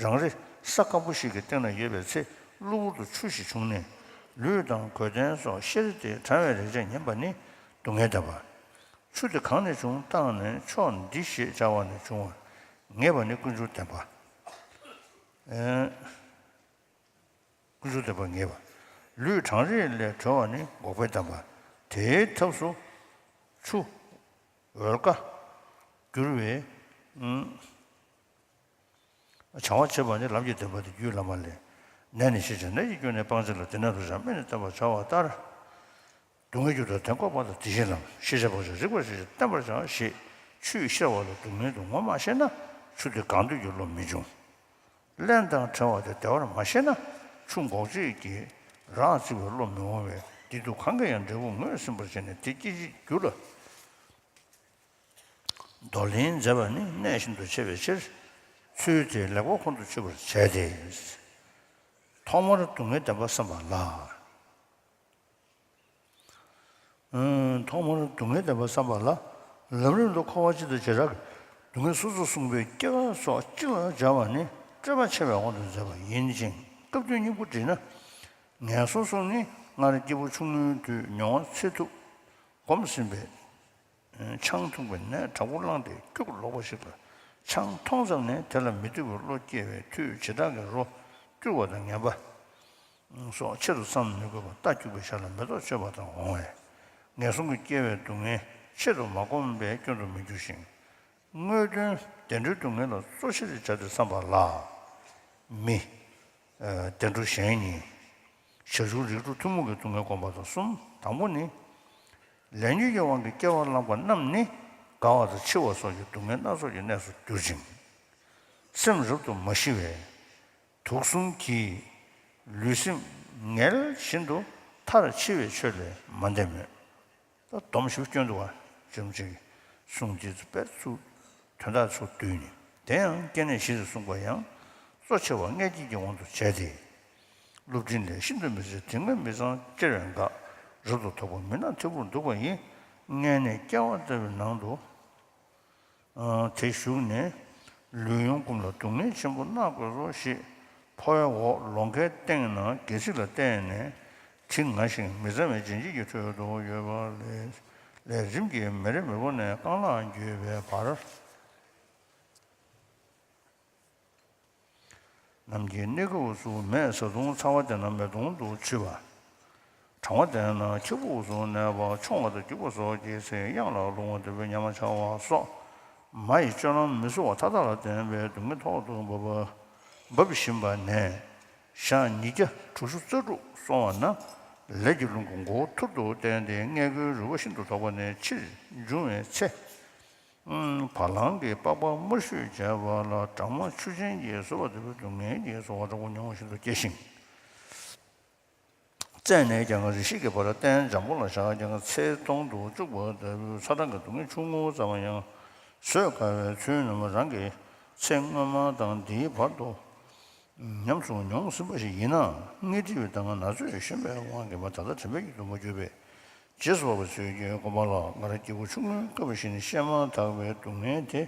རང་རེ་ས་སྐམ་པོ་ཞིག་གི་སྟེང་ན་ཡོད་པའི་ཚེ་གློ་བུར་དུ་ཆུ་ཞིག་བྱུང་ནས་ལུད་དང་གོས་གདན་སོགས་ཤེལ་དེ་གྲང་བའི་རེག་བྱས་ཉམས་པ་ནི་སྡུག་བསྔལ་བདེན་པ། ཆུ་དེ་གང་ནས་བྱུང་བཏང་ནས་ཕྱོགས་འདི་ཞེས་བྱ་བ་ནས་བྱུང་བར་ངེས་པ་ནི་ཀུན་འབྱུང་བདེན་པ། ཨེ། ཀུན་འབྱུང་བདེན་པ་ངེས་པ། ལུད་གྲང་རེག་ལས་གྲོལ་བ་ནི་འགོག་པའི་བདེན་པ། དེའི་ཐབས་སུ་ཆུ་འོལ་ཀ་བསྒྱུར་བའི་བྱ་བ་བྱེད་པ་ནི་ལམ་གྱི་བདེན་པ་སྟེ་རྒྱུད་བླ་མ་ལས། ནད་ནི་ཤེས་བྱ་ནད་ཀྱི་རྒྱུ་ནི་སྤང་བྱ་ལ། དེ་ནད་དུ་བྱ་སྨན་ནི་བསྟེན་པར་བྱ་བ་ལྟར། སྡུག་བསྔལ་རྒྱུ་དང་དེ་འགོག་པ་དང་དེ་བཞིན་ལམ། ཤེས་བྱ་སྤང་བྱ་རིག་པར་བྱ་ཞིང་བསྟེན་པར་བྱ་ཞེས་ཆུས་བཤད་པ་ལ་སྡུག་བསྔལ་དུ་ངོ་མ་ཤེས་ན་ཆུ་དེ་གང་འདོད་ཀྱི་བློ་མི་འབྱུང་། རླན་དང་བྲལ་བ་དེ་བདེ་བར་མ་ཤེས་ན་ཆུ་འགོག་བྱེད་ཀྱི་རགས་བརྩིགས་པའི་བློ་མི་འོང་བས་འདི་དུས་གང་གིས་ཡང་འབྲས་བུ་ངོས་ཟིན་པར་བྱས་ནས་དེ་སྐྱེད་བྱེད་རྒྱུ་ལ་འདོར་ལེན་མཛད་པ་ནི་གནད་ཤིན་ཏུ་ཆེ་བའི་ཕྱིར། ཚུལ་དེ་ལེགས་པར་ཁོང་དུ་ཆུད་པར་བྱས་ཏེ། ཐོག་མར་སྡུག་བསྔལ་བདེན་པ་བསམ་པ་ལ། ཐོག་མར་སྡུག་བསྔལ་བདེན་པ་བསམ་པ་ལ། ལམ་རིམ་དུ་འཁོར་བ་སྤྱི་དང་བྱེ་བྲག་གི་སྡུག་བསྔལ་སོ་སོར་གསུངས་པའི་སྐྱེ་བ་སོགས་གཅིག་ལ་སྦྱར་བ་ནི་སྤྲོས་པ་ཆེ་བའི་དབང་དུ་མཛད་པ་ཡིན་ཅིང་སྐབས་དོན་སྙིང་པོ་བྲིས་ན། ངན་སོང་གསུམ་ནི་སྔར་སྐྱེས་བུ་ཆུང་ངུའི་དུས་མྱོང་བ་ཚེ་ཐུབ་སྒོམ་ཟིན་པས། ཆང་འཐུང་བའི་ནད་དྲག་པོ་བླངས་ཏེ་སྐྱུག་ལོག་པ་ཞིག་ལ་ཆང་འཐུང་ཙམ་ནས་དེ་ལ་མི་སྡུག་པའི་བློ་སྐྱེ་བའི་མཐུས་བྱེ་བྲག་གི་རོ་སྐྱུར་བ་དང་ངན་པ། སོགས་ཆེད་དུ་བསམ་མི་དགོས་པར་རྟ་སྐྱུག་པའི་ཞག་ལ་མེ་ཏོག་གཅོད་པ་དང་འོང་བས། ངན་སོང་གི་སྐྱེ་བའི་སྡུག་བསྔལ་ཆེད་དུ་མ་བསྒོམས་པའི་སྐྱོན་དུ་མི་འགྱུར་ཞིང་། དངོས་དོན་བདེ་འགྲོའི་སྡུག་བསྔལ་ལ་གཙོ་ཆེར་བྱ་སྟེ་བསམ་པ་ལ། མི། བདེ་འགྲོ་གཞན་གཉིས། བྱང་ཆུབ་རིགས་དྲུག་ཐུན་མོང་གི་སྡུག་བསྔལ་བསྒོམ་པ་དང་གསུམ། དང་པོ་ནི། ལས་ཉོན་གྱི་དབང་གིས་སྐྱེ་བ་བླངས་པ་རྣམས་ནི་རྒ་བ་དང་འཆི་བ་སོགས་ཀྱི་སྡུག་བསྔལ་སྣ་ཚོགས་ཀྱི་གནས་སུ་འགྱུར་ཅིང་། སེམས་རབ་ཏུ་མ་ཞི་བས། དུག་གསུམ་གྱིས་ལུས་སེམས་ངལ་བཞིན་དུ་མཐར་འཆི་བའི་ཆོས་ལས་མ་འདས་མོད། ད་སྡོམ་ཞིབ་སྐྱོན་འདུག་བ། ཅུང་ཅིག་གསུང་དེ་ཚོ་དཔེ་ཚུར་དོན་དག་ཚུར་བསྡུས་ནས་དེ་ཡང་སྐྱེ་གནས་བཞི་ཟེར་གསུངས་པ་ཡང་གཙོ་ཆེ་བ་མངལ་སྐྱེས་ཀྱི་དབང་དུ་བྱས་ཏེ། སློབ་འབྲིང་ལས་ཤིན་ཏུ་མི་བཟད་དེ་སྔ་མི་ཚང་སྐྱེ་བའི་འགག་རབ་ཏུ་དོག་པ་མུན་ནག་ཐིབས་པོར་འདུག་པ་ཡི་མངལ་གནས་སྐྱེ་བ་ལྟ་བུའི་ནང་དུ། དེ་ཞུགས་ནས། ལུས་ཡོངས་བསྐུམས་ལ་སྡུག་བསྔལ་ཆེན་པོ་མནར་དགོས་སོ་ཞེས་འཕོ་བའི་འོག་ལོང་ཁའི་སྟེང་ན་སྒལ་ཚིགས་ལ་བརྟེན་ནས་དྲི་ང་ཞིང་མི་གཙང་བའི་ལྗན་ལྗིན་གྱི་ཁྲོད་དུ་ཡོད་པ་ལས་ལས་རིམ་གྱིས་མེ་རི་མེ་བོ་ནས་རྐང་ལག་འགྱོད་པའི་བར། ནམ་མཁའི་གནས་སྐབས་སུ་མེས་བཟའ་བཏུང་ཚ་བ་ལྡན་ན་མེ་དོང་དུ་ཆུད་པ། གྲང་བ་ལྡན་ན་ཁྱི་གུག་སུ་གནས་པ་མཆོང་བ་དང་རྒྱུག་པ་སོགས་ཀྱི་ཚེ་གཡང་ལ་ལྷུང་བ་ལྟ་བུའི་ཉམས་ཆག་པ་སོགས་མ་ཡི་སྤྱོད་ལམ་མི་བསྲུང་བ་མཐའ་དག་ལ་བརྟེན་པའི་སྡུག་བསྔལ་ཐོག་ཏུ་འབབ་པ་འབབ་བཞིན་པ་ནས་ཞག་ཉིས་བརྒྱ་དྲུག་ཅུ་རྩ་དྲུག་སོང་བ་ན་ལས་ཀྱི་རླུང་གི་མགོ་བོ་ཐུར་དུ་བསྟན་ཏེ་མངལ་སྒོའི་རུས་པ་ཤིན་ཏུ་དོག་པ་ནས་ཕྱིར་འབྱུང་བའི་ཚེ། བ་ལང་གི་པགས་པ་དམར་ཤོས་བྱས་པ་ལ་སྦྲང་མ་ཆུ་ཆེན་གྱིས་གསོད་པ་ལྟ་བུའི་སྡུག་བསྔལ་གྱི་ཚོར་བ་དྲག་པོ་མྱོང་བ་ཤིན་ཏུ་སྐྱེ་ཞིང་། རྩད་ནས་ཀྱང་རེ་ཞིག་གི་བར་སྟན་འཇམ་པོ་ལ་བཞག་ཀྱང་ཚེ་སྟོང་དུ་བཅུག་པ་ལྟ་བུའི་ཚ་གྲང་གི་སྡུག་བསྔལ་ཆུང་ངུ་ཙམ་ཡང་བཟོད་དཀའ་བའི་ཚུལ་རྣམས་རང་གི་ཚེ་སྔོན་མ་དང་འདིའི་བར་དུ། ཉམས་སུ་མྱོང་ཟིན་པ་ཞིག་ཡིན་ནའང་མངལ་སྐྱེས་པའི་ད་སྔ་ན་ཚོད་གཞོན་པའི་དབང་གིས་མ་ད་ལྟ་དྲན་པའི་ཡུལ་དུ་མ་གྱུར་པས། རྗེས་སུ་དཔག་པའི་ཚུལ་གྱིས་སྒོམ་པ་ལ་ང་རང་སྐྱེས་བུ་ཆུང་ངུའི་སྐབས་བཞིན་བཤད་མ་ཐག་པའི་སྡུག་བསྔལ་དེ་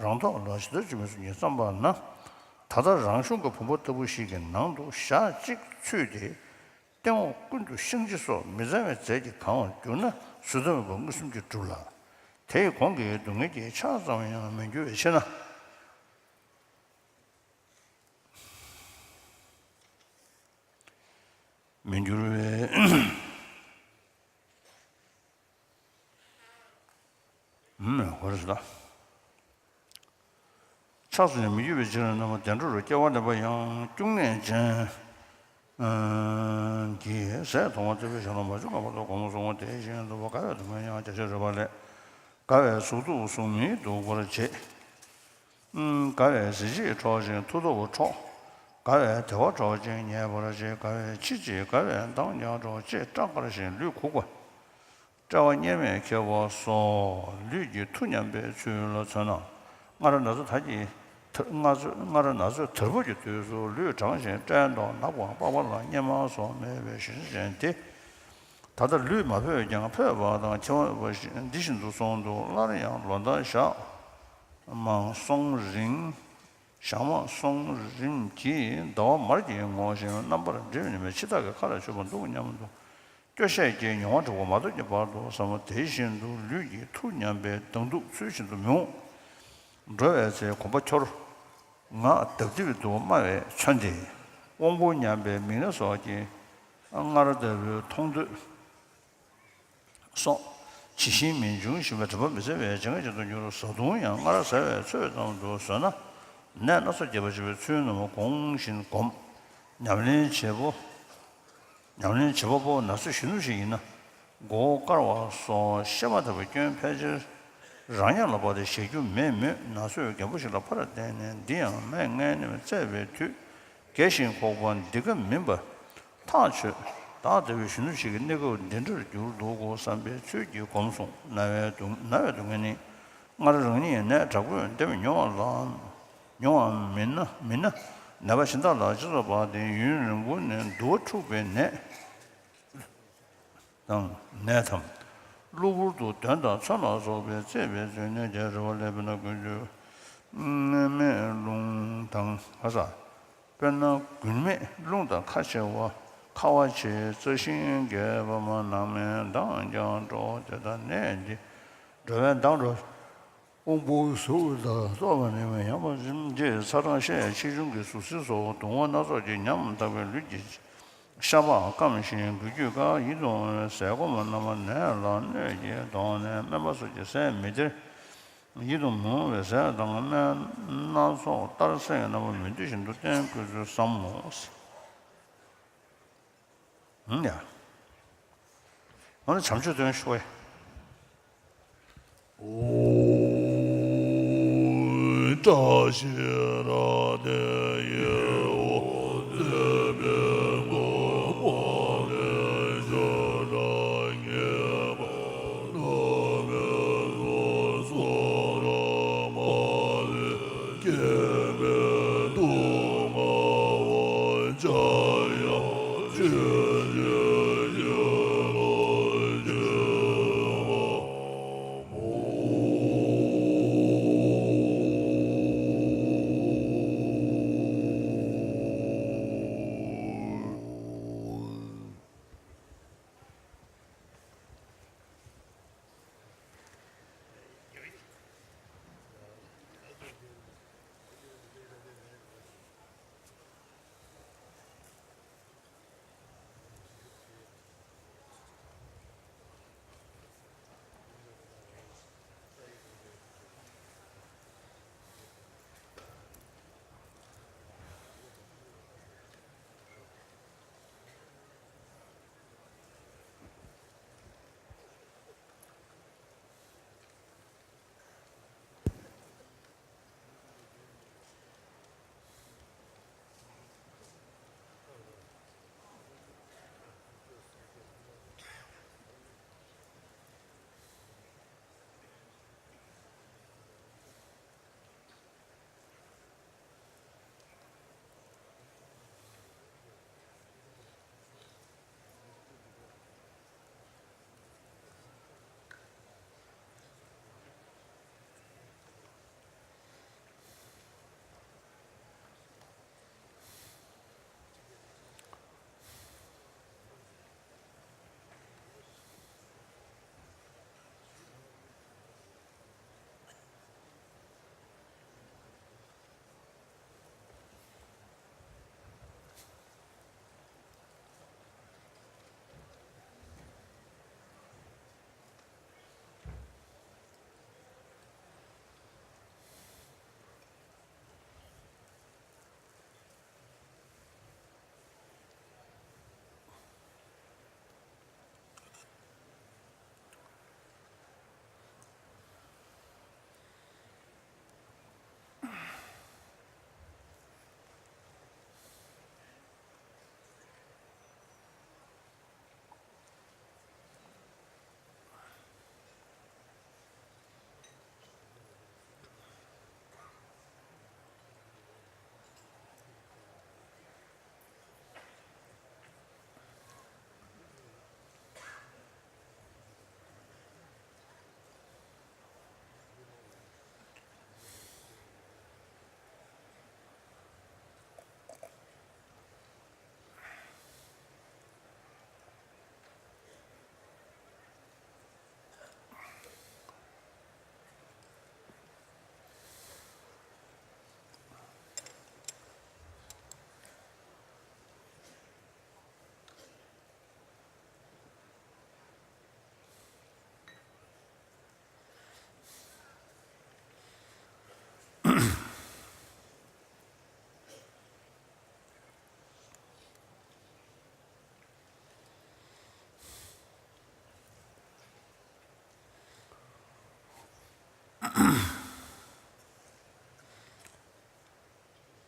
རང་ཐོག་ལ་ཇི་ལྟར་འཇུག་མིན་གསུམ་གྱིས་བསམ་པ་ན། ད་ལྟ་རང་གཞུང་གི་བུམ་པ་ལྟ་བུ་ཞིག་གི་ནང་དུ་ཞག་གཅིག་ཚུད་དེ། སྟེང་འོག་ཀུན་ཏུ་བཤང་གཅི་སོགས་མི་གཙང་བའི་རྫས་ཀྱིས་གང་བར་གྱུར་ན་ཟུར་མཐའ་མེད་པ་མངོན་སུམ་གྱིས་གྲུབ་ལ། དེ་ཡི་གོང་གི་སྡུག་བསྔལ་གྱི་ཆགས་ཙམ་ཡང་མི་འགྱུར་བའི་ཕྱིར་ན། མི་འགྱུར་བའི། ཨུམ། ཧོ་རེ་ཟེར་ད། ཆགས་སུ་ནི་མི་འགྱུར་བའི་ཕྱིར། རྣམ་པ་བདེ་འགྲོར་སྐྱེ་བ་ལེན་པ་ཡང་། བཅུག་ནས་ཅན་གྱིས་ཟས་མཐོང་བ་ལྟ་བུའི་ཞིང་ལ་མ་བྱོན་གོམས་པ་དང་། གོམས་སོང་བ་དེ་བཞིན་དུ་དགའ་བའི་སྡུག་བསྔལ་ཡང་བརྒྱ་ཆ་རེ་བ་ལས། དགའ་བའི་གཟུགས་སྡུག་གཟུགས་མི་སྡུག་པར་བྱེད། དགའ་བའི་གཟི་བརྗིད་འཕྲོག་ཅིང་མཐུ་སྟོབས་འཕྲོག། དགའ་བའི་བདེ་བ་འཕྲོག་ཅིང་ཉེས་པར་བྱེད། དགའ་བའི་ཕྱི་བརྗིད་དགའ་བའི་མདངས་ཀྱང་འཕྲོག་ཅེས་སྐྲག་དཀར་ཞིང་ལུས་གུག་པ། དཔྲལ་བ་གཉེར་མས་ཁྱེར་བ་སོགས་ལུས་ཀྱི་མཐུ་ཉམས་པའི་ཚུལ་ལ་མཚོན་ན། སྔར་ན་ཚོད་ད་ཀྱི་དར་སྔར་ཚོད་སྔར་ན་ཚོད་དར་པོ་གྱི་དུས་སུ་ལུས་གྲང་ཞིང་སྐྲན་དང་ནག་པའམ་པགས་པ་ལ་སྙེ་མ་སོགས་མེད་པའི་ཞིང་ཆེན་དེ། ད་ལྟ་ལུས་མ་ཕོད་ཀྱང་ཕོད་པ་དང་འཆི་བ་འདི་བཞིན་དུ་སོང་འདུག་སླར་ཡང་ལོ་ཟླ་ཞག་མང་སོང་རིང་། ཞག་མང་སོང་རིམ་གྱིས་ཟླ་བ་མར་གྱིས་ངོ་ཤེས་རྣམ་པར་འགྲིབ་ནས་མི་འཆི་བདག་གི་ཁ་ལ་ཆུད་པ་འདུག་སྙམ་དུ། སྐྱོ་ཤས་ཀྱིས་མྱོང་བ་འགྲིབ་པ་མ་ཐོབ་ཀྱི་བར་དུ་བསམ་མོ། དེ་བཞིན་དུ་ལུས་ཀྱི་མཐུ་ཉམས་པའི་སྡང་སྡུག་ཚུལ་བཞིན་དུ་མི་འོང་། འགྲོ་བའི་ཚེ་གོམས་པ་འཁྱོར། ངག་ལྡབ་ལྡིབ་ཏུ་སྨྲ་བས་མཚོན་ཏེ། དབང་པོ་ཉམས་པའི་མིག་སྣ་སོགས་ཀྱིས་སྔར་ལྟ་བུའི་མཐོང་ཐོས་སོགས་ཇི་བཞིན་མི་འབྱུང་བཞིན་པའི་དྲན་པ་མི་འཛིན་པས་ཇི་སྙེད་ཅིག་ཏུ་འགྱུར། བཟའ་བཏུང་ཡང་སྔར་ཟ་བའི་ཚོད་ཙམ་དུ་ཟོས་ན་ནད་སྣ་ཚོགས་རྒྱས་པར་བྱེད་པའི་ཚུལ་རྣམས་གོང་བཞིན་བསྒོམ། ཉམས་ལེན་བྱེད་པོ། ཉམས་ལེན་བྱེད་པ་པོ་ན་ཚོད་གཞོན་ནུ་ཞིག་ཡིན་ན། མགོ་བོ་དཀར་བ་སོགས་ཤེས་མ་ཐུབ་པའི་སྐྱོན་ཕལ་ཆེར་རང་ཉིད་ལ་དཔགས་ཏེ་བཞག་རྒྱུ་མེད་མོད། ན་ཚོད་རྒན་པོ་ཞིག་ལ་ཕར་བརྟེན་ནས་འདི་ཡང་མས་ངན་ནེམ་བཙས་པའི་དུས་རྒས་ཤིང་འཁོགས་པ་འདི་ཀ་མིན་པ་ཐག་ཆོད། བདག་ལྟ་བུའི་གཞོན་ནུ་ཞིག་གི་གནས་སྐབས་འདི་འདྲར་གྱུར་འདུག་གོ་བསམ་པའི་ཚུལ་གྱིས་བསྒོམས་སོང་། ན་བའི་སྡུག་ན་བའི་སྡུག་བསྔལ་ནི། སྔར་རང་ཉིད་ནད་དྲག་པོས་འདེབས་མྱོང་བ་ལ། མྱོང་བ་མིན་ན་མིན་ན། ནད་པ་གཞན་དག་ལ་ཅི་ཙམ་བབས་ཏེ་ཡུན་རིང་པོ་ནས་འདུ་བ་འཁྲུགས་པའི་ནད་དང་ནད་དམ། གློ་བུར་དུ་གདོན་དང་མཚོན་ལ་སོགས་པས་གཙེས་པའི་ཚུལ་ནད་བརྒྱ་རེ་བ་ལས། དཔེར་ན་དགུན་དུས་མེ་རླུང་དང་ཁ་ས། དཔེར་ན་དགུན་མེ་རླུང་དང་ཁ་ཆེ་བ། ཁ་བ་ཆེ། རྩྭ་ཤིང་རྒས་པ་མ་ནང་མེ་མདངས་ཀྱང་འགྲོ། དེ་ལྟར་ནད་འདི་འགྲོ་བའི་མདངས་འགྲོ། དབང་པོའི་གཟུགས་དང་རྟོག་པ་ནི་མི་ཉམས་པ་རིམ་གྱིས་ཚ་གྲང་ཤས་ཆེ་ཆུང་གི་ཟུག་གཟེར་སོགས་གདུང་བ་སྣ་ཚོགས་ཀྱིས་ཉམ་ཐག་པའི་ལུས་ཀྱི་ཤ་པགས་སྐམ་ཞིང་འགུལ་སྐྱོད་དཀའ། ཡིད་དུ་འོང་བའི་ཟས་སྐོམ་རྣམས་ནད་ལ་གནོད་ཀྱིས་གདོང་ནས་སྨན་པ་སོགས་ཀྱིས་ཟས་མི་སྟེར། ཡིད་དུ་མི་འོང་བའི་ཟས་དང་སྨན་སྣ་ཚོགས་ལྟར་ཟས་རྣམ་པ་མི་འདོད་བཞིན་དུ་བསྟེན་དགོས་ཚུལ་བསམ་མོ། ཧུམ་ཡ། འོ་ན་བྱམས་ཆོས་སྟོན་ཤོག་ཨེ། ཨོ། བཀྲ་ཤིས་ར་དེ་ཡེ་ཨོ། བདེ་བའི་མགོན་པོ་ལས་ཇོ་ར་ངེས་པ། ལོ་མེ་སོ་སོ་ར་མ་ལས། སྐྱེས་པའི་སྡུག་བསྔལ་བ་ཅ་ཡ་ཆོས་ཀྱི་ཡེ་ལོ་ཆེ་བ།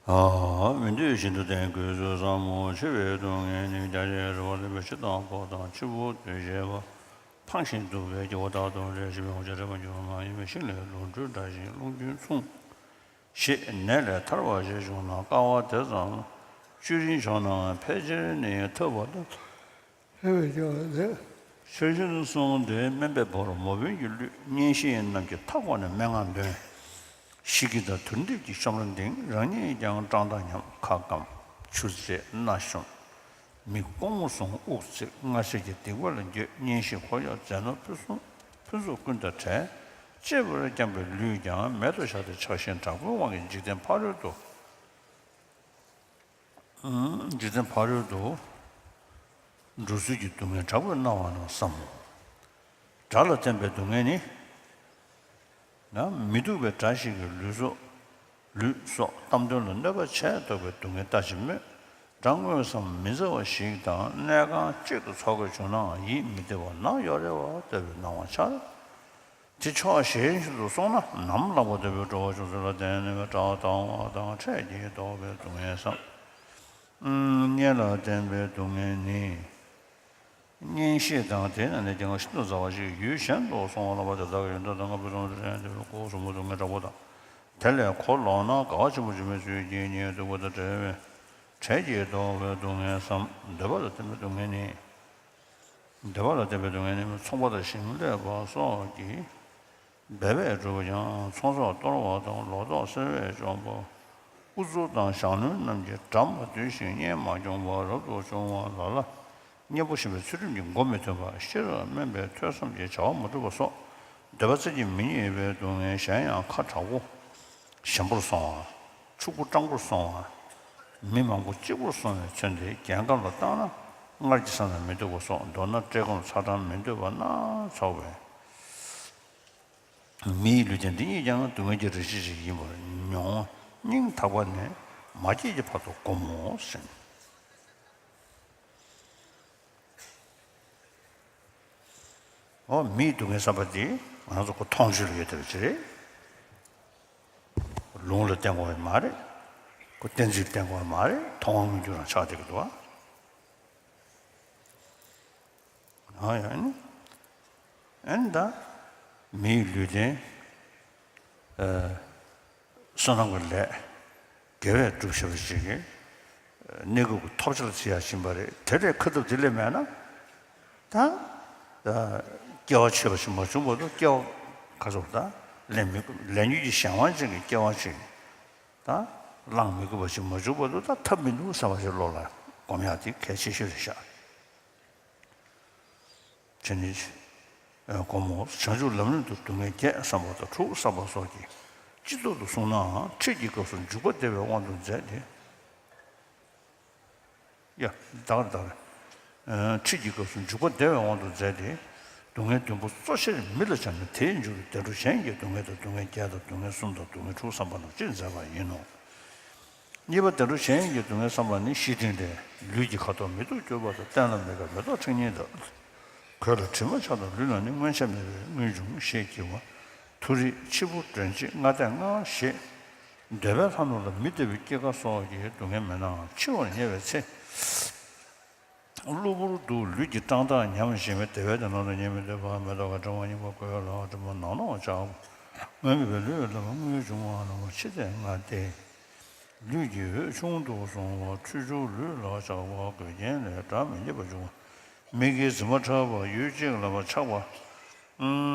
ཨ། མི་འདོད་བཞིན་དུ་བསྟེན་དགོས་སོ་བསམ་མོ། འཆི་བའི་སྡུག་བསྔལ་ནི་རྒྱ་ཆེར་རོལ་པའི་ཕྱི་དང་ཕོ་དང་ཕྱི་པོ་འདུས་བྱས་པ། ཕངས་ཤིང་སྡུག་པའི་སྐྱེ་བོ་དག་ཏུ་ལས་ཞི་བའི་ངོ་བཅས་རེག་པར་འགྱུར་བ་མ་ཡིན་པས། ཤིང་ལས་ལོ་འབྲུ་འདྲ་ཞིང་རླུང་རྒྱུན་མཚུངས་ཞེས་ནད་ལས་ཐར་བ་ཞིག་བྱུང་ན་དཀའ་བ་དེ་ཙམ་བཅུད་རིན་བྱུང་ནའང་ཕལ་ཆེར་ནི་ཐོབ་པ་ལ། ཕལ་བའི་སྐྱེ་བ་ལས། ཆོས་བཞིན་གསུངས་ཏེ། སྨན་པས་བོར་མོ་བོན་གྱི་གླུད། གཉན་བཤེས་རྣམས་ཀྱིས་མཐའ་བསྐོར་ནས་སྨྲེ་སྔགས་འདོན། ཤི་ཁྱི་དང་དུར་འདེབས་ཀྱི་ཤོམ་ར་འདིང་། རང་ཉིད་ཀྱང་བཀྲག་མདངས་ཉམས། ཁ་སྐམ། ཆུ་སྲེག། སྣ་ཞུམ། མིག་ལྐོག་མོ་བཟུང་། དབུགས་ཚིག། སྔ་ཕྱི་གི་སྡིག་པ་ལ་འགྱོད། གཉན་བཤེས་འཁོར་གཡོག་མཛའ་ནོར་ཕུན་སུམ་ཕུན་ཚོགས་ཀུན་དང་བྲལ། གཅེས་པར་བསྐྱངས་པའི་ལུས་ཀྱང་མལ་དུ་བཞག་སྟེ་ཆགས་ཞེན་དྲག་པོའི་དབང་གིས་འཇིག་རྟེན་ཕ་རོལ་ཏུ། འཇིག་རྟེན་ཕ་རོལ་ཏུ་འགྲོ་ཚུལ་གྱི་སྡུག་བསྔལ་དྲག་པོས་མནར་བ་རྣམས་སམ། དགྲ་ལ་བརྟེན་པའི་སྡུག་བསྔལ་ནི། ན་མི་སྡུག་པའི་དགྲ་ཞིག་གིས་ལུས་སྲོག་ལུས་སྲོག་བཏབ་དོན་ལ་གནོད་པ་བྱས་ཐུབ་པའི་སྡུག་བསྔལ་ལྟ་ཅི་སྨོས། དགྲ་དངོས་སམ་མི་མཛའ་བ་ཞིག་དང་གནས་ཁང་གཅིག་ཏུ་འཚོ་དགོས་བྱུང་ནའང་ཡིད་མི་བདེ་བ་ནམ་ཡོང་རེ་བ་ལྟ་བུའི་སྣང་བ་འཆར། དེ་ཕྱོགས་གཞན་ཞིག་ཏུ་སོང་ན་ནམ་ལངས་པ་ལྟ་བུའི་འགྲོ་བ་ཕྱོགས་སུ་ལ་བརྟེན་ནས་དགྲ་དང་བ་དང་འཕྲད་ཀྱིས་ལྡོག་པའི་སྡུག་བསྔལ་སམ། གཉེན་ལ་བརྟེན་པའི་སྡུག་བསྔལ་ནི། གཉེན་བཤེས་དང་དེ་ན་ནི་རྒྱལ་བ་ཤིན་ཏུ་མཛའ་བ་ཞིག་ཡུལ་གཞན་དུ་སོང་བ་ལ་བ་དེ་དག་གི་ཡོན་ཏན་དང་ལྔ་པོའི་ཚོགས་དེ་རེད་འདི་ལ་ཁོ་བོ་གཟུགས་པོ་སྡུག་བསྔལ་དྲག་པོ་དང་། དེ་ལས་གོ་ལོག་ན་དགའ་བ་ཆེན་པོ་འབྱུང་བའི་ཚུལ་གྱིས་གཉེན་སྡུག་པོ་དང་བྲལ་བའི་བྲལ་གྱིས་ལྡོག་པའི་སྡུག་བསྔལ་སམ། འདོད་པ་ལ་བརྟེན་པའི་སྡུག་བསྔལ་ནི། འདོད་པ་ལ་བརྟེན་པའི་སྡུག་བསྔལ་ནི་ཚོང་པ་དང་ཞིང་ལས་པ་སོགས་ཀྱིས་འབད་པས་བསྒྲུབས་ཀྱང་ཚོང་ཟོག་གཏོར་བ་དང་ལོ་ཏོག་སེལ་བས་བཅོམ་པ། དབུ་ཚུགས་དང་ཞང་བློན་རྣམས་ཀྱིས་དགྲ་མ་བཏུལ་ཞིང་གཉེན་མ་སྐྱོང་བར་རབ་ཏུ་བྱུང་བ་ལ་ལ་གཉེན་པོ་ཞེས་པའི་ཚུལ་ཁྲིམས་ཀྱི་མགོ་མི་ཐོན་པ། ཤེས་རབ་དམན་པས་ཐོས་བསམ་གྱི་བྱ་བ་མ་གྲུབ་པ་སོགས་འདོད་པ་རྩེ་གཅིག་མི་རྙེད་པའི་སྡུག་བསྔལ། གཞན་ཡང་ཁ་དྲག་པོ་ཞན་པོར་སོང་བ། ཕྱུག་པོ་སྤྲང་པོར་སོང་བ། མི་མང་པོ་གཅིག་པུར་སོང་བས་མཚོན་ཏེ་རྒྱལ་ཁམས་ལ་བཏང་ན་སྔར་གྱི་ས་ན་མི་སྡོད་པ་སོགས། མདོར་ན་བཀྲེས་སྐོམ་ཚ་གྲང་མི་འདོད་པ་སྣ་ཚོགས་པས་མིའི་ལུས་རྟེན་འདི་ཉིད་ཀྱང་སྡུག་བསྔལ་གྱི་རིགས་ཤིག་ཡིན་པར་མྱོང་སྙིང་ཐག་པ་ནས་མ་སྐྱེས་ཀྱི་བར་དུ་བསྒོམ་མོ་ཟེར། འོ་མིའི་སྡུག་བསྔལ་བསམ་པ་འདི་ང་ཚོ་ཁོ་མཐོང་ཆོས་ལ་ཡོད་བསྡད་པ་ཅིག་རེད། ལུང་ལ་བརྟེན་དགོས་པ་མ་རེད། ཁོ་གཏན་ཚིགས་བརྟེན་དགོས་པ་མ་རེད། མཐོང་བ་མངོན་གྱུར་རང་ཆགས་བསྡད་ཀྱི་འདུག་ཨ། ཨ་ཡ་ཨ་ནི། ཨ་ནི་ད་མིའི་ལུས་རྟེན། ཨ། བསོད་ནམས་ཀྱི་ལས། དགེ་བས་སྒྲུབ་ཤེས་པ་ཞིག་གིས་གནས་སྐབས་ཀྱི་ཐོབ་བྱ་ལ་བརྩི་ཡག་ཕྱིན་པ་རེད། དེ་ལས་ཁ་ཐུབ་དེ་ལས་མེད་ན། ད་སྐྱེ་བ་ཆོད་པ་ཞིག་མ་བྱུང་བར་དུ་སྐྱེ་བ་ག་ཚོད་ད་ལེན་མི་དགོས། ལེན་རྒྱུ་གི་གཞན་དབང་ཅན་གྱི་སྐྱེ་བ་ཅིག་ད་བླང་མི་དགོས་པ་ཞིག་མ་བྱུང་བར་དུ་ད་ཐབས་མི་འདུག་བསམ་པ་ཞིག་བློ་ལ་སྒོམ་ཡག་དེ་གལ་ཆེ་ཤོས་རེད་ཤག་དེ་ནི་སྒོམ་མོ། བྱང་ཆུབ་ལམ་རིམ་དུ་སྡུག་བསྔལ་བརྒྱད་བསམ་པ་དང་དྲུག་བསམ་པ་སོགས་ཀྱིས་སྤྱི་ལྡོག་ཏུ་གསུངས་ནའང་ཁྲིད་ཀྱི་སྐབས་སུ་འཇུག་པ་བདེ་བའི་དབང་དུ་མཛད་དེ། ཡ། ད་ག་རེ་ད་ག་རེ། ཁྲིད་ཀྱི་སྐབས་སུ་འཇུག་པ་བདེ་བའི་དབང་དུ་མཛད་དེ། སྡུག་བསྔལ་བདུན་པོ་གཙོ་ཆེར་མི་ལ་སྦྱར་ནས་དེའི་མཇུག་ཏུ་བདེ་འགྲོ་གཞན་གྱི་སྡུག་བསྔལ་དང་སྡུག་བསྔལ་བརྒྱད་དང་སྡུག་བསྔལ་གསུམ་དང་སྡུག་བསྔལ་དྲུག་བསམ་པ་རྣམས་སྤྱིར་མཛད་པ་ཡིན་ནོ། གཉིས་པ་བདེ་འགྲོ་གཞན་གྱི་སྡུག་བསྔལ་བསམ་པ་ནི་གཞི་དྲིན་ལས་ལུས་ཀྱི་ཁ་དོག་མི་སྡུག་གྱུར་པ་དང་སྟན་ལ་མི་དགའ་མེ་ཏོག་ཕྲེང་རྙེད་དང་། གོས་ལ་དྲི་མ་ཆགས་དང་ལུས་ལ་ནི་མངོན་ཆ་མེད་པའི་རྔུལ་འབྱུང་ཞེས་བགྱི་བ། མཐོ་རིས་ཕྱི་པོ་མགྲོན་གཅིག་སྔ་ལྟས་སྔ་ཞེས། འདོད་པའི་ལྷ་ནོར་ལ་མི་སྡོད་པའི་སྐྱེ་རྒ་སོགས་ཀྱི་སྡུག་བསྔལ་མེད་ནའང་འཆི་བར་ཉེ་བའི་ཚེ། གློ་བུར་དུ་ལུས་ཀྱི་བཀྲག་མདངས་ཉམས་བཞིན་པའི་བདེ་བའི་བདེ་སྣང་དུ་ཉལ་མི་འདོད་པ། མེ་ཏོག་གི་སྒྲ་མ་སྙན་པ། གོས་ལ་དྲི་མ་ནག་ནོག་ཆགས་པ། སྔོན་མེད་པའི་ལུས་ལ་རྔུལ་འབྱུང་བ་ལ་འཆི་ལྟས་སྔ་སྟས། ལུས་ཀྱི་འོད་ཆུང་དུ་སོང་བ། འཁྲུལ་ཆུ་ལུས་ལ་ཆགས་པ། གོས་རྒྱན་ལས་སྒྲ་མི་སྙན་པ་འབྱུང་བ། མིག་གི་རྫི་མ་ཁྲ་བ། ཡུལ་གཅིག་ལ་བ་ཆགས་པ།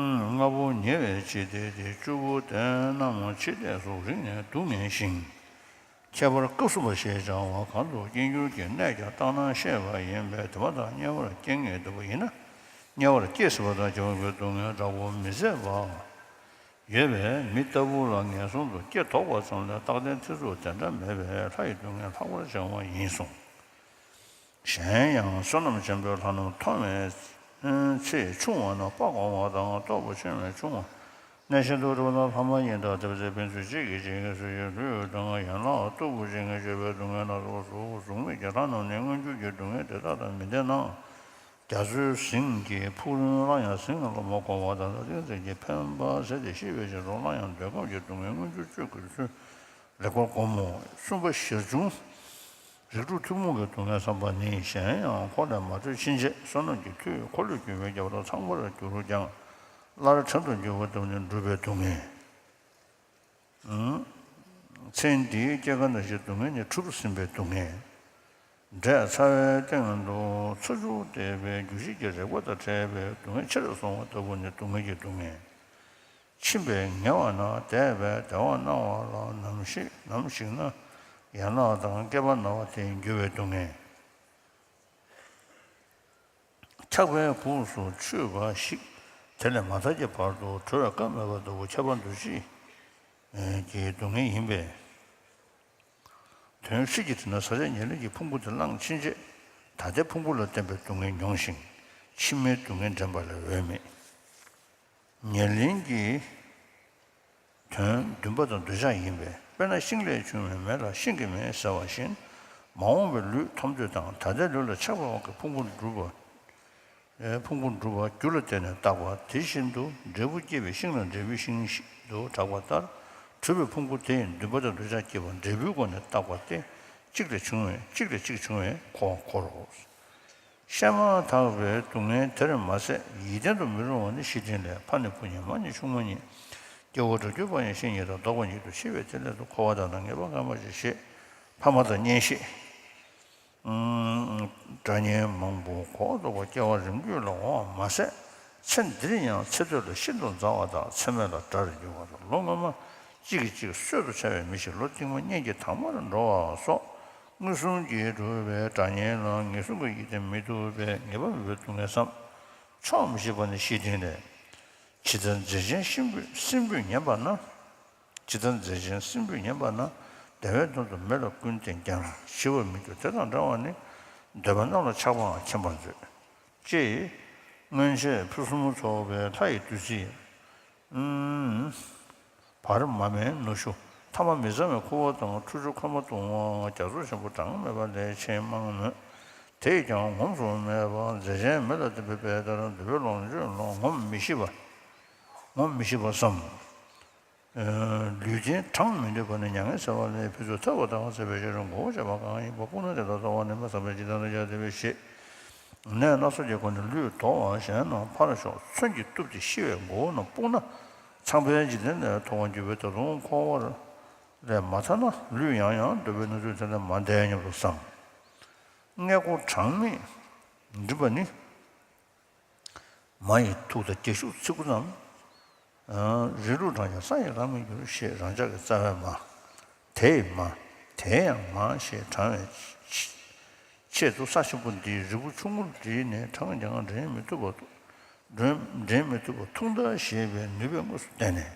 ལྔ་པོ་ཉེ་བའི་འཆི་ལྟས་ཏེ། བཅུ་པོ་དེ་རྣམས་འཆི་ལྟས་སུ་རིང་ནས་སྡུག་བསྔལ་ཞིང་། ཁྱད་པར་སྐབས་སུ་བབ་པ་ཞེས་བྱ་བ་གང་དུ་སྐྱེ་འགྱུར་གྱི་གནས་ཀྱང་བརྟག་ན་ཤེས་པ་ཡིན་པས། དེ་མ་ཐག་དམྱལ་བར་སྐྱེ་ངེས་འདུག་པ་ཡིན་ན། དམྱལ་བར་སྐྱེས་ཟིན་པ་དང་བྱ་བ་གི་སྡུག་བསྔལ་དྲག་པོ་མི་བཟད་པ་ཡོད་པས། མི་ལྟ་བུ་ལ་ངན་སོང་དུ་སྐྱེ་དོགས་པ་ཙམ་ལས་རྟག་བརྟན་ཐེར་ཟུག་དེ་འདྲ་མེད་པས་ལྷ་ཡི་སྡུག་བསྔལ་ལྷག་པར་བྱུང་བ་ཡིན་གསུངས། གཞན་ཡང་བསོད་ནམས་ཆེན་པོའི་ལྷ་རྣམས་མཐོང་བའི་ཚེ་ཆུང་བ་རྣམས་དཔའ་གང་བ་དང་སྟོབས་པོ་ཆེ་བས་ཆུང་བ། གནས་གཞན་དུ་འགྲོ་བ་དང་ལྷ་མ་ཡིན་དང་། དེ་ཚེ་ཕན་ཚུན་གཅིག་གིས་གཅིག་གི་སོ་སོའི་ལུས་དང་ཡན་ལག་སྟུག་པོ་ཅན་གྱིས་བྱས་པའི་སྡུག་བསྔལ་སྣ་ཚོགས་སུ་གཟུགས་མེད་ཀྱི་ལྷ་རྣམས་ནི་མངོན་གྱུར་གྱི་སྡུག་བསྔལ་དེ་དག་དང་མི་ལྡན་ན། རྒྱ་མཚོའི་གཟིངས་ཀྱི་ཕུག་རོན་སླར་ཡང་གཟིངས་ལ་མ་གོམས་པ་དང་། ཏིང་འཛིན་གྱི་འཕེན་པ་ཟད་དེ་ཤི་བའི་ཕྱིར་རོ་སླར་ཡང་འདོད་ཁམས་ཀྱི་སྡུག་བསྔལ་མངོན་གྱུར་སྤྱོད་དགོས་ཚུལ། ལེགས་པར་བསྒོམ་མོ། གསུམ་པ་ཞར་བྱུང་རིགས་དྲུག་ཐུན་མོང་གི་སྡུག་བསྔལ་བསམ་པ་ནི། གཞན་ཡང་འཁོར་ལས་མ་གྲོལ་ཕྱིན་ཆད་བསོད་ནམས་ཀྱི་མཐུས་འཁོར་ལོས་སྒྱུར་བའི་རྒྱལ་པོ་དང་ཚངས་པར་གྱུར་ཀྱང་། སླར་བྲན་དུ་འགྱུར་བ་དང་ནི་འགྲུབ་པའི་སྡུག་བསྔལ། ཚེ་འདིའི་སྐྱེ་རྒ་ན་འཆིའི་སྡུག་བསྔལ་ནི་འཁྲུགས་ཟིན་པའི་སྡུག་བསྔལ། འབྲས་ཚ་བའི་སྟེང་དུ་ཚ་ཆུ་བརྡེགས་པའི་རྒྱུ་བྱད་ཀྱི་རེག་པ་དང་བྲལ་བའི་སྡུག་བསྔལ་ཆེ་རུ་སོང་བ་ལྟ་བུ་ནི་སྡུག་བསྔལ་གྱི་སྡུག་བསྔལ། ཕྱིན་པས་ཉེ་བ་ན་འདས་པའི་བདེ་བ་སྣང་བ་ལ་ནམ་ཞིག་ནམ་ཞིག་ན་ཡན་ལག་དང་སྐེད་པ་ན་བ་དེ་འགྱུར་བའི་སྡུག་བསྔལ། འཁྱག་པའི་སྦུབས་སུ་ཆུད་པ་ཞིག་དེ་ལས་མ་ཐར་གྱི་བར་དུ་གྲོལ་བའི་སྐབས་མེད་པ་ལྟ་བུ་ཁྱབ་པ་འདུ་བྱེད་ཀྱི་སྡུག་བསྔལ་ཡིན་པས། དོན་སྲིད་ཀྱི་དེ་ན་ཟག་བཅས་ཉེར་ལེན་གྱི་ཕུང་པོ་དེ་བླངས་ཕྱིན་ཆད་ད་ལྟའི་ཕུང་པོ་ལ་བརྟེན་པའི་སྡུག་བསྔལ་མྱོང་ཞིང་། ཕྱི་མའི་སྡུག་བསྔལ་འདྲེན་པ་ལས་འོས་མེད། ཉེར་ལེན་གྱི་དོན་འདུན་པ་དང་འདོད་ཆགས་ཡིན་པས། དཔེར་ན་ཤིང་ལས་བྱུང་བའི་མེ་ལ་ཤིང་གི་མེ་ཟེར་བ་བཞིན། མ་འོངས་པའི་ལུས་ཐོབ་འདོད་དང་ད་ལྟའི་ལུས་ལ་ཆགས་པའི་དབང་གིས་ཕུང་པོ་འགྲུབ་པ། ཕུང་པོ་འགྲུབ་པ་རྒྱུ་ལ་བརྟེན་ནས་བཏགས་པ་དེ་བཞིན་དུ་འབྲས་བུ་སྐྱེས་པའི་ཤིང་ལ་འབྲས་བུའི་ཤིང་ཞེས་དུ་གྲགས་པ་ལྟར། གྲུབ་པའི་ཕུང་པོ་དེ་ཡི་འདུན་པ་དང་འདོད་ཆགས་སྐྱེས་པ་འབྲས་བུའི་སྒོ་ནས་བཏགས་པ་སྟེ། གཅིག་ལས་བྱུང་བས་གཅིག་ལས་གཅིག་བྱུང་བས་འཁོར་བར་འཁོར་རོ། བཤད་མ་ཐག་པའི་སྡུག་བསྔལ་དེར་མ་ཟད་ཡིད་བརྟན་དུ་མི་རུང་བ་ནི་ཤི་དྲན་ལས། ཕ་ནི་བུ་ཉིད་མ་ནི་ཆུང་མ་ཉིད། སྐྱེ་བོ་དགྲ་གྱུར་པ་ཡང་ཤི་ཉིད་དང་བཟློག་པ་ཉིད་དུ་ཤི་བས། དེ་སླད་དུ་འཁོར་བ་དག་ནི་ངེས་པ་ངེས་པར་ཤེས། ཕ་མ་དང་གཉེན་བཤེས། དགྲ་གཉེན་མང་པོ་གོ་ལྡོག་པ་སྐྱེ་བ་རིམ་བརྒྱུད་ལ་འོང་བ་མ་ཟད། ཚེ་འདིར་ཡང་ཚེ་སྟོད་ལ་ཤིན་ཏུ་མཛའ་བ་དང་ཚེ་སྨད་ལ་དགྲར་འགྱུར་བ་དང་། ལོ་སྔོན་མ་གཅིག་གིས་གཅིག་གསོད་དུ་བྱ་བའི་མི་ཞིག་ལོ་རྟིང་མ་གཉེན་གྱི་དམ་པར་འགྲོ་བ་སོགས། མངོན་སུམ་གྱིས་གྲུབ་པའི་དགྲ་གཉེན་ལ་ངེས་བཟུང་གི་ཡིད་བརྟན་མི་ཐུབ་པས་ངེས་པ་མེད་པའི་སྡུག་བསྔལ་བསམ། ཆོག་མི་ཤེས་པ་ནི་ཤི་དྲན་ལས། ཇི་ལྟར་མཛེ་ཆེན་སྲིན་བུས་སྲིན་བུས་ཉེན་པ་ན། ཇི་ལྟར་མཛེ་ཆེན་སྲིན་བུས་ཉེན་པ་ན། བདེ་བའི་དོན་དུ་མེ་ལ་ཀུན་བསྟེན་ཀྱང་། ཞི་བར་མི་འགྱུར་དེ་དང་འདྲ་བ་ནི། འདོད་པ་རྣམས་ལ་ཆགས་པའང་མཁྱེན་པར་མཛོད། ཅེས་སྔོན་ཆད་ཕུན་སུམ་ཚོགས་པའི་ལྷ་ཡི་བདུད་རྩི། བར་མ་མའི་ནུ་ཞོ། ཐ་མ་མི་གཙང་བའི་ཁུ་བ་དང་ཁྲུ་ཆུ་ཁོལ་མ་བཏུང་བ་རྒྱ་མཚོ་ཆེན་པོ་གྲངས་མེད་པ་ལས་ཆེས་མང་མོད། དེས་ཀྱང་ངོམས་སུ་མེད་པ་མཛེ་ཆེན་མེ་ལ་བརྟེན་པའི་དཔེ་ལྟར་འདོད་པའི་ལོངས་སྤྱོད་ལ་ངོམས་མི་ཤེས་པ། ངོམས་མི་ཤེས་པ་བསམ། ལུས་རྟེན་གྲངས་མི་འདོད་པ་ནི་མྱ་ངན་ཟེར་བ་ལས་ཕུན་ཚོགས་ཐལ་བ་དང་ཟད་པའི་ཕྱིར་མགོ་བོ་བཅད་པ་གང་ཡིན་པ་སྤུངས་ན་དེ་དག་རྩ་བ་ནས་མ་ཟིན་པ་ཇི་ལྟར་ན་ཡང་དེ་བས་ཞེས། ནད་སྣ་ཚོགས་ཀྱི་སྒོ་ནས་ལུས་འདོར་བ་གཞན་རྣམས་ཕར་ཞོག་མཚོན་གྱིས་གཏུབས་ཏེ་ཤི་བའི་མགོ་བོ་རྣམས་སྤུངས་ན། ཚངས་པའི་འཇིག་རྟེན་ལས་ཐོབ་པར་འགྱུར་བས་ད་དུང་འཁོར་བ་ལས་མ་ཐར་ན་ལུས་ཡང་ཡང་འདོར་བའི་ནུས་ཚོད་དེ་ལས་མ་འདས་སྙམ་དུ་བསམ། མངལ་སྒོ་གྲངས་མེད་འགྲིབ་པ་ནི། མ་ཡི་ཐུག་དང་རྒྱ་ཤུག་ཚིག་གུ་རྣམས། རིགས་དྲུག་གྲངས་ཀྱང་ས་ཡི་རང་མི་འགྱུར་ཞེས་རང་ཅག་གི་རྩ་བའི་མ། དེ་ཡི་མ། དེ་ཡང་མ་ཞེས་བགྲང་བའི་ཆེད་དུ་ས་ཆེན་པོ་འདིའི་རིལ་བུ་ཆུང་ངུར་བསྒྲིལ་ནས་བགྲངས་ཀྱང་འདྲེན་མི་ཐུབ་པ། འདྲེན་མི་ཐུབ་པ་ཐུང་མཐའ་ཞེས་པའི་ནུས་པས་དངོས་སུ་བསྟན་ནས།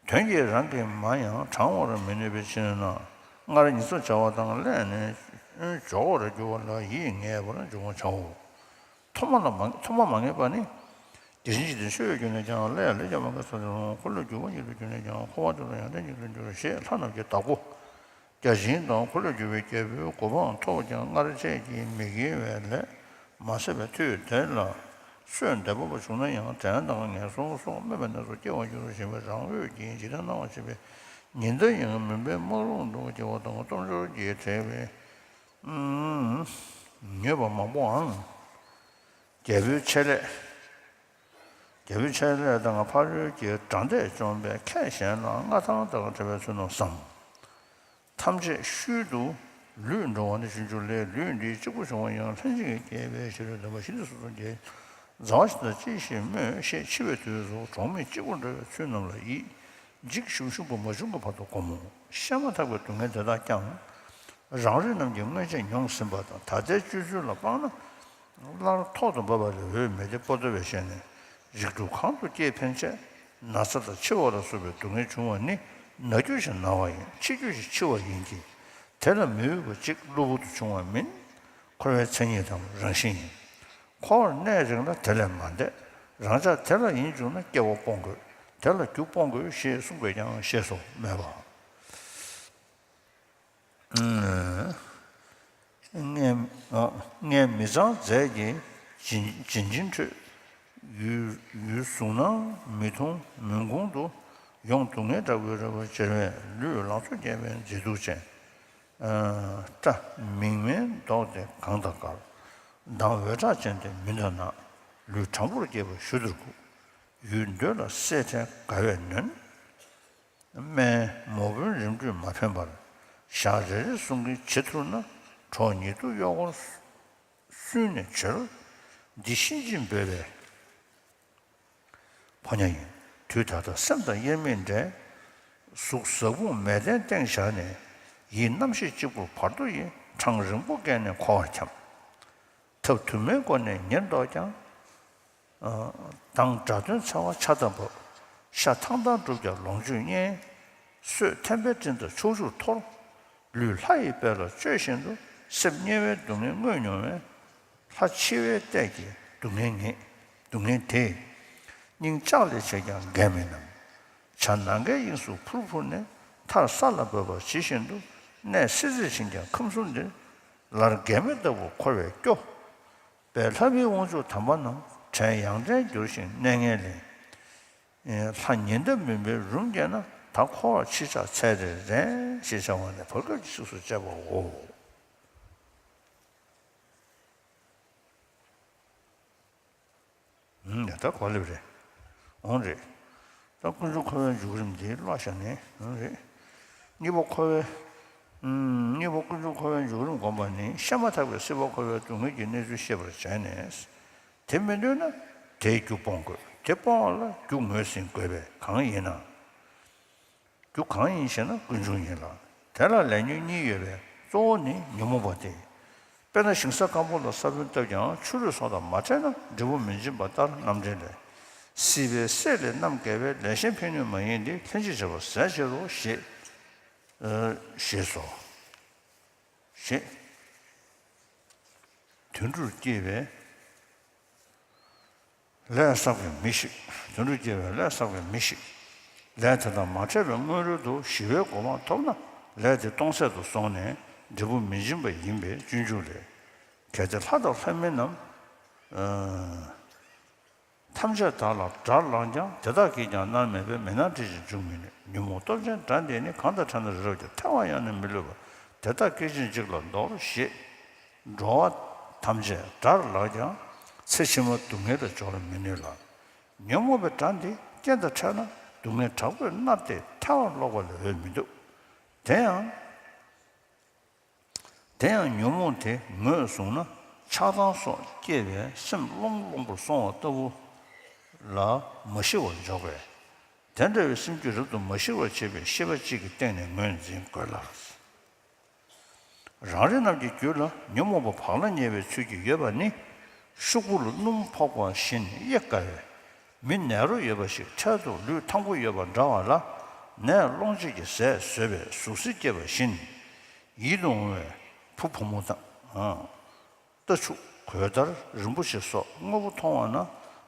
དོན་གྱིས་རང་གི་མ་ཡང་བགྲང་བར་མི་ནུས་པའི་ཕྱིར་ན། སྔར་ཉིས་རྩ་བྱ་བ་དང་སླད་ནས་འཇོག་པར་འགྱུར་བ་ལ་ཡིད་ངེས་པར་འབྱུང་བར་བྱའོ། ཐོག་མ་ལ་མ་ཐོག་མ་མ་ངེས་པ་ནི། དེ་བཞིན་གཤེགས་པའི་ཆོས་ཡོད་གྱུར་ནས་ཀྱང་ཀླད་ཡང་ཀླད་ཀྱང་མ་ངེས་ས་དེ་རུང་འཁོར་ལོས་སྒྱུར་བ་ཉིད་དུ་གྱུར་ནས་ཀྱང་འཁོར་བ་དེ་ལ་ཡང་ལྷན་ཅིག་ཏུ་འགྱུར་ཞེས་ལྷ་རྣམས་ཀྱི་བདག་པོ། བརྒྱ་བྱིན་དང་འཁོར་ལོས་སྒྱུར་བའི་རྒྱལ་པོའི་གོ་འཕང་ཐོབ་ཀྱང་སྔར་བྱས་ཀྱི་མི་དགེ་བའི་ལས་མ་ཟད་པའི་མཐུས་དེ་ལ་གསོས་འདེབས་པ་བྱུང་ན་ཡང་དྲན་དང་ངན་སོང་སོགས་དམན་པའི་གནས་སུ་སྐྱེ་བར་འགྱུར་ཞེས་པའི་རང་འོད་ཀྱིས་འཇིག་རྟེན་སྣང་བར་བྱེད་པའི་ཉི་ཟླ་ཡང་མུན་པའི་སྨག་རུམ་དུ་སྐྱེ་བ་དང་སྟོབས་འབྱོར་གྱིས་བྲེགས་པའི་ཉོས་པ་མང་པོའང་། རྒྱལ་པོའི་ཆེ་ལས། རྒྱལ་པོའི་ཆེ་ལས་དང་ཕ་རོལ་གྱི་དགྲ་འདས་བཅོམ་པས་ཁས་གཞན་ལ་མངའ་ཐང་དང་བྲལ་བའི་ཚུལ་རྣམས་བསམ། ཐམས་ཅད་ཤུལ་དུ་ལུས་འགྲོ་བ་ནི་ཕྱིན་ཅི་ལོག་ལས་ལུས་འདི་གཅིག་པུ་བྱུང་བ་ཡང་ལྷན་ཅིག་སྐྱེས་པའི་ཕྱིར་འདོད་པ་བཞི་ནི་སོ་སོར་གྱེས། མཛའ་བ་ཞིག་དང་ཅི་ཞིག་སྨོས་ཞེས་འཆི་བའི་དུས་སུ་གྲོགས་མེད་གཅིག་པུར་འགྲོ་བའི་ཚུལ་རྣམས་ལ་ཡིད་འཇིགས་ཤུགས་ཆུང་བ་མ་བྱུང་གི་བར་དུ་བསྒོམ་མོ། བཤད་མ་ཐག་པའི་སྡུག་བསྔལ་དེ་དག་ཀྱང་། རང་རིགས་རྣམས་ཀྱིས་སྔོན་ཆད་མྱོང་ཟིན་པ་དང་ད་ལྟའི་སྤྱོད་ཚུལ་ལ་དཔག་ན། སླར་ཐོག་ཏུ་བབས་པ་ལས་འོས་མེད་དེ་པོ་ཏོ་བས་བཤད་ནས་རིགས་དྲུག་གང་དུ་སྐྱེས་ཕན་ཆད་ན་ཚ་དང་འཆི་བ་ལ་སོགས་པའི་སྡུག་བསྔལ་འབྱུང་བ་ནི་ན་རྒྱུ་ཞིག་ན་བ་ཡིན། འཆི་རྒྱུ་ཞིག་འཆི་བ་ཡིན་གྱི། དེ་ལ་མི་འོས་པ་གཅིག་གློ་བུར་དུ་བྱུང་བ་མིན། འཁོར་བའི་མཚན་ཉིད་དང་རང་བཞིན་ཡིན། འཁོར་བར་གནས་རིགས་ན་དེ་ལས་མ་འདས། རང་ཅག་དེ་ལ་ཡིན་བྱུང་ན་སྐྱེ་བ་སྤོང་དགོས། དེ་ལ་རྒྱུ་སྤོང་དགོས་ཞེས་གསུངས་པས་ཀྱང་ཤེས་སུ་མེད་པ། ངས་ངས་མི་ཚངས་རྫས་ཀྱི་བྱིན་བྱིན་ཅན་ཁྲོད། ཡུལ་ཡུལ་གཟུགས་སྣང་མི་མཐོང་མུན་ཁུང་དུ། ཡོངས་སྡུག་བསྔལ་དྲག་པོའི་རོལ་པར་གཅེར་བས། ལུས་ལང་ཚོ་རྒྱས་པའི་མཛེས་སྡུག་ཅན། སྐྲ་མིག་སྨན་མདོག་དེ་གང་དང་འགལ། མདངས་འོད་གྲགས་ཅན་དེ་མི་འདའ་ན། ལུས་དྲང་པོར་སྐྱེས་པ་ཞུ་དུར་བཀུག་ཡུལ་འདོད་ལ་སྲེད་ཕྲན་དགའ་བས་ནོན། སྨན་མོ་བུན་རིམ་གྲོས་མ་ཕན་པར། ཞག་རེ་རེ་གསུང་གིན་བྱེད་ཐུབ་ན། གྲོགས་ཉིད་དུ་གཡོ་འཁོར་སུན་ནས་བྱོལ། འདི་གཤིན་རྗེ་འབོད་པའི་ཕོ་ཉ་ཡིན། དུས་ད་ལྟ་སེམས་དང་དབྱེར་མེད་འདྲེས། གཟུགས་ཟབ་ཁུང་མལ་སྟན་སྟེང་བཞག་ནས། ཡིད་རྣམ་ཤེས་གཅིག་པུར་བར་དོ་ཡི། འཕྲང་རིང་པོ་བཀལ་ནས་འཁོར་བར་འཁྱམས། ཐབས་དུ་མའི་སྒོ་ནས་ཉེར་བཟློག་ཀྱང་། མདངས་སྒྲ་དོན་འཚེ་བ་ཆ་ཚང་བབས། ཤ་ཐང་ཐང་བསྒྲུབས་ཀྱང་ལོངས་སྤྱོད་རྙེད། སོས་ཐན་པའི་སྤྲིན་དང་ཕྱོགས་བཅུར་འཐོར། ལུས་ལྷ་ཡི་དཔལ་ལ་སྤྱོད་བཞིན་དུ། སེམས་དམྱལ་བའི་སྡུག་བསྔལ་བསྔོས་མྱོང་བས། ལྷ་འཆི་བའི་ལྟས་ཀྱིས་སྡུག་བསྔལ་ངེས། སྡུག་བསྔལ་དེ། སྙིང་ལྕགས་ལས་ཆད་ཀྱང་འགལ་མིན་ནམ། བྱ་ནམ་མཁའི་དབྱིངས་སུ་འཕུར་འཕུར་ནས། མཐར་ས་ལ་འབབ་པར་ཇི་བཞིན་དུ། གནས་སྲིད་རྩེར་ཕྱིན་ཀྱང་ཁམས་གསུམ་འདིར། ལར་འགལ་མེ་ལྟ་བུར་འཁོར་བས་སྐྱོ། བས་ལྷ་མིའི་དབང་ཕྱུག་དམ་པ་རྣམས། བྲན་ཡང་བྲན་འགྱུར་ཞིང་གནས་ངན་ལེན། ལྷ་ཉི་ཟླ་མུན་པའི་རུམ་བརྒྱབ་ན། ད་འཁོར་བར་ཕྱི་ཕྱག་འཚལ་རེ་རན། ཞེས་བྱ་བ་ནས་བར་སྐབས་ཀྱི་ཚིགས་སུ་བཅད་པའོ། ཡ་ད་གོ་ལེབ་རེད། འོང་རེད། ད་ཀུན་འབྱུང་འཁོར་བའི་འཇུག་རིམ་འདི་བཀླགས་བཞག་ནས། འོང་རེད། གཉིས་པ་འཁོར་བའི། གཉིས་པ་ཀུན་འབྱུང་འཁོར་བའི་འཇུག་རིམ་བསྒོམ་པ་ནི། བཤད་མ་ཐག་པའི་སྲིད་པ་འཁོར་བའི་སྡུག་བསྔལ་གྱི་གནས་ཚུལ་ཤེས་པར་བྱས་ནས། དེ་མི་འདོད་ན་དེའི་རྒྱུ་སྤོང་དགོས། དེ་སྤོང་བ་ལ་རྒྱུ་ངོས་ཟིན་དགོས་པས་གང་ཡིན་ན། རྒྱུ་གང་ཡིན་ཞེ་ན་ཀུན་འབྱུང་ཡིན་ལ། དེ་ལ་ལས་ཉོན་གཉིས་ཡོད་པས། གཙོ་བོ་ནི་ཉོན་མོངས་པ་སྟེ། དཔེར་ན་ཞིང་ས་སྐམ་པོ་ལ་ས་བོན་བཏབ་ཀྱང་ཆུ་རུད་སོགས་དང་མ་ཕྲད་ན་འབྲས་བུ་མི་འབྱིན་པ་ལྟར། རྣམ་འགྲེལ་ལས། སྲིད་པའི་སྲེད་ལས་རྣམ་རྒྱལ་བས། ལས་གཞན་ཕན་གནོད་མ་ཡིན་ཏེ། ལྷན་ཅིག་བྱེད་པར་ཟད་བྱེད་རོ། ཞེས། ཞེས་སོ། ཞེས། དུད་འགྲོར་སྐྱེས་པའི་ལས་བསགས་པའི་མི་ཞིག་དུད་འགྲོར་སྐྱེས་པའི་ལས་བསགས་པའི་མི་ཞིག་ལས་དེ་དང་མ་ཕྲད་པའི་སྔོན་རོལ་དུ་ཞི་བའི་གོ་འཕང་ཐོབ་ན། ལས་དེ་སྟོང་ཟད་དུ་སོང་ནས་འབྲས་བུ་མི་འབྱིན་པ་ཡིན་པས་སྤྱོད་འཇུག་ལས། གལ་ཏེ་ལྷ་དང་ལྷ་མིན་རྣམས། ཐམས་ཅད་བདག་ལ་དགྲར་ལངས་ཀྱང་། དེ་དག་གིས་ཀྱང་མནར་མེད་པའི། མི་སྣང་འདྲིས་ཀྱང་འབྱུང་མི་ནུས། ཉོན་མོངས་སྟོབས་ཅན་དགྲ་འདིས་ནི། གང་དང་ཕྲད་ན་རི་རབ་ཀྱང་། ཐལ་བར་ཡང་ནི་མི་ལུས་པ། དེ་དག་སྐད་ཅིག་གཅིག་ལ་འདོར། ཞེས། འགྲོ་བ་ཐམས་ཅད་དགྲར་ལངས་ཀྱང་ཚེ་ཕྱི་མ་སྡུག་བསྔལ་ལ་སྦྱོར་མི་ནུས་ལ། ཉོན་མོངས་པའི་དགྲ་འདི་རྐྱེན་དང་ཕྲད་ན། སྡུག་བསྔལ་དྲག་པོས་མནར་ཏེ་ཐལ་བར་རློག་པ་ལས་འོས་མི་འདུག་དེ་ཡང་། དེ་ཡང་ཉོན་མོངས་དེ་ངོས་བཟུང་ན། ཆགས་སྡང་སོགས་སྐྱེས་པས་སེམས་རློང་རློང་པོར་སོང་བ་ལྟ་བུ་ལ་མ་ཞི་བར་འཇོག་པས། དེ་འདྲ་བའི་སེམས་རྒྱུད་རབ་ཏུ་མ་ཞི་བར་བྱེད་པའི་ཤེས་པ་གཅིག་གི་སྟེང་ནས་ངོས་འཛིན་དགོས་ལ། རང་རེ་རྣམས་ཀྱི་རྒྱུད་ལ་ཉོན་མོངས་པ་བག་ལ་ཉལ་བའི་ཚུལ་གྱིས་ཡོད་པ་ནི། ཤོག་བུ་ལ་སྣུམ་ཕོག་པ་བཞིན་དབྱེ་དཀའ་བས། མི་ནད་རོ་ཡོད་པ་ཞིག་འཕྲལ་དུ་ལུས་ཐང་པོ་ཡོད་པ་འདྲ་བ་ལ། ནད་སློང་བྱེད་ཀྱི་ཟས་ཟོས་པས་ཟུག་གཟེར་སྐྱེས་པ་བཞིན། ཡིད་དུ་འོང་བའི་བུ་བུ་མོ་དང་། རྟ་ཕྱུགས་གོས་དར་རིན་པོ་ཆེ་སོགས་དངོས་པོ་མཐོང་བ་ན།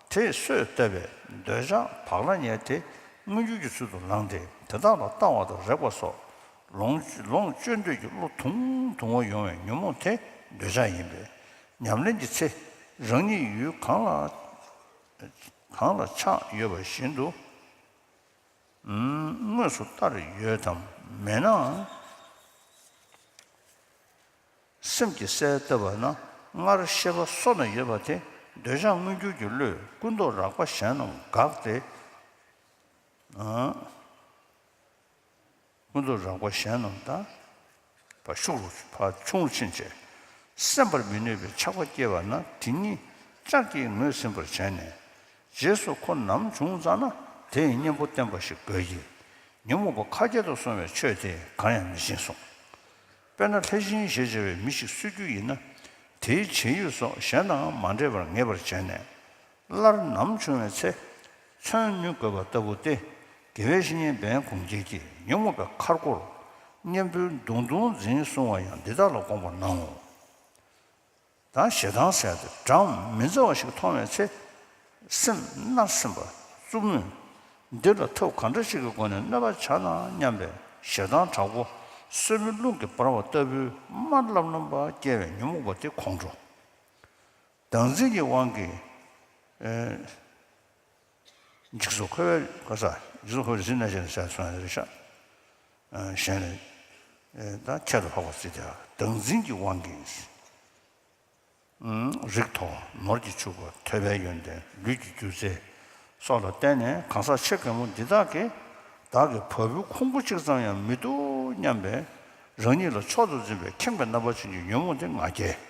དེས་གསོས་བཏབ་པའི་འདོད་ཆགས་བག་ལ་ཉལ་དེ། མངོན་གྱུར་གྱི་ཚུལ་དུ་ལངས་ཏེ། དེ་དག་ལ་ལྟ་བ་དང་རེག་པ་སོགས། ལོངས་ལོངས་སྤྱོད་འདོད་ཀྱི་བློ་དུང་དུང་བ་ཡོང་བའི་ཉོན་མོངས་དེ་འདོད་ཆགས་ཡིན་པས། ཉམས་ལེན་གྱི་ཚེ། རང་ཉིད་ཡུལ་གང་ལ་གང་ལ་ཆགས་ཡོད་པ་བཞིན་དུ་དངོས་སུ་ལྟར་ཡོད་དམ། མེད་ནའང་སེམས་ཀྱིས་གསལ་བཏབ་པ་ན། སྔར་ཤེས་པ་སོ་ན་ཡོད་པ་དེ། འདོད་ཆགས་མངོན་གྱུར་གྱི་བློས་ཀུན་རྟོག་རགས་པ་གཞན་རྣམས་འགགས་ཏེ། ཀུན་རྟོག་རགས་པ་གཞན་རྣམས་དང་། ཕར་ཤུགས་རུ་ཕར་ཆུང་རུ་ཕྱིན་བྱས། སེམས་པར་མི་ནུས་པའི་ཆགས་པ་སྐྱེ་བ་ན། དེ་ཉིད་ལྕགས་ཀྱིས་ངོས་ཟིན་པར་བྱས་ནས། རྗེས་སུ་ཁོ་ནམ་བྱུང་ཙ་ན། དེ་ཡི་གཉེན་པོ་བསྟེན་པ་ཞིག་དགོས་ཀྱི། ཉོན་མོངས་པ་ཁ་སྐྱེ་དུ་སོང་བའི་ཆོས་དེ་གང་ཡང་མི་སྦྱིན་གསུངས། དཔེར་ན་ལྷས་སྦྱིན་ཞེས་བྱ་བའི་མི་ཞིག་གསོད་རྒྱུ་ཡིན་ན། དེའི་བྱེད་ཡུལ་སོགས་གཞན་དང་མ་འདྲེས་པར་ངེས་པར་བྱས་ནས། སླར་ནམ་བྱུང་བའི་ཚེ། མཚོན་ནུས་དགོས་པ་ལྟ་བུ་སྟེ། དགེ་བའི་བཤེས་གཉེན་འབེན་གུང་རྒྱལ་གྱིས། ཉོན་མོངས་པའི་ཁར་བསྐོར་གཉེན་པོའི་མདུང་ཐུང་འཛིན་གསུང་བ་ཡང་འདི་དག་ལ་དགོངས་པར་སྣང་ངོ་། ད་ཞེ་སྡང་ཟེར་ཏེ་འདྲ་མི་མཛའ་བ་ཞིག་མཐོང་བའི་ཚེ། སེམས་མནར་སེམས་པ་རྩུབ་མོས། འདི་ལ་ཐབས་ག་འདྲ་ཞིག་གི་སྒོ་ནས་གནོད་པ་བྱ་ན་སྙམ་པའི་ཞེ་སྡང་དྲག་པོ། སོལ་མོའི་རླུང་གིས་འབར་བ་ལྟ་བུའི་དམར་ལམ་ལམ་པ་སྐྱེ་བའི་ཉོན་མོངས་པ་དེ་ཁོང་ཁྲོ། བདག་འཛིན་གྱི་དབང་གིས། ཨེ། འཇིགས་སུ་ཁོ་བའི་ག་ས་འཇིགས་སུ་ཁོ་བའི་རིགས་ནས་གཞན་ལ་ཟེར་སོང་ཡ་རེད་ཤག་གཞན་ལས་ད་ཁྱད་དུ་འཕགས་པ་ཚིག་དེ་བདག་འཛིན་གྱི་དབང་གིས། རིགས་མཐོ་ནོར་གྱིས་ཕྱུག་པ་ཐོས་པའི་ཡོན་ཏན་ལུས་ཀྱི་རྒྱུ་རྫས་སོགས་ལ་བརྟེན་ནས་གང་ཟག་ཆེ་གེ་མོ་འདི་དག་གིས་བདག་གི་བ་སྤུའི་ཁུང་བུ་གཅིག་ཙམ་ཡང་མི་བཏུབ་སྙམ་པའི་རང་ཉིད་ལ་མཆོག་ཏུ་འཛིན་པའི་ཁེངས་པའི་རྣམ་པར་བྱིན་གྱིས་ཉོན་མོངས་དེ་ང་རྒྱལ།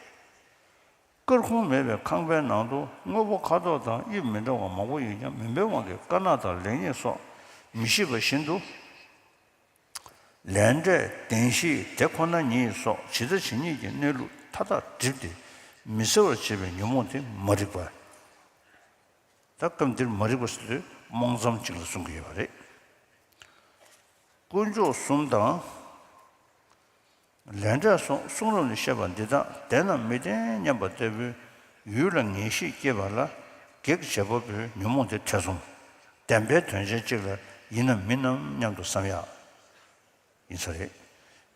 སྐར་ཁུང་མེད་པའི་ཁང་པའི་ནང་དུ་དངོས་པོ་ཁ་དོག་དང་དབྱིབས་མི་འདྲ་བ་མང་པོ་ཡོད་ཀྱང་མུན་པའི་དབང་གིས་དཀར་ནག་དང་ལེགས་ཉེས་སོགས་མི་ཤེས་པ་བཞིན་དུ། ལས་འབྲས་བདེན་བཞི་དེ་ཁོ་ན་ཉིད་སོགས་ཇི་ལྟ་ཇི་སྙེད་ཀྱི་གནས་ལུགས་མཐའ་དག་བསྒྲིབས་ཏེ་མི་གསལ་བར་བྱེད་པའི་ཉོན་མོངས་དེ་མ་རིག་པ། ད་སྐབས་འདིར་མ་རིག་པ་ཟེར་དུས་རྨོངས་ཙམ་ཅིག་ལ་གསུང་གི་ཡོད་པ་རེད། དཀོན་མཆོག་གསུམ་དང་། ལས་འབྲས་སོགས་གསུང་རབ་ནས་བཤད་པ་འདི་དག་བདེན་ནམ་མི་བདེན་སྙམ་པ་ལྟ་བུའི་ཡུལ་ལ་ངེས་ཤེས་སྐྱེས་པ་ལ་གེགས་བྱེད་པ་པོའི་ཉོན་མོངས་དེ་ཐེ་ཚོམ། བདེན་པའི་དོན་ཅན་གཅིག་ལ་ཡིན་ནམ་མིན་ནམ་སྙམ་དུ་བསམ་ཡག་ཡིན་ས་རེད།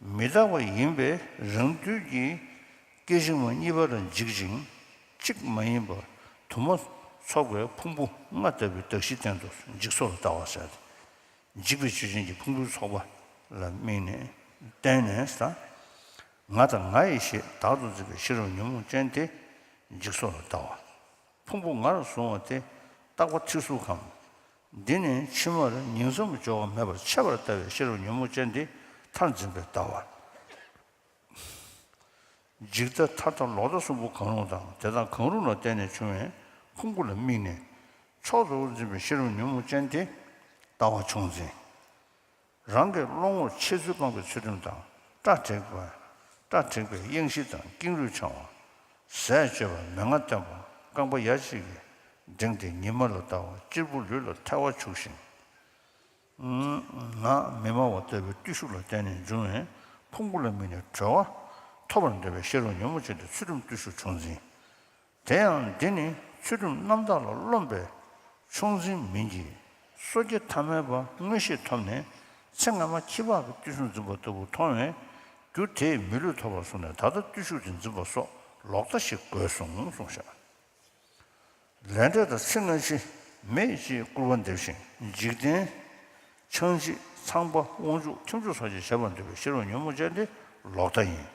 མི་རྟག་པ་ཡིན་པས་རང་དུས་ཀྱི་སྐད་ཅིག་མ་གཉིས་པ་ལ་འཇིག་ཅིང་གཅིག་མ་ཡིན་པ་དུ་མ་ཚོགས་པའི་ཕུང་པོ་ལྔ་ལྟ་བུའི་གདགས་གཞིའི་སྟེང་དུ་འཇིག་ཚོགས་ལ་ལྟ་བ་ཟེར་ཏེ། འཇིག་པའི་ཆོས་ཅན་གྱི་ཕུང་པོའི་ཚོགས་པ་ལ་དམིགས་ནས་བརྟེན་ནས་ས། ང་དང་ང་ཡི་ཞེས་བདག་ཏུ་འཛིན་པའི་ཤེས་རབ་ཉོན་མོངས་ཅན་དེ་འཇིག་ཚོགས་ལ་ལྟ་བ། ཕུང་པོ་ལྔར་བཟུང་བ་དེ་རྟག་པ་ཐེར་ཟུག་གམ། འདི་ནི་ཕྱི་མར་ཉིང་མཚམས་སྦྱོར་བ་མེད་པར་ཆད་པར་ལྟ་བའི་ཤེས་རབ་ཉོན་མོངས་ཅན་དེ་མཐར་འཛིན་པའི་ལྟ་བ། འཇིག་ལྟ་མཐའ་དང་ལོག་ལྟ་གསུམ་པོ་གང་རུང་དང་དེ་དག་གང་རུང་ལ་བརྟེན་ནས་བྱུང་བའི་ཕུང་པོ་ལ་དམིགས་ནས་མཆོག་ཏུ་འཛིན་པའི་ཤེས་རབ་ཉོན་མོངས་ཅན་དེ་ལྟ་བ་ཕྱོགས་འཛིན། རང་གི་བློ་ངོར་འཆད་ཚུལ་སྤངས་པའི་ཚུལ་ཁྲིམས་དང་སྐྲ་བྲེགས་པ། སྐྲ་བྲེགས་པའི་གཡེང་གཞི་དང་ཀེང་རུས་འཆང་བ། ཟས་སྤྱོད་པ་མན་ངག་བསྟེན་པ་རྐང་པ་ཡ་གཅིག་གིས་འགྲེང་སྟེ་ཉི་མ་ལ་ལྟ་བ་གཅེར་བུ་ལུས་ལ་ཐལ་བ་བྱུགས་ཤིང་། ངག་མི་སྨྲ་བ་ལྟ་བུའི་བརྟུལ་ཞུགས་ལ་བརྟེན་ནས་འབྱུང་བའི་ཕུང་པོ་ལ་དམིགས་ནས་གྲོལ་བ་ཐོབ་པར་འདོད་པའི་ཤེས་རབ་ཉོན་མོངས་ཅན་དེ་ཚུལ་ཁྲིམས་བརྟུལ་ཞུགས་ཕྱོགས་འཛིན། དེ་ཡང་འདི་ནི་ཚུལ་ཁྲིམས་རྣམ་དག་ལ་རློམ་པའི་ཕྱོགས་འཛིན་མིན་གྱི། སོ་སྐྱེ་ཐ་མལ་པ་མངོན་ཤེས་ཐོབ་ནས་ཚེ་སྔ་མ་ཁྱད་པར་གྱི་བརྟུལ་ཞུགས་འཛིན་པ་ལྟ་བུ་མཐོང་བའི་རྒྱུ་དེས་མི་ལུས་ཐོབ་པར་གསུངས་ནས་ད་ལྟ་བརྟུལ་ཞུགས་དེ་འཛིན་པ་སོགས་ལོག་ལྟ་ཞིག་དགོས་གསུངས་གསུངས་ཤག་ལས་འབྲས་དང་ཚེ་སྔ་ཕྱི་མེད་ཅེས་སྐུར་བ་འདེབས་ཤིང་འཇིག་རྟེན་ཆགས་འཇིག་ཚངས་པ་དབང་ཕྱུག་ཁྱབ་འཇུག་སོགས་ཀྱིས་བྱེད་པར་འདོད་པའི་ཤེས་རབ་ཉོན་མོངས་ཅན་དེ་ལོག་ལྟ་ཡིན།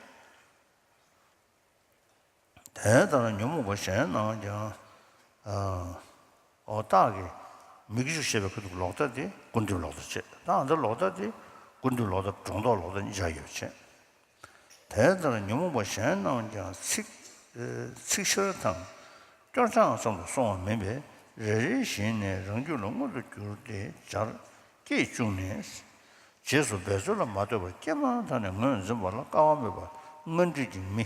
དེ་ལྟར་ཉོན་མོངས་པ་གཞན་རྣམས་ཀྱང་། ཨ། འོ་རྟགས་ཀྱི་མིག་ཆུ་ཤེས་པའི་ཁ་ཐུག་ལོག་ལྟ་དེ་ཀུན་བཏུས་ལོག་ལྟ་བྱེད། ད་འདི་ལོག་ལྟ་དེ་ཀུན་བཏུས་ལོག་ལྟ་སྒྲོ་འདོགས་ལོག་ལྟ་གཉིས་ཆར་ཡོད་པ་བྱེད། དེ་ལྟར་ཉོན་མོངས་པ་གཞན་རྣམས་ཀྱང་ཚིག་ཚིག་ཤར་དང་སྐྱོར་སྦྱང་ཙམ་དུ་སོང་བ་མིན་པས་རེ་རེ་བཞིན་ནས་རང་རྒྱུད་ལ་མངོན་དུ་གྱུར་ཏེ་སྦྱར་སྐད་བཅུག་ནས། རྗེས་སུ་འབད་རྩོལ་ལ་མ་ལྟོས་པར་སྐྱེས་མ་ཐག་ནས་ངོས་འཛིན་པ་ལ་སྐལ་བ་མེད་པ་སྔར་འདྲིས་ཀྱི་མི།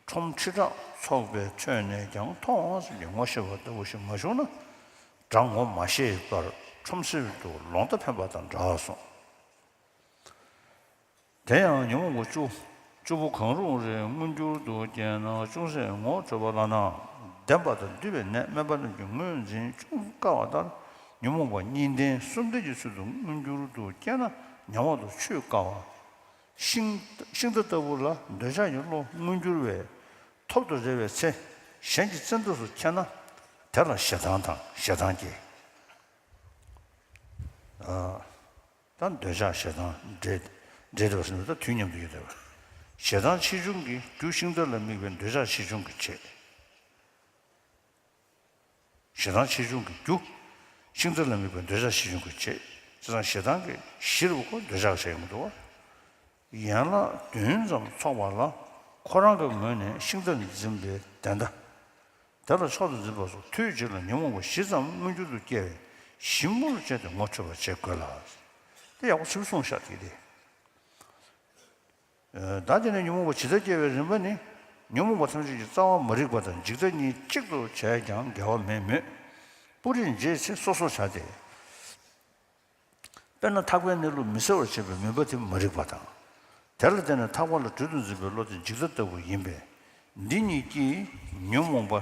ཁྲོམ་ཁྲི་ཕྲག་ཚོགས་པའི་ཁྲོད་ནས་ཀྱང་མཐོང་ཟིན་གྱི་ངོ་ཤེས་པ་ལྟ་བུ་ཞིག་མ་བྱུང་ན། དགྲ་ངོ་མ་ཤེས་པར་ཁྲོམ་གསེབ་ཏུ་ལོག་ལྟ་འཕེན་པ་དང་འདྲ་གསུངས། དེ་ཡང་ཉོན་མོངས་པ་བཅུ། བཅུ་པོ་གང་རུང་རེ་མངོན་གྱུར་དུ་སྐྱེས་ན་ཅུང་ཟད་ངོ་འཕྲོད་པ་ལ་ན། བདེན་པ་དང་བསྡུས་པའི་གནས་དམན་པ་རྣམས་ཀྱི་ངོས་འཛིན་ཅུང་དཀའ་བ་ལྟར་ཉོན་མོངས་པ་གཉིས་ལྡན་གསུམ་ལྡན་གྱི་ཚུལ་དུ་མངོན་གྱུར་དུ་སྐྱེས་ན་ཉམས་པ་དང་ཆོས་དཀའ་བ། ཤིང་ཤིང་རྟ་ལྟ་བུ་ལ་འདོད་ཆགས་ཀྱི་བློ་མངོན་གྱུར་བས་ཐོབ་ཏུ་རེ་བའི་ཚེ་གཞན་གྱི་བཙན་ཐབས་སུ་འཁྱེར་ན་དེ་ལ་ཞེ་སྡང་དང་ཞེ་སྡང་སྐྱེ། ཨ། ད་འདོད་ཆགས་ཞེ་སྡང་འདྲེས་འདྲེས་བསྡད་པ་ཟེར་ན་ད་དུས་མཉམ་དུ་ཡོད་བསྡད་པ། ཞེ་སྡང་ཆེ་ཆུང་གི་རྒྱུ་ཤིང་རྟ་ལ་དམིགས་པའི་འདོད་ཆགས་ཆེ་ཆུང་གི་བྱེད། ཞེ་སྡང་ཆེ་ཆུང་གི་རྒྱུ། ཤིང་རྟ་ལ་དམིགས་པའི་འདོད་ཆགས་ཆེ་ཆུང་གི་བྱེད། བྱས་ཙང་ཞེ་སྡང་གི་གཞིར་བ་ཁོ་འདོད་ཆགས་བྱས་ཡོང་གི་འདུག་བ། ཡན་ལག་བདུན་ཙམ་ཚོགས་པ་ལ་ཁོ་རང་གི་ངོས་ནས་ཤིང་རྟ་འཛིན་པའི་བདེན་མཐའ། དེ་ལ་མཆོག་ཏུ་འཛིན་པ་སོགས་དུས་གཅིག་ལ་ཉོན་མོངས་པ་བཞི་ཙམ་མངོན་གྱུར་དུ་སྐྱེ་བས་ཞིབ་མོར་དཔྱད་དེ་ངོ་འཕྲོད་པར་བྱེད་དགོས་ལ། དེ་ཡག་པོ་ཞིབ་གསུངས་ཤག་དེ་དེ། ད་དེ་ནས་ཉོན་མོངས་པ་ཇི་ལྟར་སྐྱེ་བའི་རིམ་པ་ནི། ཉོན་མོངས་པ་ཐམས་ཅད་ཀྱི་རྩ་བ་མ་རིག་པ་དང་འཇིག་ལྟ་གཉིས་གཅིག་ཏུ་བྱས་ཀྱང་འགལ་བ་མེད་མོད། སྤུ་རིས་འབྱེད་ཚེ་སོ་སོར་བྱ་སྟེ། དཔེར་ན་ཐག་པས་གནས་ལུགས་མི་གསལ་བར་བྱེད་པའི་མུན་པ་དེ་མ་རིག་པ་དང་། དེ་ལ་བརྟེན་ནས་ཐག་པ་ལ་སྦྲུལ་དུ་འཛིན་པའི་བློ་དེ་འཇིག་ལྟ་ལྟ་བུ་ཡིན་པས། འདི་གཉིས་ཀྱིས་ཉོན་མོངས་པ་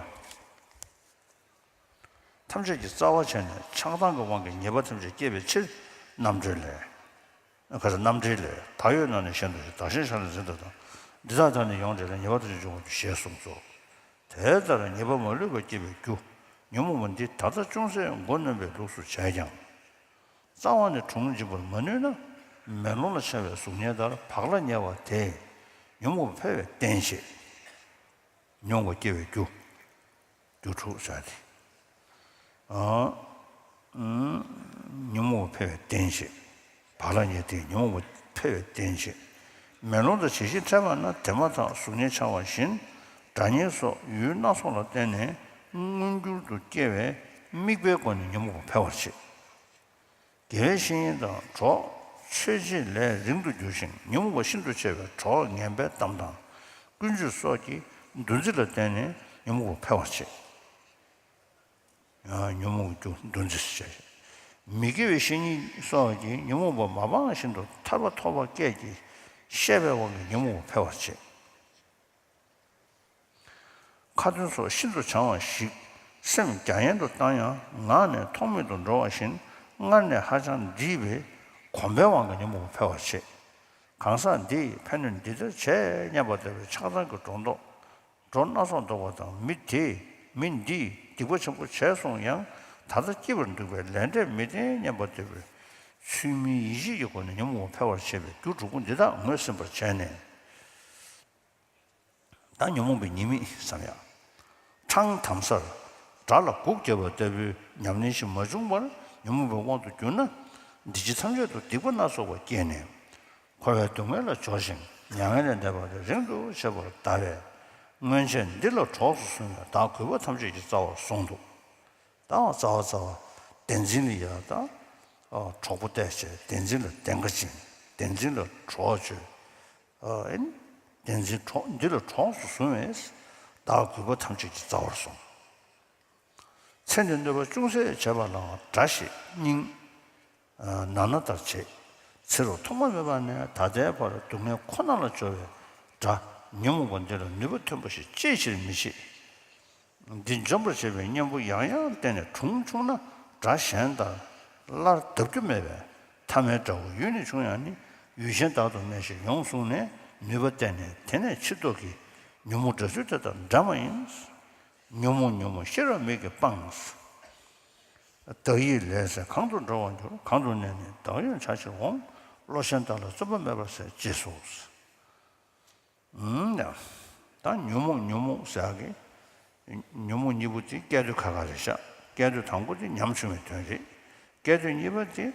ཐམས་ཅད་ཀྱི་རྩ་བ་བྱས་ནས་ཆགས་སྡང་གི་དབང་གིས་ཉེས་པ་ཐམས་ཅད་བསྐྱེད་པའི་ཕྱིར་རྣམ་འགྲེལ་ལས། ག་ས་རྣམ་འགྲེལ་ལས་བག་ཡོད་རྣམས་ནི་གཞན་དུ་ཞེས་བདག་གཞན་ཕྱག་ལས་འཛིན་པ་དང་། འདི་དག་ཐོས་ནས་ཡོངས་བསྒྲིལ་ལ་ཉེས་པ་ཐམས་ཅད་སྦྱོང་བར་འགྱུར་ཞེས་གསུངས་སོ། དེ་ལྟར་ཉེས་པ་མ་ལུས་པ་བསྐྱེད་པའི་རྒྱུ། ཉོན་མོངས་པ་འདི་ད་ལྟ་ཅུང་ཟད་མགོ་གནོན་པའི་ལུགས་སུ་བྱས་ཀྱང་། རྩ་བ་ནས་གྲོངས་འཇིག་པར་མ་ནུས་ན། མེ་ལོང་ལ་འཆར་བའི་གཟུགས་བརྙན་ལྟར་བག་ལ་ཉལ་བ་དེས་ཉོན་མོངས་པ་འཕེལ་བའི་རྟེན་བྱེད། མྱོང་བ་སྐྱེ་བའི་རྒྱུ། རྒྱུ་དྲུག་ཟེར་ཏེ། ཨ། ཨུམ། ཉོན་མོངས་པ་འཕེལ་བའི་རྟེན་བྱེད། བག་ལ་ཉལ་དེས་ཉོན་མོངས་པ་འཕེལ་བའི་རྟེན་བྱེད། མེ་ལོང་དང་བྱད་བཞིན་འཕྲད་པ་ན་དེ་མ་ཐག་གཟུགས་བརྙན་འཆར་བ་བཞིན། སྒྲ་བརྙན་སོགས་ཡུལ་སྣ་ཚོགས་ལ་བརྟེན་ནས་མངོན་གྱུར་དུ་སྐྱེ་བས་དམིགས་པའི་སྒོ་ནས་ཉོན་མོངས་པ་འཕེལ་བར་བྱེད། དགེ་བའི་བཤེས་གཉེན་དང་གྲོགས་མཆོད་བྱེད་ལས་རིང་དུ་གྱུར་ཞིང་ཉོན་མོངས་པ་ཤིན་ཏུ་ཆེ་བའི་གྲོགས་ངན་པའི་གཏམ་དང་ཀུན་སྤྱོད་སོགས་ཀྱི་འདུ་འཛི་ལ་བརྟེན་ནས་ཉོན་མོངས་པ་འཕེལ་བར་བྱེད། ཡང་ཉོན་མོངས་ཀྱི་རྒྱུ་འདུ་འཛི་ཟེར། མི་དགེ་བའི་བཤེས་གཉེན་སོགས་ཀྱིས་ཉོན་མོངས་པ་མ་སྤངས་བཞིན་དུ་ཐར་པ་ཐོབ་པ་སྐད་ཀྱིས་བཤད་པའི་དབང་གིས་ཉོན་མོངས་པ་འཕེལ་བར་བྱེད། ཁ་ཏོན་སོགས་ཤིན་ཏུ་བྱང་བ་ཞིག་སེམས་རྒྱ་ཡན་དུ་བཏང་ཡང་ངག་ནས་ཐོགས་མེད་དུ་འགྲོ་བ་བཞིན་སྔར་ནས་ཧ་ཅང་འདྲིས་པས་གོམས་པའི་དབང་གིས་ཉོན་མོངས་པ་འཕེལ་བར་བྱེད། གང་ཟག་འདིས་ཕན་གནོད་འདི་ལྟར་བྱས་སྙམ་པ་ལྟ་བུའི་ཆགས་སྡང་གི་སྒྲོ་འདོགས། སྒྲོ་སྣ་ཚོགས་འདོགས་པ་དང་མི་དེས་མི་འདིས་སྡིག་པ་ཆེན་པོ་བྱས་སོང་ཡང་ད་ལྟ་སྐྱིད་པར་འདུག་པས་ལས་འབྲས་མི་བརྟན་སྙམ་པ་ལྟ་བུའི་ཚུལ་མིན་ཡིད་ཆེས་ཀྱི་སྒོ་ནས་ཉོན་མོངས་པ་འཕེལ་བར་བྱེད་པའི་རྒྱུ་དྲུག་པོ་འདི་དག་ངོས་ཟིན་པར་བྱས་ནས། ད་ཉོན་མོངས་པའི་ཉེས་དམིགས་བསམ་ཡ། འཕྲང་དམ་སར་དགྲ་ལ་སྒུག་བསྡད་པ་ལྟ་བུའི་ཉམས་ལེན་ཞིག་མ་བྱུང་བར་ཉོན་མོངས་པའི་དབང་དུ་གྱུར་ན། འདི་ཕྱི་ཐམས་ཅད་དུ་སྡིག་པ་སྣ་ཚོགས་པ་སྐྱེས་ནས། འཁོར་བའི་སྡུག་བསྔལ་ལ་སྦྱོར་ཞིང་མྱ་ངན་ལས་འདས་པ་དེ་རིང་དུ་གཤེགས་པར་གདའ་བས། སྔོན་ཆད་འདི་ལ་གྲོགས་སུ་བཟུང་བའི་བདག་གུས་པ་ཐམས་ཅད་ཀྱི་རྩ་བར་སོང་འདུག་ད་བ་རྩ་བ་རྩ་བ། བདེན་འཛིན་ལ་ཡ་ད། ཨ། གྲོགས་པོ་བལྟས་བྱས་བདེན་འཛིན་ལ་བདེན་ཁ་ཅན། བདེན་འཛིན་ལ་གྲོགས་བྱོས། ཨ། ཨེ་ནི། བདེན་འཛིན་གྲོགས་འདི་ལ་གྲོགས་སུ་བཟུང་བས། བདག་གུས་པ་ཐམས་ཅད་ཀྱི་རྩ་བར་སོང་། ཚེ་འདིར་གནོད་པ་ཅུང་ཟད་བྱས་པ་ལའང་དགྲ་ཞེས་སྙིང་། ཨ། ན་ན་ལྟར་བྱེད། ཚེ་རབས་ཐོག་མ་མེད་པ་ནས་ད་ལྟའི་བར་སྡུག་བསྔལ་ཁོ་ན་ལ་སྦྱོར་བའི་དགྲ་ཉོན་མོངས་པ་འདི་ལ་ནུས་པ་ཐོན་པ་ཞིག་ཅིའི་ཕྱིར་མི་བྱེད། འདི་འཇོམས་པར་བྱེད་པའི་གཉེན་པོ་ཡང་ཡང་བསྟེན་ནས་གྲོངས་བྱུང་ན་དགྲ་གཞན་དག་སླར་བརྡབ་རྒྱུ་མེད་པས་ཐ་མལ་དགྲ་བོ་ཡུལ་ནས་བྱུང་ཡང་ནི་ཡུལ་གཞན་དག་ཏུ་གནས་ཤིང་ཡོངས་བཟུང་ནས་ནུས་པ་བསྟེན་ནས་དེ་ནས་ཕྱིར་ལྡོག་གི་ཉོན་མོངས་དགྲ་ཚུལ་དེ་དག་འདྲ་མ་ཡིན། ཉོན་མོངས་ཉོན་མོངས་ཤེས་རབ་མིག་གིས་སྤང་། བདག་ཡིད་ལས་ཟད་གང་དུ་འགྲོ་བར་འགྱུར། གང་དུ་གནས་ནས་བདག་ཡོད་འཆར་ཕྱིར་འོང་། བློ་གཞན་དག་ལ་བརྩོན་པ་མེད་པར་ཟད་ཅེས་སོ། ཨུམ། ཡ། ད་ཉོན་མོངས་ཉོན་མོངས་ཟེར་གི། ཉོན་མོངས་གཉིས་པོ་དེ་སྐད་དོད་ཁ་ཁ་རེད་ཤག་སྐད་དོད་དང་པོ་དེ་ཉམ་ཆུང་བའི་དོན་རེད། སྐད་དོད་གཉིས་པ་དེ་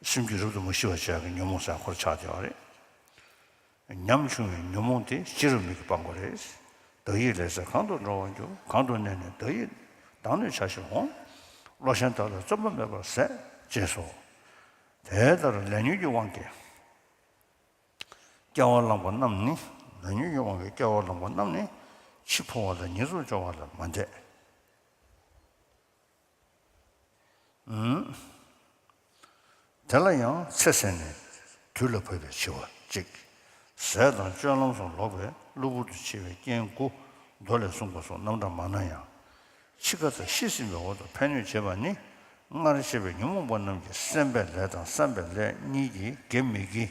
སེམས་རྒྱུད་རབ་ཏུ་མ་ཞི་བར་བྱེད་ཡག་གི་ཉོན་མོངས་ཟེར་ཁོ་རང་ཆགས་བསྡད་པ་རེད། ཉམ་ཆུང་བའི་ཉོན་མོངས་དེ་ཤེས་རབ་མིག་གིས་སྤང་དགོས་རེད། བདག་ཡིད་ལས་ཟད་གང་དུ་འགྲོ་བར་འགྱུར། གང་དུ་གནས་ནས་བདག་ཡིད་བདག་ནི་འཆར་ཕྱིར་འོང་། བློ་གཞན་དག་ལ་བརྩོན་པ་མེད་པར་ཟད་ཅེས་སོ། དེ་ལྟར་ལས་ཉོན་གྱི་དབང་གིས། སྐྱེ་བ་བླངས་པ་རྣམས་ནི། ལས་ཉོན་གྱི་དབང་གིས་སྐྱེ་བ་བླངས་པ་རྣམས་ནི། འཆི་འཕོ་བ་དང་ངན་སོང་སྦྱོར་བ་ལ་མ་འདས། ཨུམ། དེ་ལ་ཡང་ཚེ་ཟད་ནས་དུས་ལ་བབ་པའི་འཆི་བ་གཅིག་ཟས་དང་སྤྱོད་ལམ་སོགས་ལོག་པས་གློ་བུར་དུ་འཆི་བའི་རྐྱེན་དགུ་མདོ་ལས་གསུངས་པ་སོགས་རྣམ་གྲངས་མང་ན་ཡང་། འཆི་ཁ་དང་ཤི་ཟིན་པའི་འོག་ཏུ་ཕན་གནོད་བྱེད་པ་ནི། སྔར་བཤད་པའི་ཉོན་མོངས་པ་རྣམས་ཀྱི་སེམས་པའི་ལས་དང་བསམ་པའི་ལས་གཉིས་ཀྱིས་དགེ་མི་དགེ།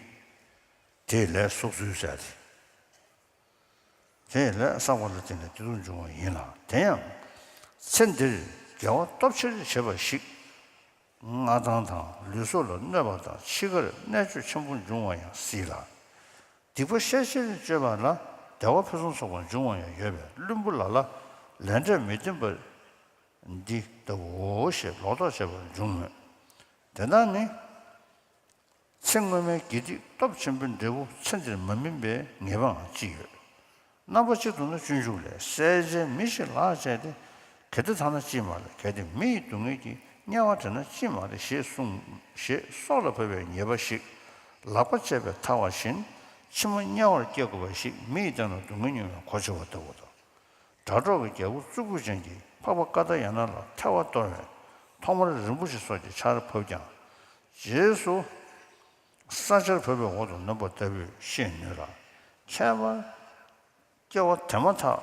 དེའི་ལས་བསགས་ཚུལ་ཟེར་ཏེ། དེའི་ལས་བསགས་པ་ལ་བརྟེན་ནས་བདེ་སྡུག་འབྱུང་བ་ཡིན་ལ། དེ་ཡང་། ཚེ་འདིར་དགེ་བ་སྟོབས་ཆེར་བྱེད་པ་ཞིག་མངའ་ཐང་དང་ལུས་སྲོག་ལ་གནོད་པ་དང་འཆི་ཁར་གནད་གཅོད་ཆེན་པོ་འབྱུང་བ་ཡང་སྲིད་ལ། སྡིག་པ་ཤས་ཆེར་སྤྱོད་པ་ལ་བདེ་བ་ཕུན་སུམ་ཚོགས་པ་འབྱུང་བ་ཡང་ཡོད་པས་བླུན་པོ་ལ་ལ་ལས་འབྲས་མི་བདེན་པ་འདི་ལྟ་བུའོ་ཞེས་ལོག་རྟོག་བྱེད་པར་འབྱུང་མོད། དེ་དག་ནི། ཚེ་སྔོན་མའི་དགེ་སྡིག་སྟོབས་ཆེན་པོའི་འབྲས་བུ་ཚེ་འདིར་མ་སྨིན་པའི་ངེས་པའང་ཅི་ཡོད། རྣམ་པ་གཅིག་ཏུ་ན་སྤྱོད་འཇུག་ལས། བསད་བྱའི་མི་ཞིག་ལག་བཅད་དེ། གལ་ཏེ་ཐ་ན་ཅིས་མ་རེད། གལ་ཏེ་མི་ཡི་སྡུག་བསྔལ་གྱིས། དམྱལ་བར་འདྲེན་ན་ཅིས་མ་རེད་ཞེས་གསུངས་ཞེས་སྲོག་ལ་བབ་པའི་ཉེས་པ་ཞིག་ལག་པ་བཅད་པས་ཐར་བ་བཞིན། ཕྱི་མ་དམྱལ་བར་སྐྱེ་དགོས་པ་ཞིག་མི་ཡི་སྟེང་ན་སྡུག་བསྔལ་མྱོང་བའི་གོ་ཆོད་པ་ལྟ་བུ་དང་། དགྲ་གྲོགས་ཀྱི་རྒྱལ་པོ་གཙུག་ཕུད་ཅན་གྱིས་འཕགས་པ་ཀ་ཏ་ཡ་ན་ལ་ཐལ་བ་གཏོར་བས་ཐོག་མར་རིན་པོ་ཆེ་སོགས་ཀྱི་ཆར་ཕབ་ཀྱང་། རྗེས་སུ་ས་ཆར་བབས་པའི་འོག་ཏུ་ནུབ་པ་ལྟ་བུས་ཤེས་ནུས་ལ། ཁྱད་པར་སྐྱེ་བ་དེ་མ་ཐག་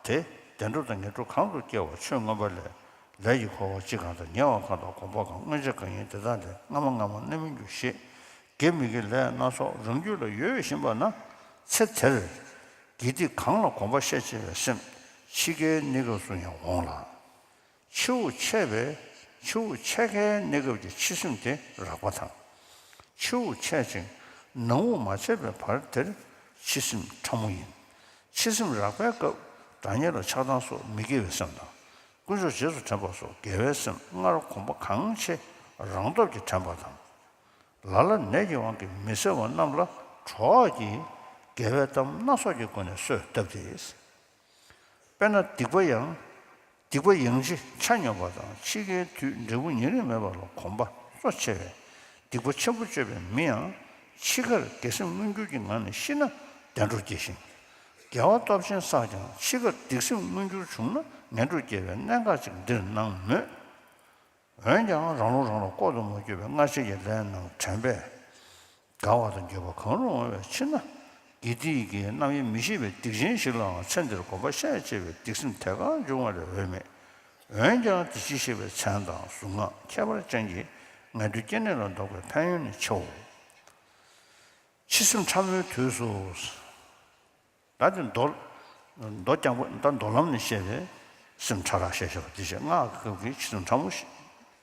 དེ་བདེ་འགྲོ་དང་ངན་འགྲོ་གང་དུ་སྐྱེ་བ་ཆོས་མངོན་པ་ལས། ལས་ཀྱི་འཁོར་བ་སྤྱི་གང་དང་ཉེ་བ་གང་དང་གོམས་པ་གང་སྔོན་ཆད་གང་ཡིན་དེ་དག་ལས་སྔ་མ་སྔ་མ་གནས་མི་འགྱུར་ཞེས་དགེ་མི་དགེའི་ལས་སྣ་ཚོགས་རང་རྒྱུད་ལ་ཡོད་བཞིན་པ་ན། ཚེ་དེར་དགེ་སྡིག་གང་ལ་གོམས་པ་ཤས་ཆེ་བའི་སེམས་འཆི་ཁའི་གནས་སྐབས་སུ་ཡང་འོང་ལ། ཕྱི་དབུགས་ཆད་པའི་ཕྱི་དབུགས་ཆད་ཁའི་གནས་སྐབས་ཀྱི་འཆི་སེམས་དེ་རགས་པ་དང་། ཕྱི་དབུགས་ཆད་ཅིང་ནང་དབུགས་མ་ཆད་པའི་བར་དེར་འཆི་སེམས་ཕྲ་མོ་ཡིན། འཆི་སེམས་རགས་པའི་སྐབས་དགྲ་གཉེན་ལ་ཆགས་སྡང་སོགས་མི་དགེ་བའི་སེམས་དང་། དཀོན་མཆོག་རྗེས་སུ་དྲན་པ་སོགས་དགེ་བའི་སེམས་སྔར་གོམས་པ་གང་ཆེ་རང་སྟོབས་ཀྱིས་དྲན་པ་དང་། ལ་ལ་ནད་ཀྱི་དབང་གིས་མི་གསལ་བ་རྣམས་ལ་གྲོགས་ཀྱིས་དགེ་བའི་གཏམ་སྣ་ཚོགས་ཀྱི་སྒོ་ནས་གསོས་བཏབ་སྟེ། དཔེར་ན་སྡིག་པ་ཡང་། སྡིག་པ་ཡང་ཕྱིར་ཆ་སྙོམས་པ་དང་འཆི་ཁའི་དུས་འབྲས་བུ་ཉེ་རིང་མེད་པ་ལ་གོམས་པ་གཙོ་ཆེ་བས། སྡིག་པ་ཆེན་པོ་སྤྱོད་པའི་མི་ཡང་འཆི་ཁར་དགེ་སེམས་མངོན་འགྱུར་གྱི་ངང་ནས་ཤི་ན་བདེ་འགྲོར་སྐྱེ་ཞིང་། དགེ་བ་སྟོབས་ཆེན་བསགས་ཀྱང་འཆི་ཁར་སྡིག་སེམས་མངོན་འགྱུར་བྱུང་ན་ངན་འགྲོར་སྐྱེ་བའི་གནད་འགག་ཅིག་འདིར་སྣང་མོད། འོན་ཀྱང་རང་བློ་རང་ལ་ལྐོག་ཏུ་མ་གྱུར་པའི་སྔ་ཕྱི་ཡི་ལས་རྣམས་དྲན་པས་དགའ་བ་དང་འགྱོད་པ་གང་རུང་འོང་བའི་ཕྱིར་ན། དགེ་སྡིག་གི་རྣམ་དབྱེ་མི་ཤེས་པའི་སྡིག་ཅན་ཞིག་ལའང་ཚེ་འདིར་གོམས་པ་བཤད་ཅེས་པའི་སྡིག་སེམས་དེ་ག་འབྱུང་བ་ལས་འོས་མེད། འོན་ཀྱང་དེ་ཅི་ཤེས་པའི་མཚན་དང་གཟུངས་སྔགས་ཁྱད་པར་ཅན་གྱིས་ངན་འགྲོའི་སྐྱེ་གནས་ལ་ལྡོག་པའི་ཕན་ཡོན་ནི་ཆེའོ། འཆི་སེམས་ཕྲ་མོའི་དུས་སུ། ད་དེ་མདོ། མདོ་རྐྱང་པོ་ད་མདོ་ལམ་ནས་བཤད་པའི་སེམས་ཕྲ་རགས་བཤད་བཞག་པ་དེ་བཞིན་སྔགས་ཀྱི་སྐབས་ཀྱི་འཆི་སེམས་ཕྲ་མོ་ཞིག་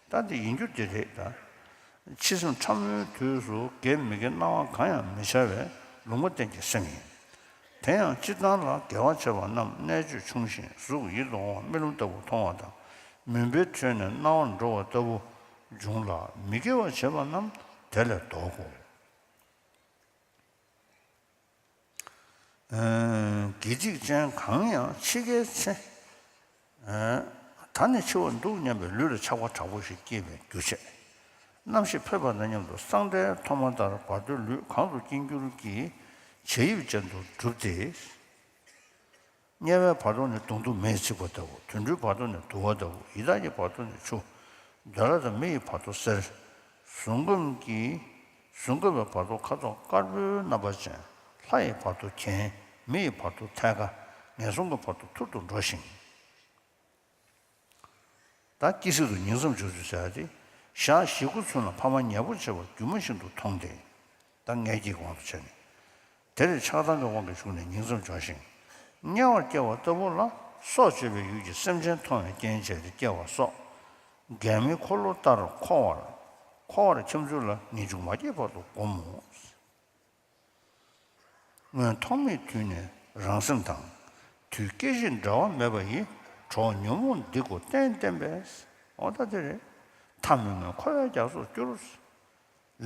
ད་དེ་ཡིན་རྒྱུ་དེ་རེད་ད། འཆི་སེམས་ཕྲ་མོའི་དུས་སུ་དགེ་མི་དགེ་སྣང་བ་གང་ཡང་མི་འཆར་བའི་ལུང་པ་བསྟན་གྱི་སེམས་ཡིན། དེ་ཡང་སྤྱིར་བཏང་ལ་དགེ་བ་བྱས་པ་རྣམས་གནད་གཅོད་ཆུང་ཞིང་གཟུགས་ཡིད་དུ་འོང་བ་རྨི་ལམ་ལྟ་བུ་མཐོང་བ་དང་མུན་པའི་ཁྲོད་ནས་སྣང་བར་འགྲོ་བ་ལྟ་བུ་འབྱུང་ལ་མི་དགེ་བ་བྱས་པ་རྣམས་དེ་ལས་ལྡོག་གོ། དགེ་སྡིག་ཅན་གང་ཡང་འཆི་ཁའི་ཚེ། ད་ནི་འཆི་བར་འདུག་སྙམ་པའི་ལུས་ལ་ཆགས་པ་དྲག་པོ་ཞིག་སྐྱེས་པའི་རྒྱུ་བྱས། རྣམ་ཤེས་འཕོས་པ་དང་མཉམ་དུ་སང་སྒྲའི་ཐོག་མ་ལྟར་བར་དོའི་ལུས་གང་དུ་སྐྱེ་འགྱུར་གྱི་བྱ་ཡིབ་ཅན་དུ་གྲུབ་སྟེ། དམྱལ་བའི་བར་དོ་ནི་གདོང་དུ་མེས་ཚིག་པ་ལྟ་བུ། དུད་འགྲོའི་བར་དོ་ནི་དུ་བ་ལྟ་བུ། ཡི་དྭགས་ཀྱི་བར་དོ་ནི་ཆུ། འདོད་ལྷ་དང་མི་ཡི་བར་དོ་གསེར། གཟུགས་ཁམས་ཀྱི། གཟུགས་ཁམས་པའི་བར་དོ་ཁ་དོག་དཀར་པོའི་རྣམ་པ་ཅན། ལྷ་ཡི་བར་དོ་གྱེན། མི་ཡི་བར་དོ་ཐལ་ཀ། ངན་སོང་གི་བར་དོ་ཐུར་དུ་འགྲོ་ཞིང་། ད་སྐྱེ་སྲིད་དུ་ཉིང་མཚམས་སྦྱོར་ཚུལ་ཟེར་ཡ་དེ། ཞག་བཞི་དགུ་ཚུན་ལ་ཕ་མ་ཉལ་པོ་བྱས་པ་རྒྱུན་མ་བཞིན་དུ་མཐོང་སྟེ། ད་མངལ་སྐྱེས་ཀྱི་དབང་དུ་བྱས་ནས། དེར་ཆགས་སྡང་གི་དབང་གིས་ཞུགས་ནས་ཉིང་མཚམས་སྦྱོར་ཞིང་། དམྱལ་བར་སྐྱེ་བ་ལྟ་བུ་ལ་སྲོག་གཅོད་པའི་ཡུལ་གྱི་སེམས་ཅན་མཐོང་བའི་རྐྱེན་བྱས་ཏེ་སྐྱེ་བ་སོགས། འགལ་མེའི་འཁོར་ལོ་ལྟར་འཁོར་བར། འཁོར་བར་འཁྱམས་ཚུལ་ལ་ངེས་འབྱུང་མ་སྐྱེས་བར་དུ་བསྒོམ་མོ། སྔོན་ཐོག་མེད་དུས་ནས་རང་སེམས་དང་། དུས་སྐད་ཅིག་འབྲལ་བ་མེད་པ་ཡི། གྲོགས་ཉོན་མོངས་འདི་ཀོ་གཏན་བརྟེན་པས། འོ་ད་དེ་རེད། མཐའ་མི་མངོན་འཁོར་བའི་རྒྱ་མཚོར་སྐྱུར།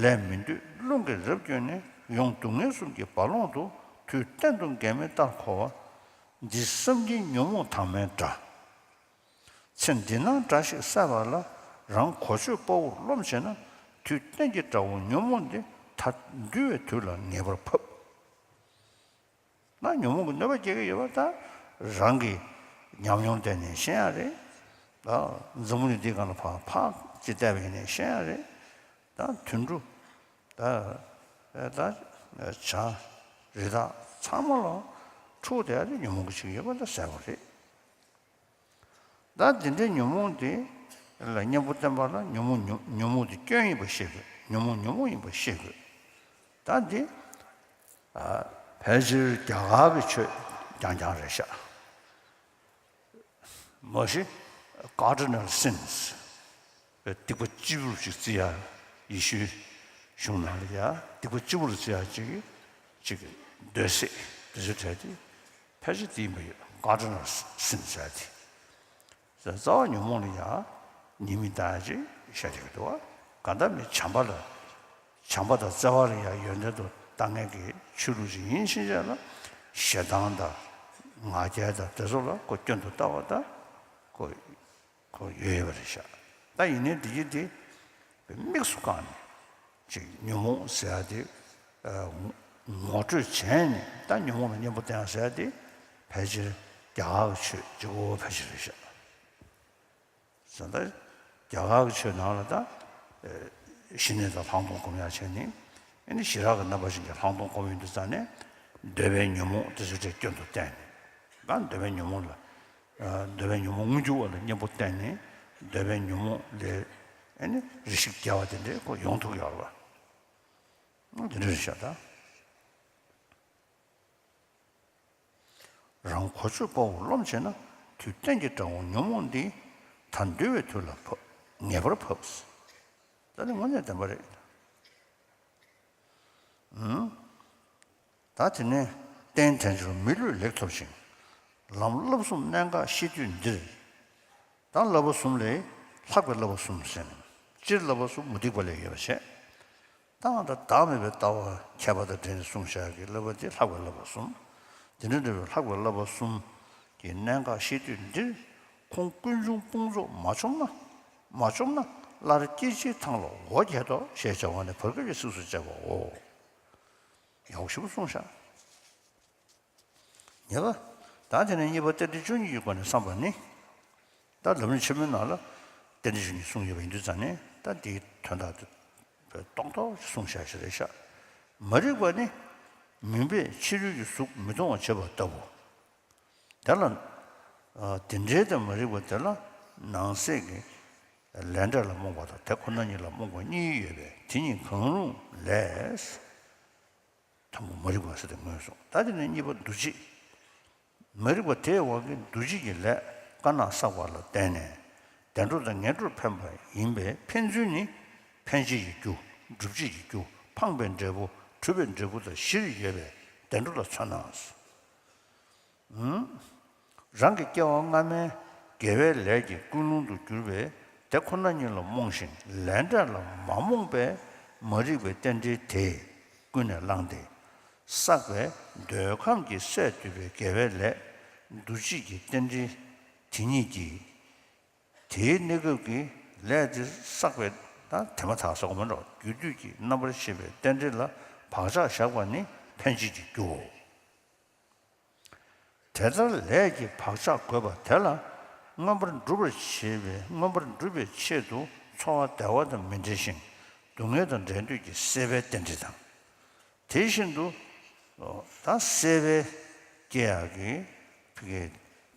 ལས་མི་འདོད་རླུང་གིས་རབ་བསྐྱོད་ནས། ཡོངས་སྡུག་བསྔལ་གསུམ་གྱི་རྦ་ཀློང་དུ། དུས་གཏན་དུ་འགལ་མེད་ལྟར་འཁོར་བ། འདི་བསམ་གྱིས་ཉོན་མོངས་དྭངས་མའི་སྒྲ། ཚེ་འདི་ན་འདྲ་ཞིག་བསལ་བ་ལ། རང་གོ་ཆོད་དཔའ་བོར་རློམ་བྱས་ན། དུས་གཏན་གྱི་དགྲ་བོ་ཉོན་མོངས་འདི། ད་འདུལ་བའི་དུས་ལ་ངེས་པར་བབ། ན་ཉོན་མོངས་ཀྱི་གནོད་པ་སྐྱེལ་གྱི་ཡོད་པ་ད། རང་གི་ཉམས་མྱོང་བསྟན་ནས་ཤེས་ཡ་རེད། ད་འཛམ་བུ་གླིང་འདིའི་སྒང་ལ་ཕར་ཕར་ཅིག་བལྟས་པ་ཡིན་ནའི་ཤེས་ཡ་རེད། ད་དུད་འགྲོ། ད་ད་བྱ་རི་དྭགས་ཚང་མ་ལ་འཁྲུག་བསྡད་ཡ་དེ་ཉོན་མོངས་ཀྱིས་བྱེད་ཀྱི་ཡོད་པ་ད་གསལ་པོ་རེད། ད་འདི་འདྲའི་ཉོན་མོངས་དེ་ལ་གཉེན་པོ་བསྟེན་པ་ལ་ཉོན་མོངས་ཉོན་ཉོན་མོངས་དེ་སྐྱོན་ཡིན་པ་ཤེས་དགོས། ཉོན་མོངས་ཉོན་མོངས་ཡིན་པ་ཤེས་དགོས། ད་འདི་ཨ་ཕལ་ཆེར་རྒྱ་གར་གྱི་ཆོས་རྐྱང་རྐྱང་རེད་ཤག་མ་གཞི་cardinal sins། སྡིག་པ་གཅིག་པུར་ཅིག་བརྩི་ཡ། ཡེ་ཤུའི་གཞུང་ནང་ལ་ཡ་སྡིག་པ་གཅིག་པུར་བརྩི་ཡ་ཅིག་ཅིག་འདོད་སྲེད་དེ་ཚོ་བྲལ་ཏེ་ཕལ་ཆེར་དེ་ཡིན་པ་ཡོད། cardinal sins་ཟེར་ཏེ། རྩ་བ་ཉོན་མོངས་ལ་ཡ་ཉེས་དམིགས་བཏང་ཡ་ཅིག་བཤད་བསྡད་ཀྱི་འདུག་བ། གང་ལྟར་མི་བྱམས་པ་ལ་བྱམས་པ་དང་བརྩེ་བ་ལ་ཡ་ཡོན་ཏན་དུ་བཏང་མཁན་གྱི་ཆོས་ལུགས་ཅིག་ཡིན་ཕྱིན་ཆད་ལ་ཞེ་སྡང་དང་ང་རྒྱལ་དང་དེ་ཚོ་ལ་ཁོ་སྐྱོན་དུ་ལྟ་བ་དང་ཁོ། ཁོ་ཡོད་ཡོད་པ་རེད་ཤག་ད་ཡིན་ནའི་འདི་གི་འདི་དམིགས་སུ་བཀར་ནས་ཅིག་ཉོན་མོངས་ཟེར་ཡ་དེ་ངོ་སྤྲོད་བྱས་ནས། ད་ཉོན་མོངས་ལ་གཉེན་པོ་བསྟེན་ཡ་ཟེར་ཡ་དེ་ཕལ་ཆེར་རྒྱ་གར་གྱི་ཆོས་གཅིག་པོ་ཕལ་ཆེར་རེད་ཤག་ཟེར་ད་རྒྱ་གར་གྱི་ཆོས་ནང་ལ་ད་ཞི་གནས་དང་ལྷག་མཐོང་སྒོམ་ཡ་བྱས་ནས། ཨ་ནི་ཞི་རགས་ཀྱི་རྣམ་པ་ཅན་གྱི་ལྷག་མཐོང་སྒོམ་ཡོང་དུས་ཙང་ནས་འདོད་པའི་ཉོན་མོངས་དེ་ཚོ་དེ་སྐྱོན་དུ་བསྟན་ནས། ད་འདོད་པའི་ཉོན་མོངས་ལ། འདོད་པའི་ཉོན་མོངས་མངོན་གྱུར་བ་ལ་གཉེན་པོ་བསྟེན་ནས་འདོད་པའི་ཉོན་མོངས་ལས་ཨ་ནི་རེ་ཞིག་རྒྱལ་བ་དེ་འདྲའི་ཁོ་ཡོང་ཐུབ་ཡོད་རེད་བ། འདི་འདྲ་རེད་ཤག་ད། རང་གོ་ཆོད་དཔའ་བོར་རློམ་བྱས་ན། དུས་གཏན་གྱི་དགྲ་བོ་ཉོན་མོངས་འདི། ད་འདུལ་བའི་དུས་ལ་བབ། ངེས་པར་བབ། ད་ནི་དངོས་གནས་བདེན་པ་རེད། ཨང་། ད་དེ་ནས་རྟེན་དལ་འབྱོར་མི་ལུས་ལེགས་ཐོབ་ཅིང་། ལམ་བསླབ་གསུམ་གནད་འགག་ཤེས་དུས་འདིར། ད་བསླབ་པ་གསུམ་ལས་ལྷག་པའི་བསླབ་པ་གསུམ་ཟེར་ནས། སྤྱིར་བསླབ་པ་གསུམ་མུ་སྟེགས་པ་ལས་ཡོད་པ་བྱས། ད་ང་ད་བདག་མེད་པའི་ལྟ་བ་མཁས་པ་དང་འབྲེལ་ནས་གསུངས་བཞག་གི་བསླབ་པ་འདི་ལྷག་པའི་བསླབ་པ་གསུམ། དེ་འདྲ་འདྲ་བའི་ལྷག་པའི་བསླབ་པ་གསུམ་གྱི་གནད་འགག་ཤེས་དུས་འདིར། ཁོང་ཀུན་འབྱུང་དཔུང་ཚོགས་མ་བཅོམ་ན། མ་བཅོམ་ན་སླར་སྐྱེ་འཆིའི་ཐང་ལ་འོ་བརྒྱལ་ཏོ་ཞེས་བྱ་བ་ནི་བར་སྐབས་ཀྱི་ཚིགས་སུ་བཅད་པའོ། ཡག་ཞིབ་པོ་གསུངས་བཞག། ཉེས་པ། ད་དེ་ནས་གཉིས་པ་རྟེན་འབྲེལ་བཅུ་གཉིས་ཀྱི་སྒོ་ནས་བསམ་པ་ནི། ད་ལམ་རིམ་ཆེན་མོའི་ནང་ལ་རྟེན་འབྲེལ་བཅུ་གཉིས་གསུངས་ཡོད་པ་ཡིན་དུས་ཙང་ནས། ད་འདིའི་དོན་དག་དེ་རྟོག་རྟོག་གསུངས་བཞག་ཞིག་རེད་ཤག། མ་རིག་པ་ནི་མུན་པས་ཕྱི་རོལ་གྱི་གཟུགས་མི་མཐོང་བར་བྱེད་པ་ལྟ་བུ། དེ་ལ། ཨ། དེ་འདྲའི་དེ་མ་རིག་པ་དེ་ལ་ནང་གསེས་ཀྱི་ལས་འབྲས་ལ་རྨོངས་པ་དང་དེ་ཁོ་ན་ཉིད་ལ་རྨོངས་པ་གཉིས་ཡོད་པས། དེ་གཉིས་གང་རུང་ལས། དང་པོ་མ་རིག་པ་ཟེར་དེ་ངོས་བཟུང་། ད་དེ་ནས་གཉིས་པ་འདུ་བྱེད། མ་རིག་པ་དེའི་འོག་གི་འདུ་བྱེད་ཀྱི་ལས་དཀར་ནག་བསགས་པ་ལ་བརྟེན་ནས་བདེ་འགྲོ་དང་ངན་འགྲོར་འཕེན་པ་ཡིན་པས། འཕེན་ཚུལ་ནི་འཕེན་བྱེད་ཀྱི་རྒྱུ། སྒྲུབ་བྱེད་ཀྱི་རྒྱུ། འཕངས་པའི་འབྲས་བུ། གྲུབ་པའི་འབྲས་བུ་དང་བཞིར་ཡོད་པས་བདེ་འགྲོ་ལ་མཚོན་ན། ཨུམ། རང་གི་སྐྱེ་བ་སྔ་མའི་དགེ་བའི་ལས་ཀྱིས་ཀུན་སློང་དུ་གྱུར་པས་དེ་ཁོ་ན་ཉིད་ལ་རྨོངས་ཤིང་ལས་འབྲས་ལ་མ་རྨོངས་པས་མ་རིག་པའི་རྟེན་འབྲེལ་དེས་ཀུན་ནས་བསླངས་ཏེ། བསགས་པའི་འདོད་ཁམས་ཀྱིས་སད་བསྡུས་པའི་དགེ་བའི་ལས། འདུ་བྱེད་ཀྱི་རྟེན་འབྲེལ་དེ་ཉིད་ཀྱིས། དེའི་གནས་སྐབས་ཀྱི་ལས་དེ་བསགས་པའི། ད་དེ་མ་ཐག་བསགས་པ་མིན་འགྲོ། རྒྱུ་དུས་ཀྱི་རྣམ་པར་ཤེས་པའི་རྟེན་འབྲེལ་ལ་བག་ཆགས་བཞག་པ་ནི་འཕེན་བྱེད་ཀྱི་རྒྱུའོ། དེ་ལྟར་ལས་ཀྱི་བག་ཆགས་བསྒོས་པ་དེ་ལ་མངོན་པར་འགྲུབ་པར་བྱེད་པའི། མངོན་པར་འགྲུབ་པའི་ཆེད་དུ་ཚོར་བ་བདེ་བ་དང་མི་འབྲལ་ཞིང་སྡུག་བསྔལ་དང་བྲལ་འདོད་ཀྱི་སྲེད་པའི་རྟེན་འབྲེལ་དང་། དེ་བཞིན་དུ། ད་སྲེད་པའི་སྐྱེ་ཡག་གི་ཕ་གིའི་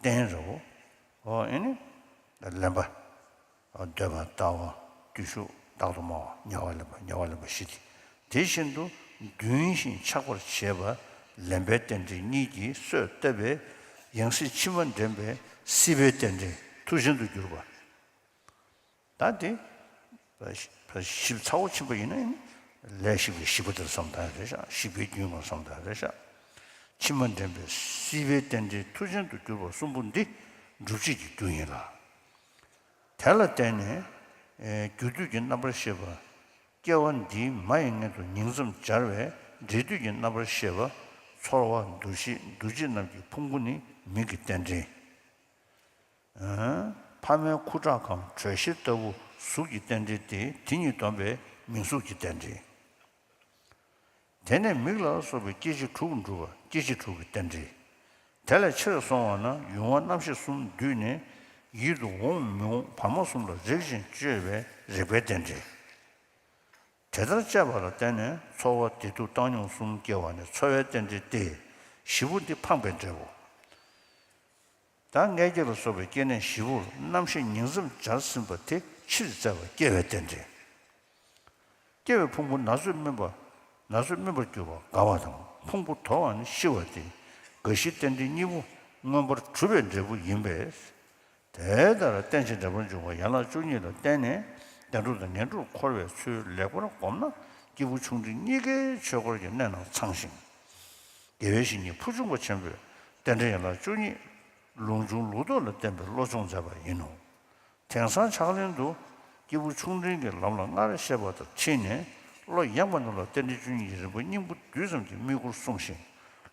རྟེན་རེད་བོ། ཨོ་ཨེ་ནི། ལེན་པ། འདོད་པ་ལྟ་བ། བརྟུལ་ཞུགས་རྟག་ཏུ་སྨྲ་བ། དམྱལ་བ་ལེན་པ། དམྱལ་བ་ལེན་པ་བཞི་སྟེ། དེ་བཞིན་དུ་འདུན་ཞིང་ཆགས་པར་བྱེད་པ་ལེན་པའི་རྟེན་འབྲེལ་གཉིས་ཀྱིས་གསོས་བཏབ་པའི་ཡང་སྲིད་ཕྱི་མ་འདྲེན་པའི་སྲིད་པའི་རྟེན་འབྲེལ་མཐུ་ཅན་དུ་གྱུར་པ། ད་དེ་ཞིབ་ཚ་བོ་ཕྱིན་པ་ཡིན་ན། ལས་ཞིག་གི་ཞིབ་པ་དེར་བསམ་ད་རེད་ཤག། ཞིབ་པའི་རྒྱུན་ལ་བསམ་ད་རེད་ཤག། ཕྱི་མ་འདྲེན་པའི་སྲིད་པའི་རྟེན་འབྲེལ་མཐུ་ཅན་དུ་གྱུར་པ་གསུམ་པོ་འདི་སྒྲུབ་བྱེད་ཀྱི་རྒྱུ་ཡིན་ལ། དེ་ལ་བརྟེན་ནས། རྒྱུ་དུས་ཀྱི་རྣམ་པར་ཤེས་པ། སྐྱེ་བ་འདིའི་མ་ཡི་མངལ་དུ་ཉིང་མཚམས་སྦྱར་བས་འབྲས་དུས་ཀྱི་རྣམ་པར་ཤེས་པ། ཚོར་བ། འདུ་ཤེས། འདུ་བྱེད་རྣམས་ཀྱི་ཕུང་པོ་ནི་མིག་གི་རྟེན་འབྲེལ། ཕ་མའི་ཁུ་ཁྲག་གམ་དྲོད་གཤེར་ལྟ་བུ་གཟུགས་ཀྱི་རྟེན་འབྲེལ་ཏེ། དེ་ཉིད་བསྡོམས་པས་མིང་གཟུགས་ཀྱི་རྟེན་འབྲེལ། དེ་ནས་མིག་ལ་སོགས་པའི་སྐྱེ་མཆེད་དྲུག་འགྲུབ་པ། སྐྱེ་མཆེད་དྲུག་གི་རྟེན་འབྲེལ། དེ་ལས་ཆེར་སོང་བ་ན་ཡུམ་བར་རྣམ་ཤེས་གསུམ་འདུས་ནས་ཡིད་དུ་འོང་མི་འོང་བར་མ་གསུམ་ལ་རེག་ཅིང་དཔྱོད་པའི་རེག་པའི་རྟེན་འབྲེལ། དེ་ལྟར་དཔྱད་པ་ལ་བརྟེན་ནས་ཚོར་བ་བདེ་སྡུག་བཏང་སྙོམས་གསུམ་སྐྱེ་བ་ནི་ཚོར་བའི་རྟེན་འབྲེལ་ཏེ། བཞི་པོ་འདི་འཕངས་པའི་འབྲས་བུ། ད་མངལ་སྐྱེས་ལ་སོགས་པའི་སྐྱེ་གནས་བཞི་པོར་རྣམ་ཤེས་ཉིང་མཚམས་སྦྱར་ཟིན་པ་དེ་ཕྱིར་བཙལ་བ་སྐྱེ་བའི་རྟེན་འབྲེལ། སྐྱེ་བའི་ཕུང་པོ་ན་ཚོད་སྨིན་པ། ན་ཚོད་སྨིན་པར་གྱུར་པ་རྒ་བ་དང་། ཕུང་པོ་དོར་བ་ནི་ཤི་བ་སྟེ། རྒ་ཤིའི་རྟེན་འབྲེལ་གཉིས་པོ་མངོན་པར་གྲུབ་པའི་འབྲས་བུ་ཡིན་པས། དེ་ལྟར་རྟེན་ཅིང་འབྲེལ་པར་འབྱུང་བ་ཡན་ལག་བཅུ་གཉིས་ལ་བརྟེན་ནས་བདེ་འགྲོ་དང་ངན་འགྲོར་འཁོར་བའི་ཚུལ་ལེགས་པར་བསྒོམས་ན་སྐྱེས་བུ་ཆུང་འབྲིང་གཉིས་ཀའི་ཆོས་འཁོར་གྱི་གནས་རྣམས་ཚང་ཞིང་། དགེ་བའི་བཤེས་གཉེན་ཕུར་བྱུང་པ་ཆེན་པོས་རྟེན་འབྲེལ་ཡན་ལག་བཅུ་གཉིས་ལུང་ཆུང་ལུགས་ལྡོག་ལ་བརྟེན་པའི་བློ་སྦྱོང་མཛད་པ་ཡིན་ནོ། དེང་སང་ཕྱག་ལེན་དུ་སྐྱེས་བུ་ཆུང་འབྲིང་གི་ལམ་ལ་སྔར་བཤད་པ་དང་འཁྲིལ་ནས་བློ་ཡངས་པ་རྣམས་ལ་རྟེན་འབྲེལ་བཅུ་གཉིས་ཀྱི་རིམ་པ་སྙིང་པོ་བསྡུས་ཙམ་གྱི་དམིགས་སྐོར་གསུངས་ཤིང་།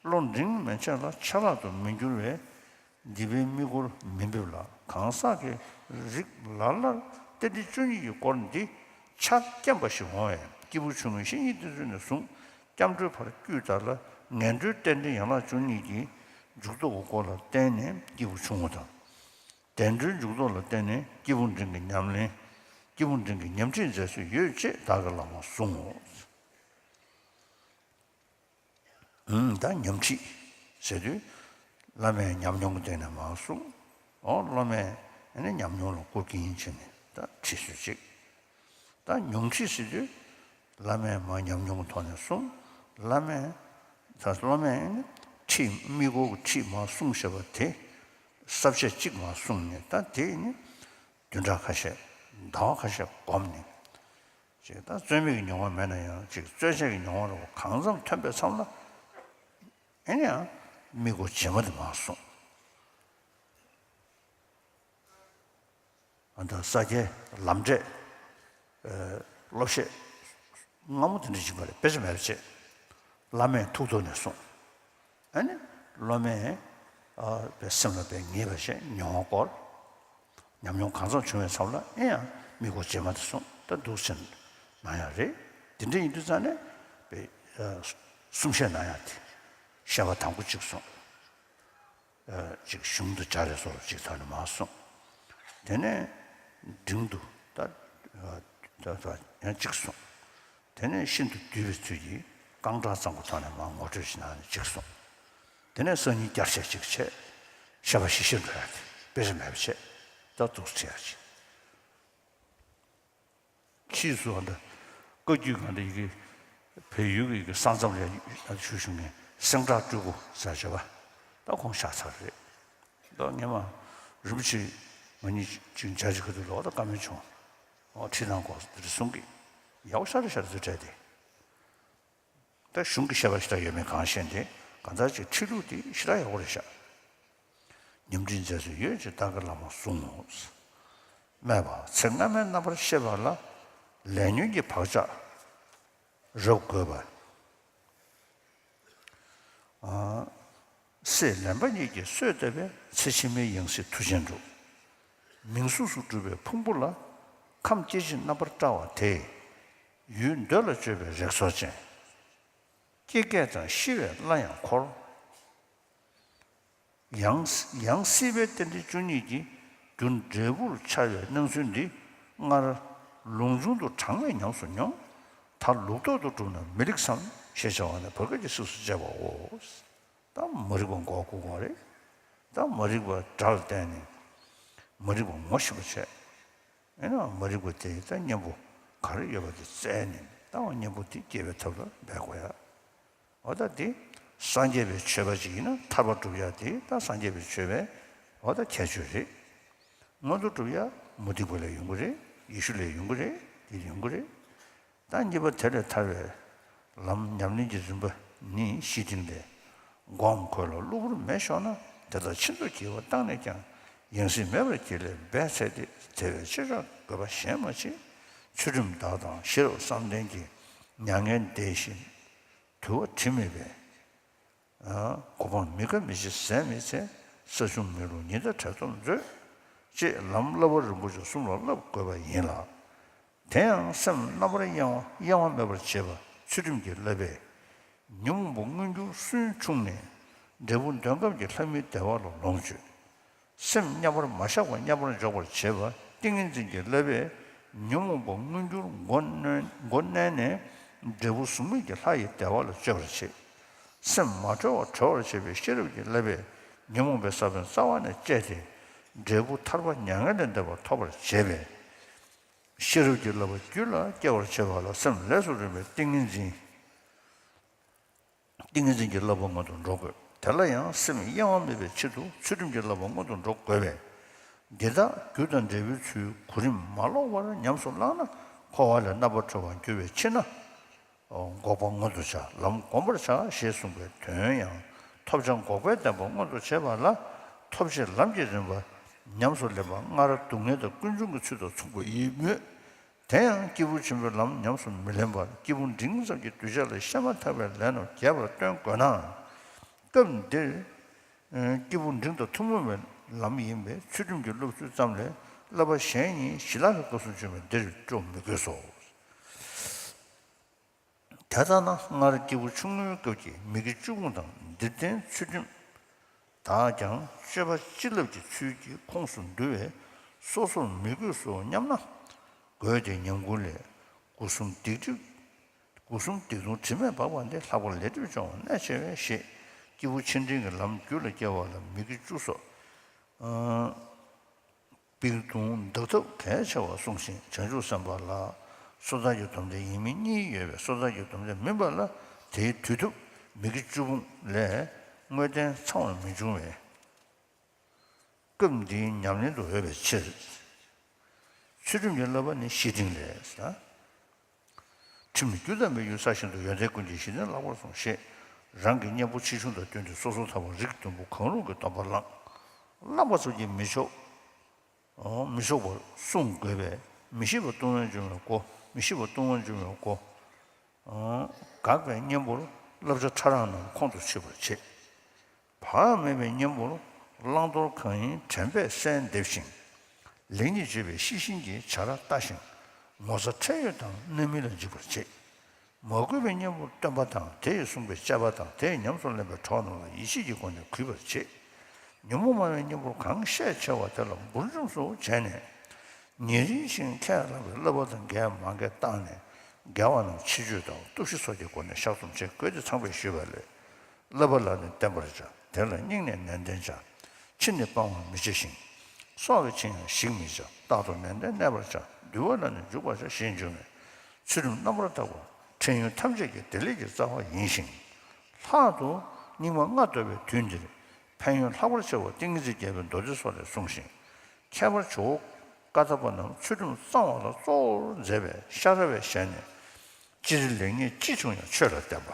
བློ་འབྲིང་མན་ཆད་ལ་ཆ་ལག་ཏུ་མི་འགྱུར་བས། འདི་པའི་དམིགས་སྐོར་མི་འབེབས་ལ། གང་ཟག་གི་རིགས་ལ་ལར་རྟེན་འབྲེལ་བཅུ་གཉིས་ཀྱི་སྐོར་འདི་ཆ་རྐྱེན་པ་ཞིག་འོང་བས། སྐྱེས་བུ་ཆུང་ངུའི་བཤེས་གཉེན་དེ་ཚོ་ནས་བཟུང་སྐྱབས་འགྲོའི་བར་དཀྱུས་ལྟར་ལ་ངན་འགྲོའི་རྟེན་འབྲེལ་ཡན་ལག་བཅུ་གཉིས་ཀྱི་འཇུག་ལྡོག་གི་སྐོར་ལ་བརྟེན་ནས་སྐྱེས་བུ་ཆུང་ངུ་དང་། བདེ་འགྲོའི་འཇུག་ལྡོག་ལ་བརྟེན་ནས་སྐྱེས་བུ་འབྲིང་གི་ཉམས་ལེན། སྐྱེས་བུ་འབྲིང་གི་ཉམས་ཁྲིད་མཛད་སྲོལ་ཡོད་ཅེས་བདག་གིས་ལགས་མ་གསུང་ངོ་། ཨུམ། ད་ཉམས་ཁྲིད་ཟེར་དུས་བླ་མས་ཉམས་མྱོང་གི་སྟེང་ནས་མར་གསུངས། ཨོ་སློབ་མས་ཨ་ནི་ཉམས་མྱོང་ལ་བསྐུར་གྱིན་བྱས་ནས་ད་ཁྲིད་སྲོལ་ཅིག། ད་ཉུང་ཁྲིད་ཟེར་དུས་བླ་མས་མར་ཉམས་མྱོང་གི་ཐོག་ནས་གསུངས། བླ་མས་ད་སློབ་མས་ཨ་ནི་ཁྲིད་དམིགས་སྐོར་གྱི་ཁྲིད་མར་གསུངས་བཞག་པ་དེ་ས་བཅད་གཅིག་མར་གསུངས་ནས། ད་དེ་ནི་ བདུན་ཕྲག་ཁ་ཤས་ཟླ་བ་ཁ་ཤས་བསྒོམས་ནས་ཅིག་ད་རྩོལ་མེད་ཀྱི་མྱོང་བ་མེད་ན་ཡང་ཅིག་རྩོལ་བཅས་ཀྱི་མྱོང་བ་རུ་གང་འཚམ་ཐོན་པའི་མཚམས་ལ་ཨེ་ནི་ཡང་དམིགས་སྐོར་རྗེས་མ་དེ་མར་གསུངས། ཨ་ད་ས་སྐྱའི་ལམ་འབྲས་སློབ་བཤད་སྔ་མོ་དེ་འདྲ་ཞིག་པ་རེད། དཔེ་ཆ་མེད་པ་བྱས། བླ་མས་ཐུགས་ཐོག་ནས་གསུངས། ཨ་ནི་སློབ་མས་ཨ་པའི་སེམས་ལ་པའི་ངེས་པ་བྱས་མྱོང་བ་སྐོར། ཉམས་མྱོང་གང་འཚམ་བྱུང་བའི་མཚམས་ལ་ཨེ་ཡང་དམིགས་སྐོར་རྗེས་མ་དེ་གསུངས། ད་འདུག་ཟེར་ན་ཡང་རེད། དེ་འདྲ་ཡིན་དུས་ཙང་ནས་པའི་གསུང་བཤད་ན་ཡང་དེ་བཤད་པ་དང་པོ་གཅིག་གསུངས། ཅིག་གཞུང་དུ་སྦྱར་རེ་སོགས་ཅིག་ཐོག་ནས་མར་གསུངས། དེ་ནས་འབྲིང་དུ་ད་ད་ད་ཡང་གཅིག་གསུངས། དེ་ནས་ཤིན་ཏུ་བསྡུས་པའི་ཚུལ་གྱིས་རྐང་གྲངས་ཙམ་གྱི་ཐོག་ནས་མར་ངོ་སྤྲོད་ཅིག་གནང་ནས་གཅིག་གསུངས། དེ་ནས་སང་ཉིན་བསྐྱར་བཤད་ཅིག་བྱས། བཤད་པ་ཞིབ་ཞིབ་འགྲོ་ཡ་དེ་དཔེ་ཆ་མེད་པ་བྱས། ད་འདུག་བྱས་ཡ་ཅིག་ཕྱིས་སུ་ཨ་འདྲ་བཀའ་བརྒྱུད་གང་འདྲ་ཡི་གེ་བལ་ཡུལ་གྱི་ཡི་གེ་ས་མཚམས་ལ་ཞུ་ཞུ་མཁན་སེང་བྲག་སྤྲུལ་སྐུ་ཟེར་བྱས་པ་ད་ཁོང་ཤག་ཚར་རེད། ད་སྔས་མ་རིན་པོ་ཆེ་ང་གཉིས་ཅིག་མཇལ་ཅིག་ག་དུས་ལོག་ད་བཀའ་མོལ་བྱུང་། ཨོ་ཁྲིད་དང་གོ་འདི་རེ་གསུང་གི་ཡག་པོ་ཤར་རེ་ཤར་རེ་ཚུལ་བྲལ་ཏེ། ད་གཞུང་གི་བཤད་པ་ཞེ་དྲག་ཡོད་མེད་གང་ཤེས་ཏེ་གང་ལྟར་ཅིག་ཁྲིད་ལུགས་དེ་ཞེ་དྲག་ཡག་པོ་རེད་ཤག་ཉམས་ཁྲིད་མཛད་སྲོལ་ཡོད་ཅེས་བདག་གི་བླ་མ་གསུང་ངོ་། སྨྲས་པ། ཚེ་སྔ་མའི་རྣམ་པར་ཤེས་པ་ལ་ལས་ཉོན་གྱི་བག་ཆགས་རབ་རྒོད་པ། སྲེད་ལེན་པ་གཉིས་ཀྱིས་གསོས་བཏབ་པས་ཚེ་ཕྱི་མའི་ཡང་སྲིད་མཐུ་ཅན་འགྲུབ། མིང་གཟུགས་སུ་གྲུབ་པའི་ཕུང་པོ་ལ་ཁམས་སྐྱེ་མཆེད་རྣམ་པར་བཀྲ་བ་དེས། ཡུལ་འདོད་ལ་སྤྱོད་པའི་རེག་ཚོར་ཅན། སྐྱེ་རྒས་དང་ཤི་བས་སླར་ཡང་འཁོར། ཡང་ཡང་སྲིད་པའི་རྟེན་འབྲེལ་བཅུ་གཉིས་ཀྱི་རྒྱུ་འབྲས་བུར་འཆར་བའི་སྣང་ཚུལ་འདི་སྔར་ལུང་ཆུང་དུ་གྲངས་མེད་ཉམས་སུ་མྱོང་། ད་ལུགས་ལྡོག་ཏུ་གྲུབ་ན་མི་རིགས་སམ་ཞེས་བྱ་བ་ནི་བོད་སྐད་ཀྱི་ཚིགས་སུ་བཅད་པའོ། ད་མ་རིག་པ་མགོ་སྒུར་དགོས་རེད། ད་མ་རིག་པ་དགྲ་ལ་བརྟེན་ནས་མ་རིག་པ་ངོ་ཤེས་པ་བྱས། ཨེ་ན་མ་རིག་པ་དེ་ད་གཉེན་པོ་ག་རེ་ཡོད་པ་དེ་བཙལ་ནས་ད་བ་གཉེན་པོ་དེ་སྐྱེ་བའི་ཐབས་ལ་འབད་དགོས་ཡ། འོ་ད་དེ་སངས་རྒྱས་པའི་ཆོས་པ་ཅིག་ཡིན་ན་ཐར་པ་སྒྲུབ་ཡ་དེ་ད་སངས་རྒྱས་པའི་ཆོས་པའི་འོ་ད་ཁྱད་ཆོས་རེད། མངོན་མཐོ་སྒྲུབ་ཡ་མུ་སྟེགས་པ་ལས་ཡོང་གི་རེད། ཡེ་ཤུ་ལས་ཡོང་གི་རེད། དེ་ཡོང་གི་རེད། ད་གཉིས་པ་དེ་ལས་ཐར་བའི་ལམ་ཉམས་ལེན་གྱི་རིམ་པ་ནི་བཞི་སྟེང་སྟེ། སྒོམ་གོས་ལ་གློ་བུར་མེ་ཤོར་ན་དེ་དག་ཕྱིན་ཐོག་གི་བ་བཏང་ནས་ཀྱང་ཡང་སྲིད་མེད་པར་གྱུར་ལས་འབད་ཚེ་སྟེ། དེ་བས་ཆེས་ཆེར་དགོས་པ་གཞན་མ་མཆིས། ཚུལ་ཁྲིམས་དག་དང་ཤེས་རབ་བསམ་གཏན་གྱི་མྱ་ངན་འདས་ཤིང་དུལ་བ་དྲི་མེད་པའི། གོ་འཕང་མི་འགག་མི་འཆིའི་ཟད་མེད་ཚེ། ས་ཆུང་མི་ལུས་ཉི་ཟླ་བྲལ་ཙམ་མཛོད། ཅེས་ལམ་བསླབ་པ་རིན་པོ་ཆེ་གསུམ་ལ་བསླབ་དགོས་པ་ཡིན་ལ། དེ་ཡང་སེམས་རྣམ་པར་གཡེང་བ་གཡེང་བ་མེད་པར་བྱེད་པ་ཚུལ་ཁྲིམས་ཀྱི་བསླབ་པས། ཉོན་མོངས་པ་མངོན་གྱུར་སུན་ཕྱུང་ནས་འབྲས་བུ་འདོད་ཁམས་ཀྱི་ལྷ་མིའི་བདེ་བ་ལ་ལོངས་སྤྱོད། སེམས་མཉམ་པར་མ་བཞག་པར་མཉམ་པར་འཇོག་པར་བྱེད་པ་ཏིང་ངེ་འཛིན་གྱི་བསླབ་པས། ཉོན་མོངས་པ་མངོན་གྱུར་མགོ་གནོན་མགོ་མནན་ནས་འབྲས་བུ་གཟུགས་མེད་ཀྱི་ལྷ་ཡི་བདེ་བ་ལ་སྤྱོད་པར་བྱེད། སེམས་མ་གྲོལ་བར་གྲོལ་བར་བྱེད་པའི་ཤེས་རབ་ཀྱི་བསླབ་པས་ཉོན་མོངས་པའི་ས་བོན་རྩ་བ་ནས་བཅད་དེ། འབྲས་བུ་ཐར་པ་མྱ་ངན་ལས་འདས་པ་ཐོབ་པར་བྱེད་པས། ཤེས་རབ་ཀྱི་བསླབ་པ་རྒྱུད་ལ་སྐྱེ་བར་བྱེད་པ་ལ་སེམས་ལས་སུ་རུང་བའི་ཏིང་ངེ་འཛིན། ཏིང་ངེ་འཛིན་གྱི་བསླབ་པ་སྔོན་དུ་འགྲོ་དགོས། དེ་ལ་ཡང་སེམས་གཡེང་བ་མེད་པའི་ཆེད་དུ་ཚུལ་ཁྲིམས་ཀྱི་བསླབ་པ་སྔོན་དུ་འགྲོ་དགོས་པས། འདི་དག་རྒྱུ་དང་འབྲས་བུའི་ཚུལ་གོ་རིམ་མ་ལོག་པར་ཉམས་སུ་བླངས་ན་འཁོར་བ་ལས་རྣམ་པར་གྲོལ་བར་འགྱུར་བའི་ཕྱིར་ན། འགོག་པ་མངོན་དུ་བྱ། ལམ་བསྒོམ་པར་བྱ་ཞེས་གསུངས་པའི་དོན་ཡང་ཐོབ་བྱ་འགོག་པའི་བདེན་པ་མངོན་དུ་བྱེད་པ་ལ་ཐོབ་བྱེད་ལམ་གྱི་རིམ་པ་ཉམས་སུ་ལེན་པ། སྔར་སྡུག་བསྔལ་དང་ཀུན་འབྱུང་གི་ཚུལ་དང་མཚུངས་པ་ཡིན་མོད། དེ་ཡང་སྐྱེས་བུ་ཆེན་པོའི་ལམ་ཉམས་སུ་མི་ལེན་པར་སྐྱེས་བུ་འབྲིང་ཙམ་གྱི་གདུལ་བྱ་ལ་བཤད་མ་ཐག་པའི་ལས་རྣམས་རྒྱས་པར་སྟོན་དགོས་ན། སྐབས་འདིར། སྐྱེས་བུ་འབྲིང་དང་ཐུན་མོང་བའི་ལམ་ཡིན་པས་ཚུལ་ཁྲིམས་ཀྱི་སློབ་ཚུལ་ཙམ་ལས་བསླབ་པ་གཞན་གཉིས་ཞི་ལྷག་གི་སྐབས་སུ་འབྱུང་བས་འདིར་སྤྲོ་མི་དགོས་སོ། དེ་ལྟར་ན་སྔར་སྐྱེས་བུ་ཆུང་ངུའི་སྐབས་ཀྱི་མི་དགེ་བཅུ་སྤོང་དང་འདིར་བསྟན་ཚུལ་ཁྲིམས་དག་ཀྱང་སྤྱོད་པ་སྤྱི་བསླབ་ཀྱི་ཚུལ་གྱིས་ཁོངས་སུ་འདུ་བས་སོ་སོར་མི་དགོས་སོ་སྙམ་ན། དགོས་ཏེ་ཉམས་རྒུད་ལས་སྒོ་གསུམ་སྡིག་སྒྲིབ། སྒོ་གསུམ་སྡིག་ལྟུང་དྲི་མས་སྦགས་པ་འདི་ལྷག་པར་ལས་སྒྲིབ་སྦྱོང་བ་གནད་ཆེ་བས་ཞེས་སྐྱེས་བུ་ཆེ་འབྲིང་གི་ལམ་རྒྱུད་ལ་སྐྱེ་བ་ལ་མི་དགེ་བཅུ་སོགས། པིག་ཏུང་འདག་ཐབས་གལ་ཆེ་བར་གསུངས་ཤིང་བྱང་ཆུབ་སེམས་དཔའ་ལ་སོ་ཐར་གྱི་སྡོམ་ལྡན་ཡིན་མིན་གཉིས་ཡོད་པས་སོ་ཐར་གྱི་སྡོམ་ལྡན་མིན་པ་ལ་དེའི་དུས་ཐུབ་མི་དགེ་བཅུ་སྤོང་ལས་དངོས་བསྟན་ཚང་བར་མི་འབྱུང་བས། སྐབས་འདིའི་ཉམས་ལེན་དུ་འོས་པའི་ཕྱིར། ཚུལ་ཁྲིམས་ཀྱི་བསླབ་པ་ནི་བཤེས་སྤྲིང་ལས། ཁྲིམས་ནི་རྒྱུ་དང་མི་རྒྱུ་ས་བཞིན་དུ། ཡོན་ཏན་ཀུན་གྱི་གཞི་ནི་བརླག་པར་གསུངས། ཞེས་རང་གི་གཉེན་པོ་ཆེ་ཆུང་དང་བསྟུན་ཏེ་སོ་སོར་ཐར་པ་རིགས་བདུན་པོ་གང་རུང་གི་སྡོམ་པ་བླངས། བླངས་པ་ཙམ་གྱིས་མི་ཆོག་མི་ཆོག་པར་བསྲུང་དགོས་པས། མི་ཤེས་པ་ལྟུང་བས་འཇོམས་པའི་སྒོ། མི་ཤེས་པ་ལྟུང་བས་འཇོམས་པའི་སྒོ། འགགས་པའི་གཉེན་པོར་བསླབ་བྱ་ཕྲ་རགས་རྣམས་ཁོང་དུ་ཆུད་པར་བྱེད། བག་མེད་པའི་གཉེན་པོར་བླང་དོར་གང་ཡིན་དྲན་པས་གསལ་འདེབས་ཤིང་། ལེགས་ཉེས་དཔྱོད་པས་ཤེས་བཞིན་གྱིས་བྱ་ར་ལྟ་ཞིང་། ངོ་ཚ་ཁྲེལ་ཡོད་དང་རྣམ་སྨིན་ལ་འཇིགས་པར་བྱེད། མ་གུས་པའི་གཉེན་པོར་སྟོན་པ་དང་། དེས་གསུངས་པའི་བཅས་པ་དང་། དེས་ཉམས་སུ་ལེན་པའི་གྲོགས་རྣམས་ལ་ཡིད་ཆེས་ཀྱི་སྒོ་ནས་གུས་པར་བྱེད། ཉོན་མོངས་སྨྲ་བའི་གཉེན་པོར་གང་ཤས་ཆེ་བ་དེ་ལ་འབུར་འཇོམས་སུ་བྱས་ནས། ཉེ་རིང་ཞིང་ཁས་བླངས་པའི་བསླབ་པ་དང་འགལ་མ་འགལ་བརྟགས་ནས། འགལ་བ་རྣམས་ཕྱིར་བཅོས་དང་གཏུབ་བཤེར་སོགས་ཀྱི་སྒོ་ནས་བཤགས་སྡོམ་བྱེད་དགོས་ཏེ། ཚངས་པས་ཞུས་པ་ལས། བསླབ་པ་ལ་ནི་བརྟན་པར་བྱ། དེ་ལ་སྙིང་ནས་ནན་ཏན་བྱ། ཕྱིར་ནི་སྤང་བར་མི་བྱ་ཞིང་། སྲོག་གི་ཕྱིར་ཡང་ཞིག་མི་བྱ། རྟག་ཏུ་ནན་ཏན་གནས་པར་བྱ། འདུལ་བ་ལ་ནི་འཇུག་པར་བྱ་ཞེས་འབྱུང་བས། ཚུལ་ཁྲིམས་རྣམ་པར་དག་པ་ཕྲན་ཡོན་ཐམས་ཅད་ཀྱི་བདེ་ལེགས་ཀྱི་རྩ་བ་ཡིན་ཞིང་། ལྷག་ཏུ་སྙིགས་མ་ལྔ་བདོ་བའི་དུས་འདིར་ཕན་ཡོན་ལྷག་པར་ཆེ་བ་ཏིང་ངེ་འཛིན་རྒྱས་པའི་མདོ་སྡེ་སོགས་ལས་གསུངས་ཤིང་། ཁྱད་པར་ཇོ་བོ་བཀའ་ཐ་པ་རྣམས་ཚུལ་ཁྲིམས་གཙང་བ་ལ་གཙོ་བོར་མཛད་པས་ཤ་ར་བའི་ཞལ་ནས། སྤྱིར་ལེགས་ཉེས་ཅི་བྱུང་ཡང་ཆོས་ལ་བརྟེན་པ།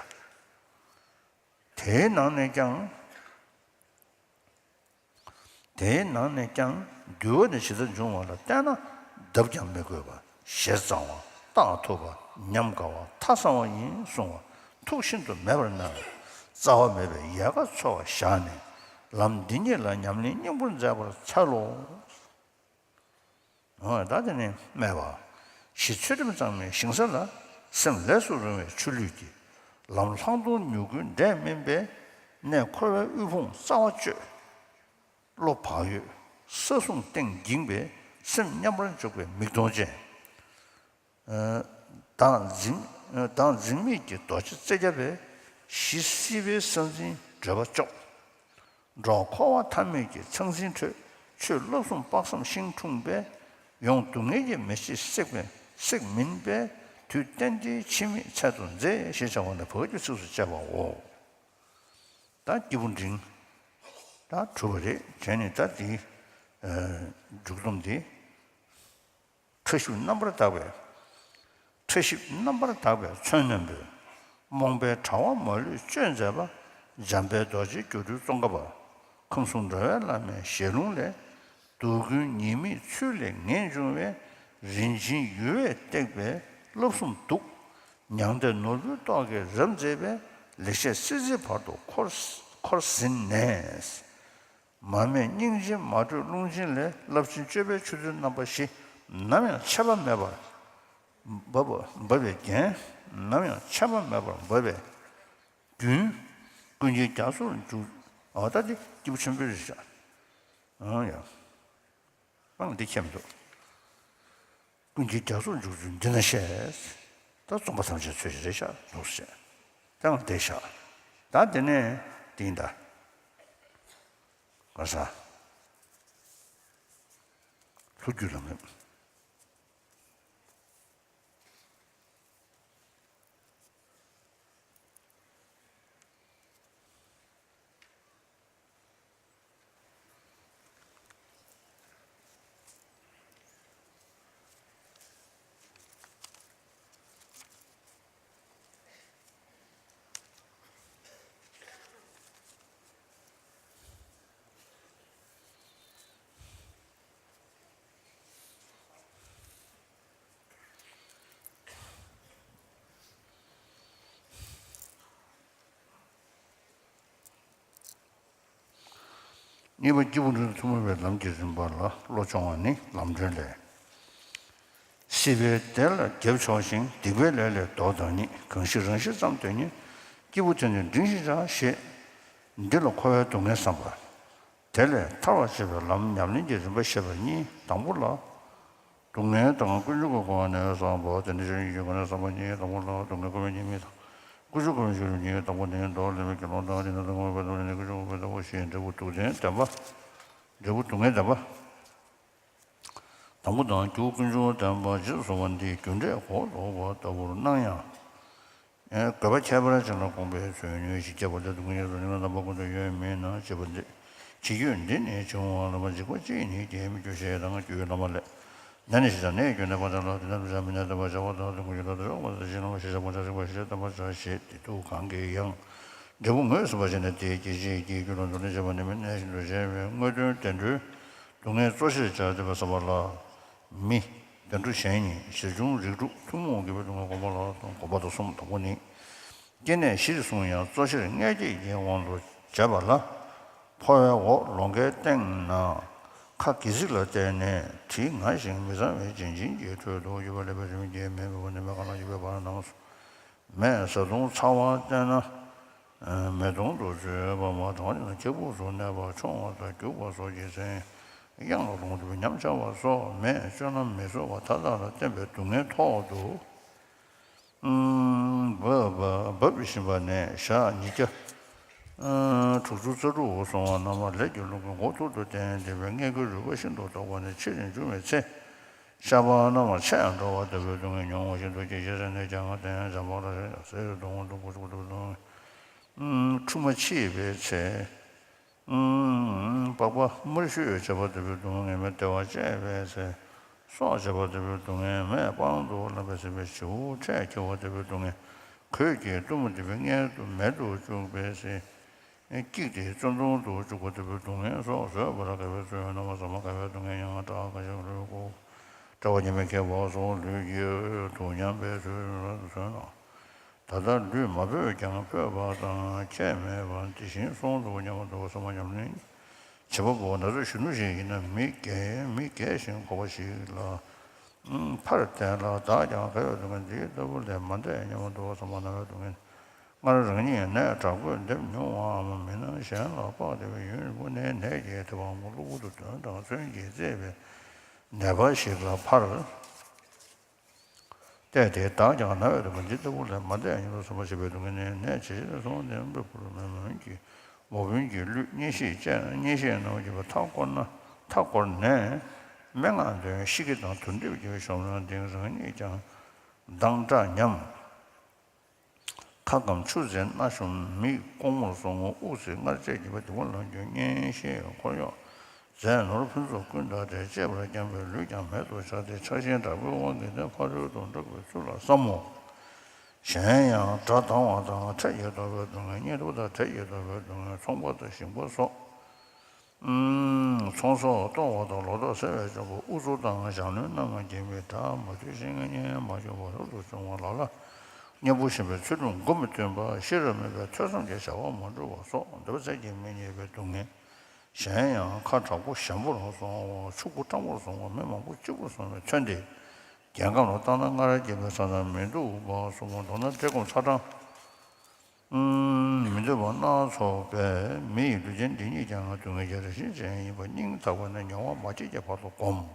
དེའི་ནང་ནས་ཀྱང་། དེའི་ནང་ནས་ཀྱང་འདུལ་བ་ནི་ཇི་ལྟར་འབྱུང་བ་ལ་བརྟེན་ན་བརྡབ་ཀྱང་མི་དགོས་པ། ཞེ་གཙང་བ། རྟགས་ཐུབ་པ། ཉམས་དགའ་བ། ཐ་སང་བ་ཡིན་གསུང་བ་ཐུགས་ཤིན་ཏུ་མེད་པར་སྣང་བས། རྩ་བ་མེད་པའི་ཡལ་ག་འཚོལ་བར་བཞག་ནས། ལམ་འདི་ཉིད་ལ་ཉམས་ལེན་སྙིང་པོར་མཛད་པར་འཚལ་ལོ། འོ་ད་དེ་ནས་སྨྲས་པ། གཞི་ཚུལ་ཁྲིམས་གཙང་མའི་ཞིང་ས་ལ། སེམས་ལས་སུ་རུང་བའི་ཆུ་ལུད་ཀྱིས། ལམ་ལྷག་མཐོང་མྱུ་གུའི་འབྲས་སྨིན་པའི། གནས་འཁོར་བའི་དབུལ་ཕོངས་རྩ་བ་གཅོད། བློ་བག་ཡོད་ས་གསུམ་སྟེང་འགྱིང་བའི། སེམས་མཉམ་པར་འཇོག་པའི་མིག་མཐོང་ཅན། བདག་འཛིན། བདག་འཛིན་མེད་ཀྱི་རྡོ་རྗེ་རྩེ་བརྒྱ་པས། གཞི་སྲིད་པའི་ས་འཛིན་བགྲོད་པ་གཅོད། འགྲོ་འཁོར་བ་མཐའ་མེད་ཀྱི་ཚང་འཛིན་ཁྲོད། ཆོས་བསླབ་གསུམ་དཔག་བསམ་ཤིང་འཁྲུངས་པས། ཡོངས་སྡུག་བསྔལ་གྱི་མེ་ལྕེ་བསྲེགས་པའི་བསྲེགས་མིན་པས། དུས་གཏན་བདེའི་འཆི་མེད་ཚལ་དུ་མཛེས་ཞེས་བྱ་བ་ནི་བོད་ཀྱི་ཚིགས་སུ་བཅད་པའོ། ད་སྐྱེས་བུ་འབྲིང་། ད་གྲུབ་པ་རེད། བྱས་ནས་ད་དེའི་མཇུག་སྡོམ་དེ། ཕྲ་ཞིབ་རྣམ་པར་དག་པའི། ཕྲ་ཞིབ་རྣམ་པར་དག་པའི་མཚོན་རྣོན་པོས། རྨོངས་པའི་དྲ་བ་མ་ལུས་གཅོད་མཛད་པ། འཇམ་དཔལ་རྡོ་རྗེ་སྒྱུ་འཕྲུལ་ཙོང་ཁ་པ། ཁམས་གསུམ་འགྲོ་བའི་བླ་མའི་ཞལ་ལུང་ལས། སྡུག་ཀུན་ཉེས་དམིགས་ཚུལ་ལས་ངེས་འབྱུང་བའི། རིན་ཆེན་ཡུ་བས་བཏེགས་པའི་བསླབ་གསུམ་གདུགས། མྱང་འདས་ནོར་བུའི་ཏོག་གིས་རབ་མཛེས་པའི། ལེགས་བཤད་སྲིད་རྩེའི་བར་དུ་འཁོར་འཁོར་ཟིན་ནས། མར་མེ་སྙིང་རྗེ་མ་དྲོས་རླུང་ཆེན་ལས། རླབས་ཆེན་སྤྱོད་པའི་ཆུ་ཚན་རྣམ་པ་བཞི། ནམ་ཡང་ཆད་པ་མེད་པར་འབབ་འབབ་པའི་རྒྱན། ནམ་ཡང་ཆད་པ་མེད་པར་འབབ་པའི་རྒྱུན། ཀུན་མཁྱེན་རྒྱ་མཚོར་འཇུག་ཨོ་ད་དེ་སྐྱེས་བུ་ཆེན་པོའི་རེད་ཤག་ཨང་ཡ། ཨང་འདི་ཁྱད་མི་འདུག་ཀུན་མཁྱེན་རྒྱ་མཚོར་འཇུག་ཚུལ་འདི་ན་བཤད། ད་རྩོམ་པ་ཐམས་ཅད་ཚོད་ཅིག་རེད་ཤག་འདུག་ཟེར། ད་ང་བསྡད་ཤག་ད་དེ་ནས་དེ་ཡིན་ད། ག་ས། ལྷོ་རྒྱུད་ལམ་རིམ། གཉིས་པ། སྐྱེས་བུ་འབྲིང་ཐུན་མོང་བའི་ལམ་གྱི་རིམ་པ་ལ་བློ་སྦྱོང་བ་ནི་ལམ་སྒྲོན་ལས། སྲིད་པའི་བདེ་ལ་རྒྱབ་ཕྱོགས་ཤིང་། སྡིག་པའི་ལས་ལས་ལྡོག་དང་ཉིད། གང་ཞིག་རང་ཞི་ཙམ་དོན་གཉེར། སྐྱེས་བུ་དེ་ནི་འབྲིང་ཞིང་དྲག་ཞེས། འདི་ལ་འཁོར་བའི་སྡུག་བསྔལ་བསམ་པ། དེ་ལས་ཐར་བར་བྱེད་པའི་ལམ་ཉམས་ལེན་གྱི་རིམ་པ་བཤད་པ་གཉིས། དང་པོ་ལ། སྡུག་བསྔལ་དང་ཀུན་འབྱུང་གི་སྒོ་ནས་བསམ་པ། དེ་ནི་ཆོས་ཉིད་ཀྱི་སྒོ་ནས་བསམ་པ་གཉིས། དང་པོ་ལ་སྡུག་བསྔལ་ཀུན་མེད་ཉིད་མེད་དང་། ཀུན་འབྱུང་ཀུན་མེད་ཉིད་མེད། དང་པོ་ནི་མདོར་བསྟན་པའི་དགེ་སློང་དང་། དེ་ནི་དང་པོ་པའི་ཐོག་ནས་ཀུན་འབྱུང་པའི་ལྟ་བ་ཞེས་འབྲས་བུ་སྡུག་བདེན་བདེན་པ། འབྲས་བུ་སྡུག་བསྔལ་བདེན་པ། དང་པོ་དང་རྒྱུ་ཀུན་འབྱུང་བདེན་པ་ཞེས་གསུངས་པ་འདི་རྒྱུ་འབྲས་འགོག་ལྡོག་པ་ལྟ་བུར་སྣང་ཡང་། དགོས་པ་ཁྱད་པར་ཅན་ལ་དགོངས་པའི་ཚུལ་ཉོན་ཞིང་། ཁྱད་པར་དེ་སྡུག་བསྔལ་སོགས་ནི་ལ་དང་པོ་ཀུན་ཏུ་ཡོད་མིན་ན་ཞེས་པ་འདི། ཇི་སྐད་འདི་ནི་བྱིང་བ་ལ་མ་འཇིགས་པ་ཅིས་ནི་སྐྱེ་མི་འགྱུར་ཞེས་དང་། རྒྱུའི་བླ་མ་ལས། ན་ནི་ཞེས་བྱ་ནད་ཀྱི་རྒྱུ་ནད་པ་དང་ལ་དེ་ནས་དུ་བྱ་མི་ནད་དང་བ་བྱ་བ་དང་དུ་ཀུན་གྱི་ལོ་དུ་ཡོང་བ་དང་ཞེས་ལ་མ་ཞེས་བྱ་མ་བྱ་རིག་པ་ཞེས་བྱ་བསྟན་པ་བྱ་ཞེས་དེ་དུ་གང་གི་ཡང་འབྲས་བུ་ངོས་ཟིན་པ་བྱས་ནས་དེའི་སྐྱེད་བྱེད་ཀྱི་རྒྱུ་ལ་འདུ་ལེན་བྱེད་པ་ནི་མི་གནས་བཞིན་དུ་བྱས་པའི་དངོས་དོན་བདེ་འགྲོའི་སྡུག་བསྔལ་གཙོ་ཆེར་བྱ་སྟེ་བསམ་པ་ལ། མི། བདེ་འགྲོ་གཞན་ཉིད་གཞིར་བྱུང་རིགས་དྲུག་ཐུན་མོང་གི་བའི་སྡུག་བསྔལ་སྒོམ་པ་ལ་སོགས་སྒོམ་པ་དང་གསུམ་དང་པོ་ནི། སྐྱེ་གནས་གཞིར་བཟུང་ཡང་གཙོ་ཆེར་མངལ་སྐྱེས་ཀྱི་དབང་དུ་བྱས་པ་ལ། ཕོ་བའི་འོག་ལོང་གའི་སྟེང་ན། ཁ་གི་ཚིགས་ལ་བརྟེན་ནས་དྲི་ང་ཞིང་མི་གཙང་བའི་བྱིན་ཅན་གྱི་ཁྲོད་དུ་ཡོད་པ་ལས་པའི་རིམ་གྱིས་མེ་འབར་བ་ནི་མེ་གང་ལ་ཡོད་པའི་བར་རྣམས་སུ། མེ་བཟའ་བཏུང་ཚ་བ་བསྟེན་ན། མེ་དོང་དུ་བྱོས་པ་མ་དང་ཡང་ཁྱེད་སྦུག་སུ་གནས་པ་མཆོང་བ་དང་རྒྱུག་པ་སོགས་ཀྱི་ཚེ། གཡང་ལ་ལོང་སྟེ་ཉམས་ཆག་པ་སོགས་མེ་སྤྱོད་ལམ་མི་བཟོད་པ་མཐའ་དག་ལ་བརྟེན་པའི་སྡུག་བསྔལ་ཐོག་ཏུ། འབབ་འབབ་བཞིན་པ་ནས་ཞག་ཉིས་བརྒྱ་དྲུག་ཅུ་རྩ་དྲུག་སོང་བ་རྣམས་ལས་ཀྱི་རླུང་གིས་མགོ་ཐུར་དུ་བསྟན་ཏེ་བའི་མངལ་སྐེའི་རུས་པ་ཤིན་ཏུ་ལྡོག་པ་ནས་ཕྱི་རུ་འབྱུང་བའི་ཚེ། ཤ་པགས་རྣམས་ཆད་འགྲོ་བ་ལྟ་བུའི་སྡུག་བསྔལ་མྱོང་བ་བཞིན་དུ་སྐྱེ་ཤི་ཟེར་ནས་ཀྱང་ལྟ་ཡང་འཇམ་པ་ལ་རེ་ཟེར་སྡུག་བསྔལ་སྡུག་པོ་སྡུག་པོ་སྡུག་བསྔལ། འཁྲུལ་མ་མཆིས་པའི་ཚེ། པགས་པ་དམར་ཤོས་བྱེད་པ་ལྟ་བུའི་སྡུག་བསྔལ་མེ་བདེ་བ་བཅས་པའི་ཚེ། སྲོག་བྱེད་པ་ལྟ་བུའི་སྡུག་བསྔལ་མེ་དཔང་དུ་ལངས་པའི་ཟིན་པའི་བྱིའུ་ཁྲས་འཁྱེར་བ་ལྟ་བུའི་སྡུག་བསྔལ། གོས་ཀྱི་གཏུམ་མོ་ལྟ་བུའི་མངལ་དུ་མལ་དུ་བཅུག་པའི་ཚེ། སྐྱིད་དེ་བཙོན་དོང་དུ་བཅུག་པ་ལྟ་བུའི་སྡུག་བསྔལ་སོགས་བཟོད་པར་དཀའ་བའི་བཙོན་ཡོད་རྣམ་པ་ཚང་མ་དཀའ་བའི་སྡུག་བསྔལ་ཡང་དག་ག་ཞིག་ལུས་ཀོ། དཔྲལ་བ་ཉི་མའི་ཁྱད་པར་སོགས་ལུས་ཀྱི་དུག་མཉམ་པའི་ཚུལ་ལ་མཚོན་ནོ། ད་ལྟ་ལུས་མ་བོས་ཀྱང་ཕོད་པ་དང་ཁྱད་མེད་པ་དེ་བཞིན་སོང་ལུགས་མཉམ་པ་འདུག་བསམ་པ་ཉམས་ལེན་བྱེད་པ་པོ་ན་ཚོད་གཞོན་ནུ་ཞིག་ཡིན་ན་མི་རྒས་མི་རྒས་ཤིང་གོག་པ་ཞིག་ལ་ཕར་བསྟན་ལ་བདག་ཀྱང་ག་ཡོད་དུ་འདི་ལྟ་བུ་ལས་མ་འདས་མཉམ་པ་འདུག་བསམ་པ་ན་ཡོད་དུ་ངེས། སྔར་རང་ཉིད་ནད་དྲག་པོས་འདེབས་མྱོང་བའམ་མིན་ན་གཞན་ལ་དཔག་བདེ་བའི་ཡུན་རིང་པོ་ནས་ནད་ཀྱི་ཐེ་བ་མོ་གློ་བུར་དུ་གདོན་དང་མཚོན་གྱིས་གཙེས་པའི་ནད་པ་ཞིག་ལ་ཕར་བལྟས་ཏེ་བདག་ཀྱང་ན་བའི་སྡུག་བསྔལ་འདི་ལྟ་བུ་ལས་མ་འདས་སྙམ་དུ་བསམ་པ་བྱེད་པའི་སྡུག་བསྔལ་ནི་ནད་ཇེ་ཆེར་སོང་སྟེ་འབུ་འབུར་མེ་མུན་གྱི་མོ་བུན་གྱི་གླུད་གཉན་གཤིས་བཅས་གཉན་གཤིས་རྣམས་ཀྱིས་མཐའ་བསྐོར་ན་མཐའ་བསྐོར་ནས་སྨྲེ་སྔགས་འདོན་ཤི་ཁ་དང་དུར་འདེབས་ཀྱི་གཞོམ་ལམ་འདིང་རང་ཉིད་ཀྱང་མདངས་བཀྲ་ཉམས། ཁ་སྐམ་ཆུ་འཛིན་སྣ་ཞུམ་མིག་ཀོང་མོར་སོང་དབུགས་ཚིག་མངར་ཆད་ཀྱི་བ་དེ་མོ་ལངས་རྒྱུ་གཉན་གཤིས་འཁོར་གཡོག་རྫས་ནོར་ཕུན་ཚོགས་ཀུན་དག་སྟེ་གཅེས་པར་བསྐྱངས་པའི་ལུས་ཀྱང་མེད་དུ་ཆགས་ཏེ་ཆགས་ཞེན་དྲག་པོའི་དབང་གིས་ནི་ཕ་རོལ་ཏུ་འགྲོ་བའི་ཚུལ་ལ་བསམ་མོ། གཞན་ཡང་སྒྲ་དང་བ་དང་འཕྲད་ཀྱིས་ལྡོག་པའི་སྡུག་བསྔལ་གཉིད་ལོག་དང་འཕྲད་ཀྱིས་ལྡོག་པའི་སྡུག་བསྔལ་ཚོང་པ་དང་ཞིང་པ་སོགས། ཚོང་ཟོག་གཏོང་བ་དང་ལོ་ཏོག་སེལ་བའི་སྐྱོང་པོ་དབུ་ཚོགས་དང་ཞབས་བློན་རྣམས་ཀྱིས་མི་དགྲ་མ་ཐུལ་ཞིང་གཉེན་མ་སྐྱོང་བར་ལྷུར་དུ་བྱུང་བ་ལ་ལ་གཉེན་པོ་ཞེན་པའི་ཚུལ་ཁྲིམས་མགོ་མི་ཐོན་པ་ཤེས་རབ་མེད་པའི་ཐོས་བསམ་གྱི་བྱ་བ་མ་འགྲུབ་པ་སོགས་འདོད་པ་ཚད་ཀྱིས་མི་རྙེད་པའི་སྡུག་བསྔལ། གཞན་ཡང་ཁ་དྲག་པོ་ཞན་པོར་སོང་བ་ཕྱུག་པོ་སྤྲང་པོར་སོང་བ་མི་མང་པོ་གཅིག་པུར་སོང་བའི་མཚོན་ཏེ། རྒྱལ་ཁམས་ལ་བཏང་ན་སྔར་སྐྱེས་པའི་ས་ན་མི་འདུག་པ་གསུམ་པོ་མདོར་ན་བཀྲེས་སྐོམ་ཚ་གྲང་། མི་འདོད་པ་སྣ་ཚོགས་པས་མི་ཡི་ལུས་ཅན་འདི་ཉིད་ཀྱང་སྡུག་བསྔལ་གྱི་རང་བཞིན་ཅན་ཡིན་པ་སྙིང་ཐག་པ་ནས་མྱོང་བ་མ་སྐྱེས་ཀྱི་བར་དུ་བསྒོམ།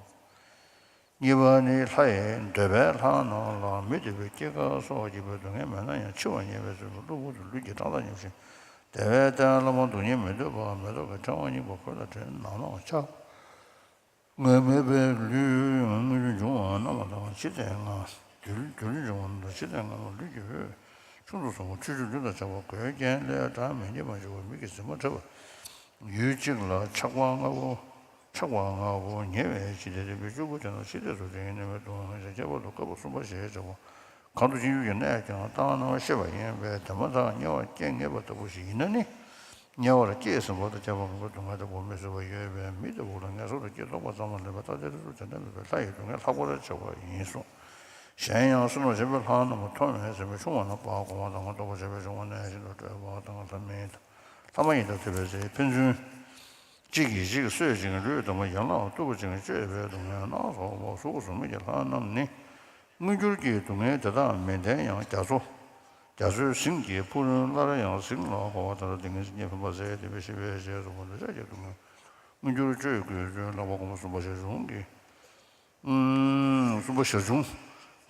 གཉིས་པ་ནི་ལྷ་ཡི་འདོད་པའི་ལྷ་རྣམས་ལ་མི་འདོད་པའི་སྐྱེ་རྒ་སོགས་ཀྱི་བའི་སྡུག་བསྔལ་མེད་ན་ཡང་འཆི་བ་ཉེ་བའི་ཚུལ་གློ་བུར་དུ་ལུས་ཀྱི་བཀྲག་མདངས་ཉམས་ཤིང་བདེ་བའི་སྟན་ལ་མ་འདུག་ཉིད་མི་འདོད་པ་མེ་ཏོག་གི་ཕྲེང་བ་སྙིང་པོ་གོས་ལ་བྲིས་ནག་ནོག་ཆགས། ངལ་མེད་པའི་ལུས་དངུལ་ཆུ་འབྱུང་བ་རྣམ་པ་དང་ཕྱི་ལྟས་ལྔ། རྡུལ་རྡུལ་འབྱུང་བ་རྣམ་དང་ཕྱི་ལྟས་ལྔ་ལུས་ཀྱི་འོད་ཆུང་དུ་སོང་བ་ཆུ་ཆུ་རླུང་དང་ཆགས་པ་གོས་རྒྱན་ལས་སྒྲ་མི་སྙན་པ་འབྱུང་བ་མིག་གི་རྫི་མ་འཁྲབ་པ། ཡུལ་གཅིག་ལ་ཆགས་པ་ལྔ་པོ་ཆགས་པ་ལྔ་པོ་ཉེ་བའི་ཕྱི་ལྟས་རིམ་པས་བཅུ་དགུ་དེ་དང་ཕྱི་ལྟས་སུ་དེ་ཉིད་གནས་མེད་དུ་ཁྱད་པར་དུ་དཀར་པོ་གསུམ་པ་ཞེས་བྱ་བ། གང་དུ་ཕྱིན་ཡུལ་གྱི་གནས་ཀྱང་བཏང་སྣང་ཤེས་པ་ཡིན་པས་དེ་མ་ཐག་དམྱལ་བར་སྐྱེ་ངེས་པ་ལྟ་བུ་ཞིག་ཡིན་ན་ནི། དམྱལ་བར་སྐྱེས་ཟིན་པ་དང་ཁྱད་པར་མེད་པར་སྡུག་བསྔལ་དང་སྒོམ་མི་སྲིད་པ་ཡོད་པས་མི་ལྟ་བུ་ལ་ངན་སོང་དུ་སྐྱེ་དོགས་པ་ཙམ་མ་ལུས་པའི་རྟག་སྟེ་རིགས་དྲུག་དེ་འདྲ་མེད་པའི་ལྷ་ཡི་སྡུག་བསྔལ་ལྷག་པར་བྱ་བ་ཡིན་གསུངས། གཞན་ཡང་བསོད་ནམས་ཆེན་པོའི་ལྷ་རྣམས་མཐོང་བས་ཟིན་པའི་ཆུང་བ་རྣམས་པ་སྒོམ་པ་དང་རྟོགས་པ་བྱས་པས་བྱུང་བ་ནས་ཤིན་ཏུ་སྤྲོས་པ་དང་ལྷ་མིན་ལྷ་མ་ཡིན་དང་ཐུབ་པའི་ཚེ་ཕན་ཚུན་གཅིག་གིས་གཅིག་གསོད་ཅིང་ལུས་དང་པོ་ཡན་ལག་གཏུབ་ཅིང་གཅོད་པའི་སྡུག་བསྔལ་སྣ་ཚོགས་པ་གཟུགས་གཟུགས་མེད་ཀྱི་ལྷ་རྣམས་ནི། མངོན་གྱུར་གྱི་སྡུག་བསྔལ་དེ་དག་མི་ལྡན་ཡང་རྒྱ་མཚོ། རྒྱ་མཚོའི་གཟིངས་ཀྱི་ཕུག་རོན་སླར་ཡང་གཟིངས་ལ་གོ་བ་ལྟར་ཏིང་ངེ་འཛིན་གྱི་འཕེན་པ་ཟད་དེ་བའི་ཤེས་པའི་རྗེས་སུ་འོ་འདི་ཆགས་ཀྱི་སྡུག་བསྔལ་མངོན་གྱུར་གཅོད་དགོས་ཚུལ་ལྷག་པ་སྒོམ་པ་གསུམ་པ་ཞེས་གསུངས་ཀྱི། གསུམ་པ་ཞར་བྱུང་།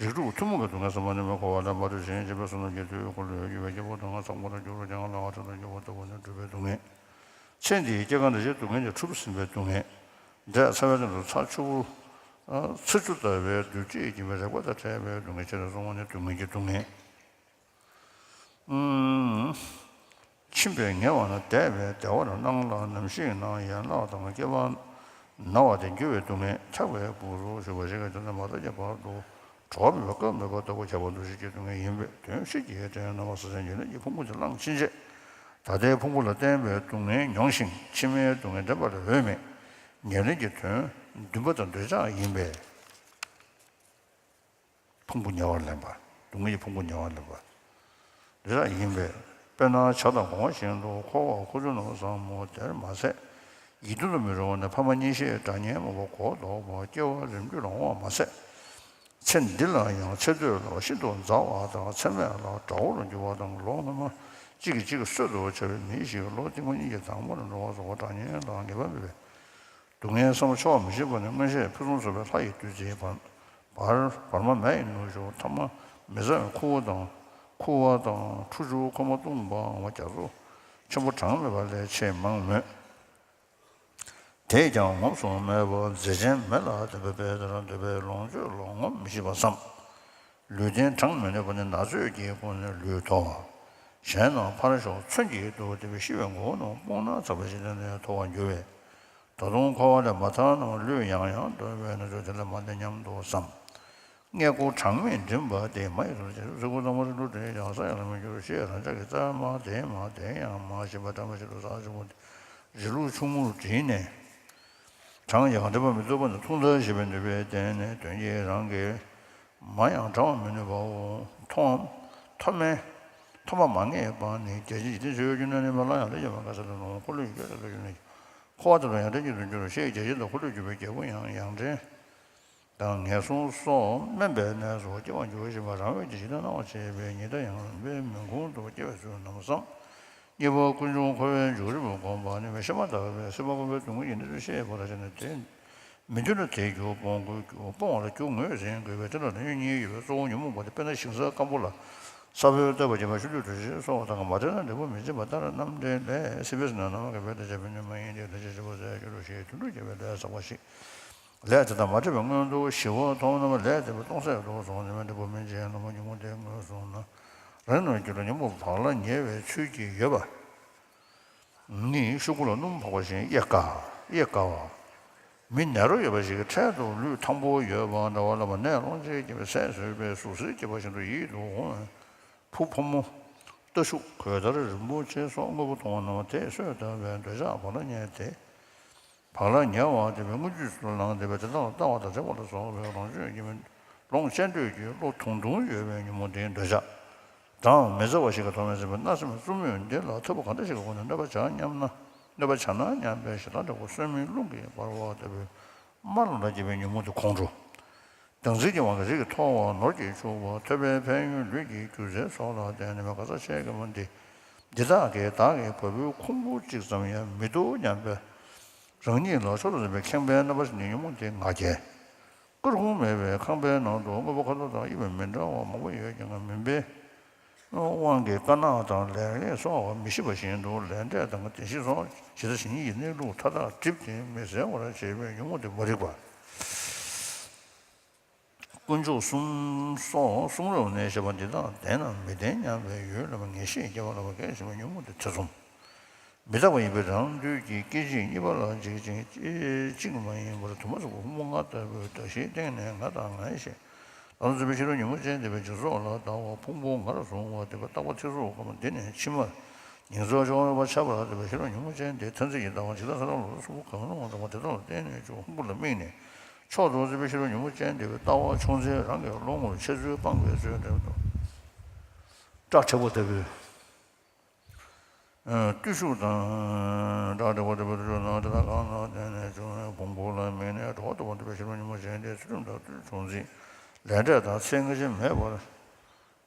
རིགས་དྲུག་ཐུན་མོང་གི་སྡུག་བསྔལ་ཟད་པ་ནི་མི་འཁོར་བ་ལས་མ་གྲོལ་ཞིང་སྐྱེས་པའི་བསོད་ནམས་ཀྱི་མཐུས་འཁོར་ལོས་སྒྱུར་བའི་སྐྱེ་བོ་དང་ཚངས་པར་འགྱུར་བ་ཀྱང་ལ་ཁ་ཐུན་དུ་འགྱུར་བ་ལྟ་བུ་ནི་སྒྲུབ་པའི་སྡུག་བསྔལ། ཚེ་འདིའི་སྐྱེ་རྒ་ན་འཆིའི་སྡུག་བསྔལ་གྱིས་འཁྲུགས་ཟིན་པའི་སྡུག་བསྔལ། འབྲས་ཚ་བའི་སྟེང་དུ་ཚ་ཆུ་བོ། ཚ་ཆུ་ལྟ་བུའི་རྡུལ་གཅིག་གིས་མི་རེག་པ་དང་འཕྲད་པའི་སྡུག་བསྔལ་ཆེ་རུ་སོང་བ་ནི་སྡུག་བསྔལ་གྱི་སྡུག་བསྔལ། ཕྱིན་པས་ངལ་བ་ན་འདས་པའི་བདེ་བར་སྣང་ལ་ནམ་ཞིག་ན་ཡན་ལག་དང་སྐྱེ་བ། ན་བ་དེ་འགྱུར་བའི་སྡུག་བསྔལ་ཆགས་པའི་དབུགས་སུ་ཞུགས་པ་ཞིག་གི་དོན་དུ་མ་ཐག་གི་བར་དུ་གྲོགས་མེད་པའི་སྐབས་མེད་པ་ལྟ་བུ་ཁྱབ་པ་འདུ་ཤེས་ཀྱི་སྡུག་བསྔལ་ཡིན་པས། དོན་ཤེས་ཀྱི་དྲན་ན་བ་ས་ཆེན་འཇིག་རྟེན་གྱི་ཕུང་པོ་དེ་བླངས་ཕྱིན་རྗེས། ད་ལྟའི་ཕུང་པོ་ལ་བརྟེན་པའི་སྡུག་བསྔལ་མྱོང་ཞིང་། ཕྱི་མའི་སྡུག་བསྔལ་འདྲེན་པར་འོས་མེད། ཉེར་ལེན་གྱི་དོན་འདུན་པ་དང་འདོད་ཆགས་ཡིན་པས། ཕུང་པོ་ཉེ་བར་ལེན་པ། སྡུག་བསྔལ་གྱི་ཕུང་པོ་ཉེ་བར་ལེན་པ། འདི་དག་ཡིན་པས། དཔེར་ན་བྱ་དང་གོང་བ་བཞིན་དུ་འཁོར་བར་འཁོར་ཚུལ་རྣམས་བསམ་མོ། དེར་མ་ཟད། ཡིད་དུ་མི་འགྲོ་བ་ནི་ཕ་མ་གཉེན་བཤེས་དགྲ་གཉེན་མོས་པ་གོ་ལྡོག་པ་སྐྱེ་བ་རིམ་གྱིས་ལོང་བ་མ་ཟད། ཚེ་འདི་ལ་ཡང་ཚེ་སྟོད་ལ་ཤིན་ཏུ་མཛའ་བ་དང་། ཚེ་སྨད་ལ་དགྲ་བོར་འགྱུར་བ་དང་། ལོ་སྔ་མ་གཅིག་གིས་གཅིག་གི་གསོད་དུ་བྱ་བའི་མི་ཞིག་ལོ་རྟིང་མ་གཉིས་ཀྱི་དང་པོར་འགྲོ་བ་སོགས་དགྲ་གཉེན་དང་ངེས་པ་མེད་པའི། སྡུག་བསྔལ་བསམ་པ་འཆོལ་བ་མི་བྱེད་པ་ནི་མངོན་ཤེས་ཕུན་སུམ་ཚོགས་པའི་ལྷ་ཡི་བདུད་རྩིའི་བར། བར་བར་མ་མེ་ཡི་ནུ་ཞོ་ཐ་མ་མི་ཟ་བའི་ཁུ་བ་དང་། ཁུ་བ་དང་ཁྲུ་ཆུ་ཁོལ་མ་བཏུང་བའམ་རྒྱ་མཚོ་ཆེན་པོ་གྲངས་མེད་པ་ལས་ཆེས་མང་མོད། དེས་ཀྱང་ངོམས་སུ་མེད་པ་མཛེ་ཅན་མེ་ལ་བརྟེན་པའི་དཔལ་དེར་འདོད་པའི་ལོངས་སྤྱོད་ལ་ངོམས་མི་ཤེས་པ་བསམ། ལུས་རྟེན་གྲངས་མི་ནུས་པ་ནི་ན་ཚོད་ཀྱི་སྒོ་ནས་ལུས་དོར་བ། གཞན་རྣམས་ཕར་ཞོག་མཚོན་གྱིས་བསྡུ་བ་དེ་བས་ཤི་བའི་མགོ་བོ་རྣམས་སྤུ་ན་ཚ་བ་ཞིག་ལས་ནས་དོར་བར་འགྱུར་བས། ད་དུང་འཁོར་བ་ལས་མ་ཐར་རྣམས་ལུས་ཡང་ཡང་འདོར་བས་ན་ཚོད་དེ་ལས་མ་འདས་སྙམ་དུ་བསམ། མངལ་སྒོ་གྲངས་མེད་འགྲིམ་པ་དེ་མ་ཡི་དོ་ཅན་ཚེ་འཁོར་ཚང་མར་ལུས་འདྲེས་ཀྱང་ས་ཡང་ལ་མི་འགྱུར་ཞེས་རང་ཅག་གི་རྩར་མ་དེ་མ་དེ་ཡང་མ་ཤེས་པ་ཐ་མ་ཞིག་ཏུ་ས་ཆེན་པོ་དེ་རི་ལུ་ཆུང་ངུར་བྲིས་ནས། གྲངས་ཀྱི་གང་འདྲ་པ་མི་ཐུབ་པ་ནི་མཐོང་ལྟར་ཤེས་པའི་ནུས་པའི་སྟེང་ནས་དོན་གྱིས་རང་གི་མ་ཡང་བགྲང་བར་མི་ནུས་པའོ། མཐོང་མཐོང་མེད་མཐོང་བ་མ་ངེས་པ་ནི་རྒྱལ་ཆེན་འཇིག་རྟེན་འཆི་བའི་རྒྱུ་ནི་ནི་མ་ལ་ཡང་ལས་ཀྱང་མ་དགའ་ས་དང་ནོར་འཁོར་ལོས་སྐྱོ་ས་དང་ཡོད་ནས། འཁོར་བ་དེ་དང་ཡང་དག་ཉིད་དུ་འགྱུར་ཞེས་རྒྱལ་ཆེན་དང་འཁོར་ལོས་སྒྱུར་བའི་རྒྱལ་པོ་ཡང་ཡང་ཕྲན་དང་ངན་སོང་སོགས་དམན་པའི་གནས་སུ་སྐྱེ་བར་འགྱུར་བཞིན་པ་རང་འོད་ཀྱི་ཞིང་དུ་སྣང་བར་བྱེད་པའི་ཉི་ཟླ་ཡང་འོད་མའི་མིང་ཁོང་དུ་སྐྱེ་བའི་ཚུལ་རྣམས་སམ། གཉིས་པ་ཀུན་འབྱུང་འཁོར་བའི་འཇུག་རིམ་བསྒོམ་པ་ནི་མི་ཤེས་མ་ཐག་པའི་སྲིད་པ་ཀུན་པའི་སྡུག་བསྔལ་གྱི་གནས་ཚུལ་ཤེས་པར་བྱས་ནས་དེ་མི་འདོད་ན་དེའི་རྒྱུ་སྤོང་དགོས་རྒྱུ་སྤོང་བ་ལ་རྒྱུ་ངོས་ཟིན་དགོས་པས། དེ་ལ་ནི་གཉིས་ཡོད་པས། གཙོ་བོ་ཉོན་མོངས་པ་སྟེ། དཔེར་ན་ཞིང་ས་སྐམ་པོ་ལ་ས་བོན་བཏབ་པ་བྱས་པ་ཆུ་ལུད་དྲོད་ཤིང་སོགས་དང་མ་བྲལ་ན་འབྲས་བུ་མི་འབྱིན་པ་ལྟར། རྣམ་འདྲེན་ལས་སྲིད་པའི་ནང་ན་མ་གི་བས་ཏེ་བྱ་བའི་ནུས་མ་ཡིན་ཏེ། དེ་ཕྱིར་སྲིད་པ་ཟད་འགྱུར་རོ་ཞེས་དུད་འགྲོ་སྐྱེ་བའི་ལས་བསགས་པ་ཞིག་ལས་དེ་དག་མ་འདྲེས་པའི་སྔོན་དུ་ཞི་བ་མཐོང་རྣམས་ལས་དེ་བས་སྟོང་ཟད་དུ་སོང་ནས་མི་འདྲེན་པ་མིན་ཕྱིར། ནོར་བུ་ཉོན་མོངས་དེ་ངོས་བཟུང་ན། རང་ནོར་གྱུར་ལ་ཉོན་མོངས་བག་ལ་ཉལ་བའི་ཚུལ་གྱིས་ཡོད་པ། ནི་ཤོག་གུ་ལ་སྣུམ་ཕོག་པ་བཞིན་དབྱེ་དཀའ། དབྱེ་དཀའ་བ། མི་ནད་རོ་ཡོད་པ་ཞིག་གི་འཕྲལ་དུ་ལུས་ཐང་པོ་ཡོད་པ་འདྲ་བ་ལ་མ་ནད་སློང་བྱེད་ཀྱི་ཟས་ཟོས་པས་ཟུག་གཟེར་སྐྱེས་པ་བཞིན་དུ་ཡིད་དུ་འོང་བས། བུ་ཕོ་མོ་རྟ་ཕྱུགས་གོས་དར་རིན་པོ་ཆེ་སོགས་དངོས་པོ་མཐོང་བ་རྣམས་དེས་གསོས་བཏབ་པའི་འདོད་ཆགས་བག་ལ་ཉལ་ཏེ། བག་ལ་ཉལ་བ་དེ་བས་དངོས་རྒྱུ་ལ་ལངས་ཏེ་བས་དེ་དག་ལ་ལྟ་བ་དང་འཛེག་པ་ལ་སོགས་པའི་ལོངས་སྤྱོད་ཀྱི་ལོངས་སྤྱོད་འདོད་ཀྱི་བློ་དུང་དུང་ཡོད་པའི་ཉོན་མོངས་དེའི་འདོད་ཆགས་དང་མི་མཛའ་བ་ཞིག་གིས་དོར་མི་ཟིན་པའི་བརྣབ་སེམས་རྩུབ་མོས་འདི་ལ་ཐོས་པ་གང་འདྲ་ཞིག་གི་སྒོ་ནས་གནོད་པ་བྱ་སྙམ་ན། གནོད་པ་བྱ་ན་སྙམ་པའི་ཞེ་སྡང་དྲག་པོ་གསོད་མིན་རླུང་གིས་འབར་བ་ལྟ་བུའི་དམར་ལམ་ལ་སྐྱེས་པའི་ཉོན་མོངས་དེ་ཁོང་ཁྲོ། སྡང་ཚིག་གི་དབང་གིས་རིགས་ཀྱི་མཐོ་བ་ནོར་གྱིས་ཕྱུག་པ་ཐོས་པའི་ཕན་ཡོན་ལུས་ཀྱི་རྒྱུ་རྫས་སོགས་ལ་བརྟེན་ནས་མི་དགའ་ས་ཆེ་གེ་མོ་འདི། འདི་དག་གིས་བདག་གི་བ་སྤུའི་ཁུང་བུ་གཅིག་ཙམ་ཡང་མི་སྡུག་སྙམ་པའི་རང་ཉིད་ལ་མཆོག་ཏུ་འཛིན་པའི་ཁེངས་པའི་རྣམ་པ་ཞིག་ནི་ཉོན་མོངས་དེའི་ང་རྒྱལ། སྐར་ཁུང་མེད་པའི་ཁང་པའི་ནང་དུ་དངོས་པོ་ཁ་དོག་དང་དབྱིབས་མི་འདྲ་བ་མང་པོ་ཡོད་ཀྱང་མུན་པའི་དབང་གིས་དཀར་ནག་དང་ལས་ལས་སོགས་མི་ཤེས་པ་བཞིན་དུ་ལས་འབྲས་དང་བདེན་བཞི་སོགས་ཇི་ལྟ་ཇི་སྙེད་ཀྱི་གནས་ལུགས་མཐའ་དག་བསྒྲིབས་ཏེ་མི་གསལ་བར་བྱེད་པའི་ཉོན་མོངས་དེ་མ་རིག་པ། དཀོན་མཆོག་གསུམ་སོགས་གསུང་རབ་ནས་བཤད་པ་འདི་དག་བདེན་ནམ་མི་བདེན་སྙམ་པའི་ཡུལ་ལ་ངེས་ཤེས་སྐྱེ་བ་ལ་བ་གས་ཞེན་པའི་ཉོན་མོངས་དེ་ཐེ་ཚོམ། མི་རྟག་པ་ཡིན་པས་རང་འདོད་ཀྱི་སྐད་ཅིག་གཉིས་པ་ལ་འཇིག་ཅིང་སྐད་ཅིག་མ་ཡིན་པར་དུ་མ་ཟུག་པ་ཕུང་པོ་ལྔ་ལྟ་བུའི་གདགས་གཞིའི་སྟེང་ནས་ང་དང་ངའི་ཞེས་ལམ་དུ་འཛིན་པའི་ཕྱི་རོལ་ཉོན་མོངས་ཅན་དེ་བས་འཇིག་ཚོགས་ལ་ལྟ་བ་ཕུང་པོ་ངར་བཟུང་བ་དེ་བས་རྟག་པ་ཚིག་རྩུབ་སྐམ་པ་འདི་ནས་ཕྱི་མར་ཉིང་ཚོགས་ཆོག་པ་ཆགས་པ་ལ་དེ་བས་ཕྱི་རོལ་ཉོན་མོངས་ཅན་དེ་ཐ་ཚིག་གི་ལྟ་བ་འཇིག་ལྟ་ས་ལ་ལོག་གསུམ་པོ་གང་རུང་བ་དང་པོ་དེ་དག་ལ་བརྟེན་ནས་ཀྱང་ཕུང་པོ་ལ་དམིགས་ནས་མཆོག་ཏུ་འཛིན་པའི་ཕྱི་རོལ་ཉོན་མོངས་ཅན་དེ་བས་ལྟ་བ་ཆུང་ཚེ་རང་གི་བློ་ངོར་འཆད་ཚུལ་སྤངས་པའི་ཚུལ་འདྲ་བ་དང་། སྐྲ་མཁྲེགས་པ་ལྟ་བུའི། བརྟུལ་ཞུགས་དང་སྐྲ་མཁྲེགས་པ་ལྟ་བུ་དུ་ཆུ་ནང་དེ་དག་གང་ལ་བརྟེན་ནས་བྱུང་བའི་ཕུང་པོ་ལ་དམིགས་ནས་གྲོགས་ལྟ་བུ་འདུ་བའི་ཕྱི་རོལ་ཉོན་མོངས་ཅན་དེ་ཚུལ་ཁྲིམས་དང་བརྟུལ་ཞུགས་འཛིན་ལས་འབྲས་དང་ཚེ་སྔ་ཕྱི་མེད་པར།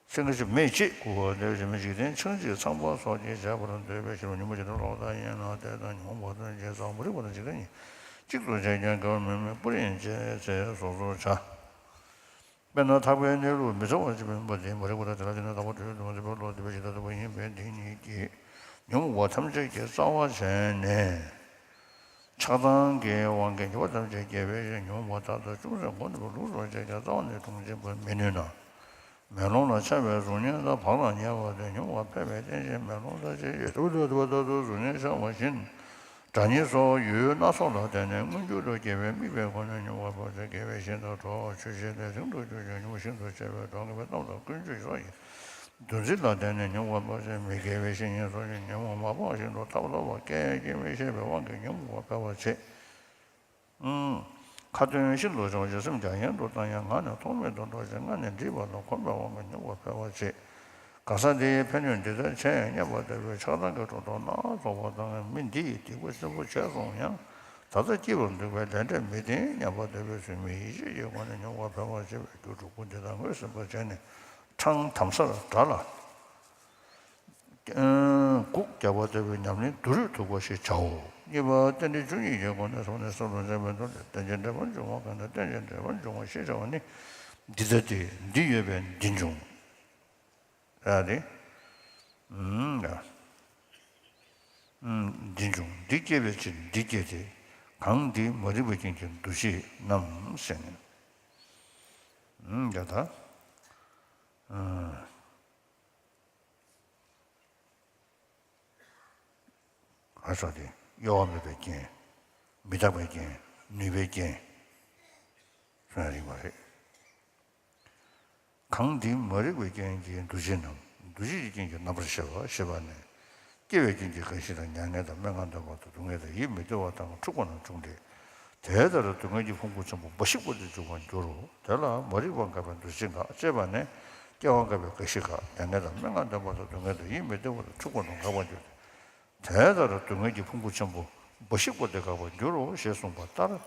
ཚེ་སྔ་ཕྱི་མེད་ཅེས་བསྒུག་པ་ལྟ་བུ་ཞེས་མི་འཇིག་རྟེན་ཆགས་འཇིག་ཚངས་པ་སོགས་ཀྱིས་བྱས་པར་འདོད་པའི་ཕྱི་རོལ་ཉོན་མོངས་ཅན་དེ་ལོག་ལྟ་ཡིན་ན་དེ་དང་ཉོན་མོངས་པ་དང་བྱས་ཙང་མ་རིག་པ་དང་འཇིག་རྟེན་གཉིས་གཅིག་ཏུ་བྱས་ཀྱང་འགལ་བ་མེད་མོད་སྤུ་རིས་འབྱེད་ཚེ་སོ་སོར་བྱ། དཔེར་ན་ཐག་པའི་གནས་ལུགས་མི་གསལ་བར་བྱེད་པ་དེ་མ་རིག་པ་དང་དེ་ལ་བརྟེན་ནས་རྟག་པ་དུས་དུ་མ་ཟིན་པའི་བློ་དེ་བས་ཇི་ལྟ་ལྟ་བུ་ཡིན་པས་འདི་ཉིད་ཀྱིས་ཉོན་མོངས་པ་ཐམས་ཅད་ཀྱི་རྩ་བ་བྱས་ནས། ཆགས་སྡང་གི་དབང་གིས་འགྱུར་བ་ཐམས་ཅད་སྐྱེ་བའི་ཕྱིར་ཉོན་མོངས་པ་མཐའ་དག་ཅུང་ཟད་མགོ་ནས་ལུགས་སུ་བྱས་ཀྱང་རྩ་བ་ནས་མཐོང་ཆེན་པར་མི་ནུས་ན། མེ་ལོང་ལ་འཆར་བའི་གཟུགས་བརྙན་དག་བག་ལ་ཉལ་བ་དེ་མྱོང་བ་ཕལ་པའི་རྟེན་ཅན་མེ་ལོང་ལྟར་བྱས་ཡོད་དོ་ལྟ་བུ་ལྟར་དུ་གཟུགས་བརྙན་འཆར་བ་བཞིན། སྒྲ་སྙན་སོགས་ཡུལ་སྣ་ཚོགས་ལ་བརྟེན་ནས་མངོན་གྱུར་དུ་སྐྱེ་བའི་དམིགས་པའི་སྒོ་ནས་མྱོང་བ་པོ་དེ་དགེ་བའི་བཤེས་དང་གྲོགས། ཆོས་བཤེས་ཏེ་ཟིན་དུ་གྱུར་ཅིང་ཉོན་མོངས་ཤིན་ཏུ་ཆེ་བའི་གྲོགས་ངན་པའི་གཏམ་དང་ཀུན་སྤྱོད་སོགས་ཀྱི་འདུ་འཛི་ལ་བརྟེན་ནས་མྱོང་བ་པོ་དེ་མི་དགེ་བའི་བཤེས་གཉེན་སོགས་ཀྱི་ཉོན་མོངས་མ་སྤངས་བཞིན་དུ་ཐབས་སླ་བ་སྐད་ཅིག་མི་ཤེས་པའི་དབང་གིས་ཉོན་མོངས་པ་འཕེལ་བར་བྱེད། ཁ་ཏོན་ཤིན་ཏུ་ཆུང་ཞིང་སེམས་ཀྱང་ཡེངས་དུ་བཏང་ཡང་ངག་ནི་ཐོགས་མེད་དུ་འགྲོ་ཞིང་སྔར་ནས་འདྲིས་པ་དང་གོམས་པའི་དབང་གིས་ཉོན་མོངས་པ་འཕེལ་བར་བྱེད། གང་ཟག་འདི་ཡི་ཕན་ཡོན་འདི་ལྟར་ཆེ་སྙམ་པ་ལྟ་བུའི་ཆགས་སྡང་གི་གྲུབ་རྟགས་སྣ་ཚོགས་པ་དང་མི་འདི་ཡི་སྡིག་པ་ཆེན་པོ་བྱས་སོང་ཡང་ད་ལྟ་སྐྱིད་པར་འདུག་པས་ལས་འབྲས་མི་བདེན་སྙམ་པ་ལྟ་བུའི་ཚུལ་མི་ཡིད་ཆེས་ཀྱི་སྒོ་ནས་ཉོན་མོངས་པ་འཕེལ་བར་བྱེད་པའི་རྒྱུར་གྲུབ་ཀུན་འདི་དག་ངོས་ཟིན་པར་བྱས་ནས་འཕྲང་དམ་སར་དགྲ་ལ། ཨ། སྒུག་རྒྱག་པ་ལྟ་བུའི་ཉམས་ལེན་བསྡུ་རུས་ཐུབ་པ་ཞེས་བྱའོ། གཉིས་པ་རྟེན་འབྲེལ་བཅུ་གཉིས་ཀྱི་སྒོ་ནས་བཟུང་ནས་གསུམ་ལ་འཛིན་པའི་མདོ་ལས། རྟེན་ཅིང་འབྲེལ་པར་འབྱུང་བ་གང་དང་རྟེན་ཅིང་འབྲེལ་པར་འབྱུང་བ་ཞེས་བྱ་བ་ནི། འདི་ལྟ་སྟེ། འདི་ཡོད་པས་འདི་འབྱུང་། ཡ་དེ། ཨུམ། ཡ། ཨུམ། འདི་འབྱུང་། འདི་སྐྱེ་བའི་ཕྱིར་འདི་སྐྱེ་སྟེ། གང་འདི་མ་རིག་པའི་རྐྱེན་གྱིས་འདུ་བྱེད་རྣམས་ཟེར་ནས། ཨུམ། ཡ་ད། ཨུམ། ག་རེ་ཟེར་དེ། གཡོ་བ་མེད་པའི་རྐྱེན། མི་རྟག་པའི་རྐྱེན། ནུས་པའི་རྐྱེན། གསུངས་ཡ་རིགས་པ་རེད། གང་འདི་མ་རིག་པའི་རྐྱེན་གྱིས་འདུ་བྱེད་རྣམས། འདུ་བྱེད་ཀྱི་རྐྱེན་གྱིས་རྣམ་པར་ཤེས་པ་ཞེས་པ་ནི། སྐྱེ་བའི་རྐྱེན་གྱིས་རྒ་ཤི་དང་མྱ་ངན་དང་སྨྲེ་སྔགས་འདོན་པ་དང་སྡུག་བསྔལ་དང་ཡིད་མི་བདེ་བ་དང་འཁྲུགས་པ་རྣམས་བྱུང་སྟེ། དེ་ལྟར་སྡུག་བསྔལ་གྱི་ཕུང་པོ་ཆེན་པོ་འབའ་ཞིག་པོ་དེ་འབྱུང་བར་འགྱུར་རོ། དེ་ལ་མ་རིག་པ་འགགས་པའི་འདུ་བྱེད་འགག་ཅེས་པ་ནི། སྐྱེ་བ་འགག་པའི་རྒ་ཤི་འགག་མྱ་ངན་དང་སྨྲེ་སྔགས་འདོན་པ་དང་སྡུག་བསྔལ་དང་ཡིད་མི་བདེ་བ་དང་འཁྲུགས་པ་རྣམས་འགག་པར་འགྱུར་ཏེ། དེ་ལྟར་སྡུག་བསྔལ་གྱི་ཕུང་པོ་ཆེན་པོ་འབའ་ཞིག་པོ་དེ་འགག་པར་འགྱུར་རོ་ཞེས་གསུངས་པ་ལྟར།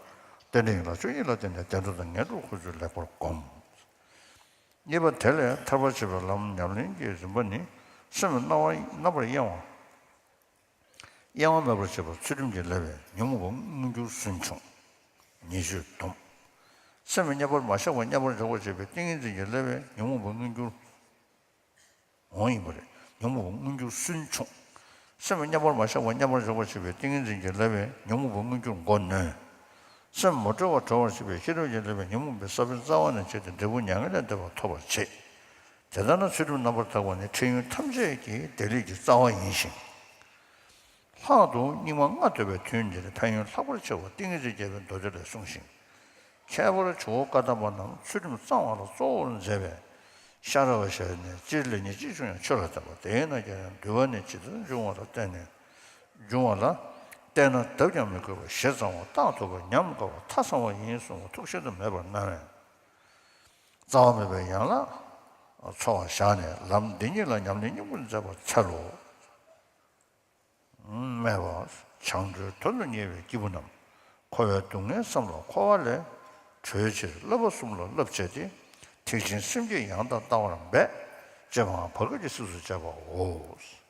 རྟེན་འབྲེལ་ཡན་ལག་བཅུ་གཉིས་ལ་བརྟེན་ནས་བདེ་འགྲོ་དང་ངན་འགྲོར་འཁོར་ཚུལ་ལེགས་པར་བསྒོམ། གཉིས་པ་དེ་ལས་ཐར་པར་བྱེད་པའི་ལམ་ཉམས་ལེན་གྱི་རིམ་པ་ནི། སེམས་རྣ་བ་རྣམ་པར་གཡེང་བ། གཡེང་བ་མེད་པར་བྱེད་པ་ཚུལ་ཁྲིམས་ཀྱིས་བསླབ་པས་ཉོན་མོངས་པ་མངོན་གྱུར་སུན་ཕྱུང་། ཉེས་སྤྱོད་སྡོམ། སེམས་མཉམ་པར་མ་བཞག་པ་མཉམ་པར་འཇོག་པར་བྱེད་པའི་ཏིང་ངེ་འཛིན་གྱིས་བསླབ་པས་ཉོན་མོངས་པ་མངོན་གྱུར། འོང་ཡིན་པ་རེད། ཉོན་མོངས་པ་མངོན་གྱུར་སུན་ཕྱུང་། སེམས་མཉམ་པར་མ་བཞག་པ་མཉམ་པར་འཇོག་པར་བྱེད་པའི་ཏིང་ངེ་འཛིན་གྱིས་བསླབ་པས་ཉོན་མོངས་པ་མངོན་གྱུར་མགོ་ནོན། སེམས་མ་གྲོལ་བར་གྲོལ་བར་བྱེད་པའི་ཤེས་རབ་ཀྱིས་བསླབ་པས་ཉོན་མོངས་པའི་ས་བོན་རྩ་བ་ནས་བཅད་དེ་འབྲས་བུ་མྱ་ངན་ལས་འདས་པ་ཐོབ་པར་བྱེད། དེ་ལྟར་ན་ཚུལ་ཁྲིམས་རྣམ་པར་དག་པ་ནི་འཕྲལ་ཡུན་ཐམས་ཅད་ཀྱི་བདེ་ལེགས་ཀྱི་རྩ་བ་ཡིན་ཞིང་། ལྷག་ཏུ་སྙིགས་མ་ལྔ་ཐོབ་པའི་དུས་འདིར་ཕན་ཡོན་ལྷག་པར་ཆེ་བ་ཏིང་ངེ་འཛིན་རྒྱས་པའི་མདོ་སྡེ་ལས་གསུངས་ཤིང་། ཁྱད་པར་ཇོ་བོ་བཀའ་གདམས་པ་རྣམས་ཚུལ་ཁྲིམས་གཙང་བ་ལ་གཙོ་བོར་མཛད་པས། ཤ་ར་བ་ཞལ་ནས་སྤྱིར་ལེགས་ཉེས་ཅི་བྱུང་ཡང་ཆོས་ལ་བརྟེན་པ་དེས་ན་ཀྱང་ཡང་འདུལ་བ་ནི་ཇི་ལྟར་འབྱུང་བ་ལ་བརྟེན་ནས་འབྱུང་བ་ལ་བརྟེན་ན་ལྡབ་ཀྱང་མི་དགོས་པར་ཞེ་གཙང་བ་རྟག་ཐུབ་པ་ཉམས་དགའ་བ་ཐག་ཚང་བ་ཡིན་གསུང་བ་ཐུགས་ཤིན་ཏུ་མེད་པར་སྣང་བས། རྩ་བ་མེད་པའི་ཡན་ལག་འཚོ་བར་བཞག་ནས་ལམ་འདི་ཉིད་ལ་ཉམས་ལེན་སྙིང་པོར་མཛད་པར་འཚལ་ལོ། སྨྲས་པ། བྱང་གྲོལ་དོན་དུ་གཉེར་བའི་སྐྱེས་བུ་རྣམས། འཁོར་བའི་སྡུག་བསྔལ་བསམ་ལ་འཁོར་བ་ལས། གྲོལ་ཕྱིར་བསླབ་པ་གསུམ་ལ་བསླབ་བྱས་ཏེ། ཐེག་ཆེན་སེམས་བསྐྱེད་ཡང་དག་བལྟ་བར་འབད། ཅེས་པའང་བར་སྐབས་ཀྱི་ཚིགས་སུ་བཅད་པའོ།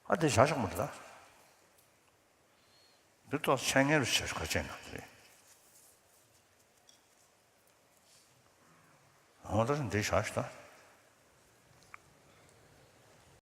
ཨ་དེ་བཞག་ཆོག་མ་རེད་ད། འདི་ཐོག་འཆད་ཉན་རུ་བྱེད་ཁ་ཆེ་ན་རེད། འོ་ད་འདི་བཞག་ཤི་ད།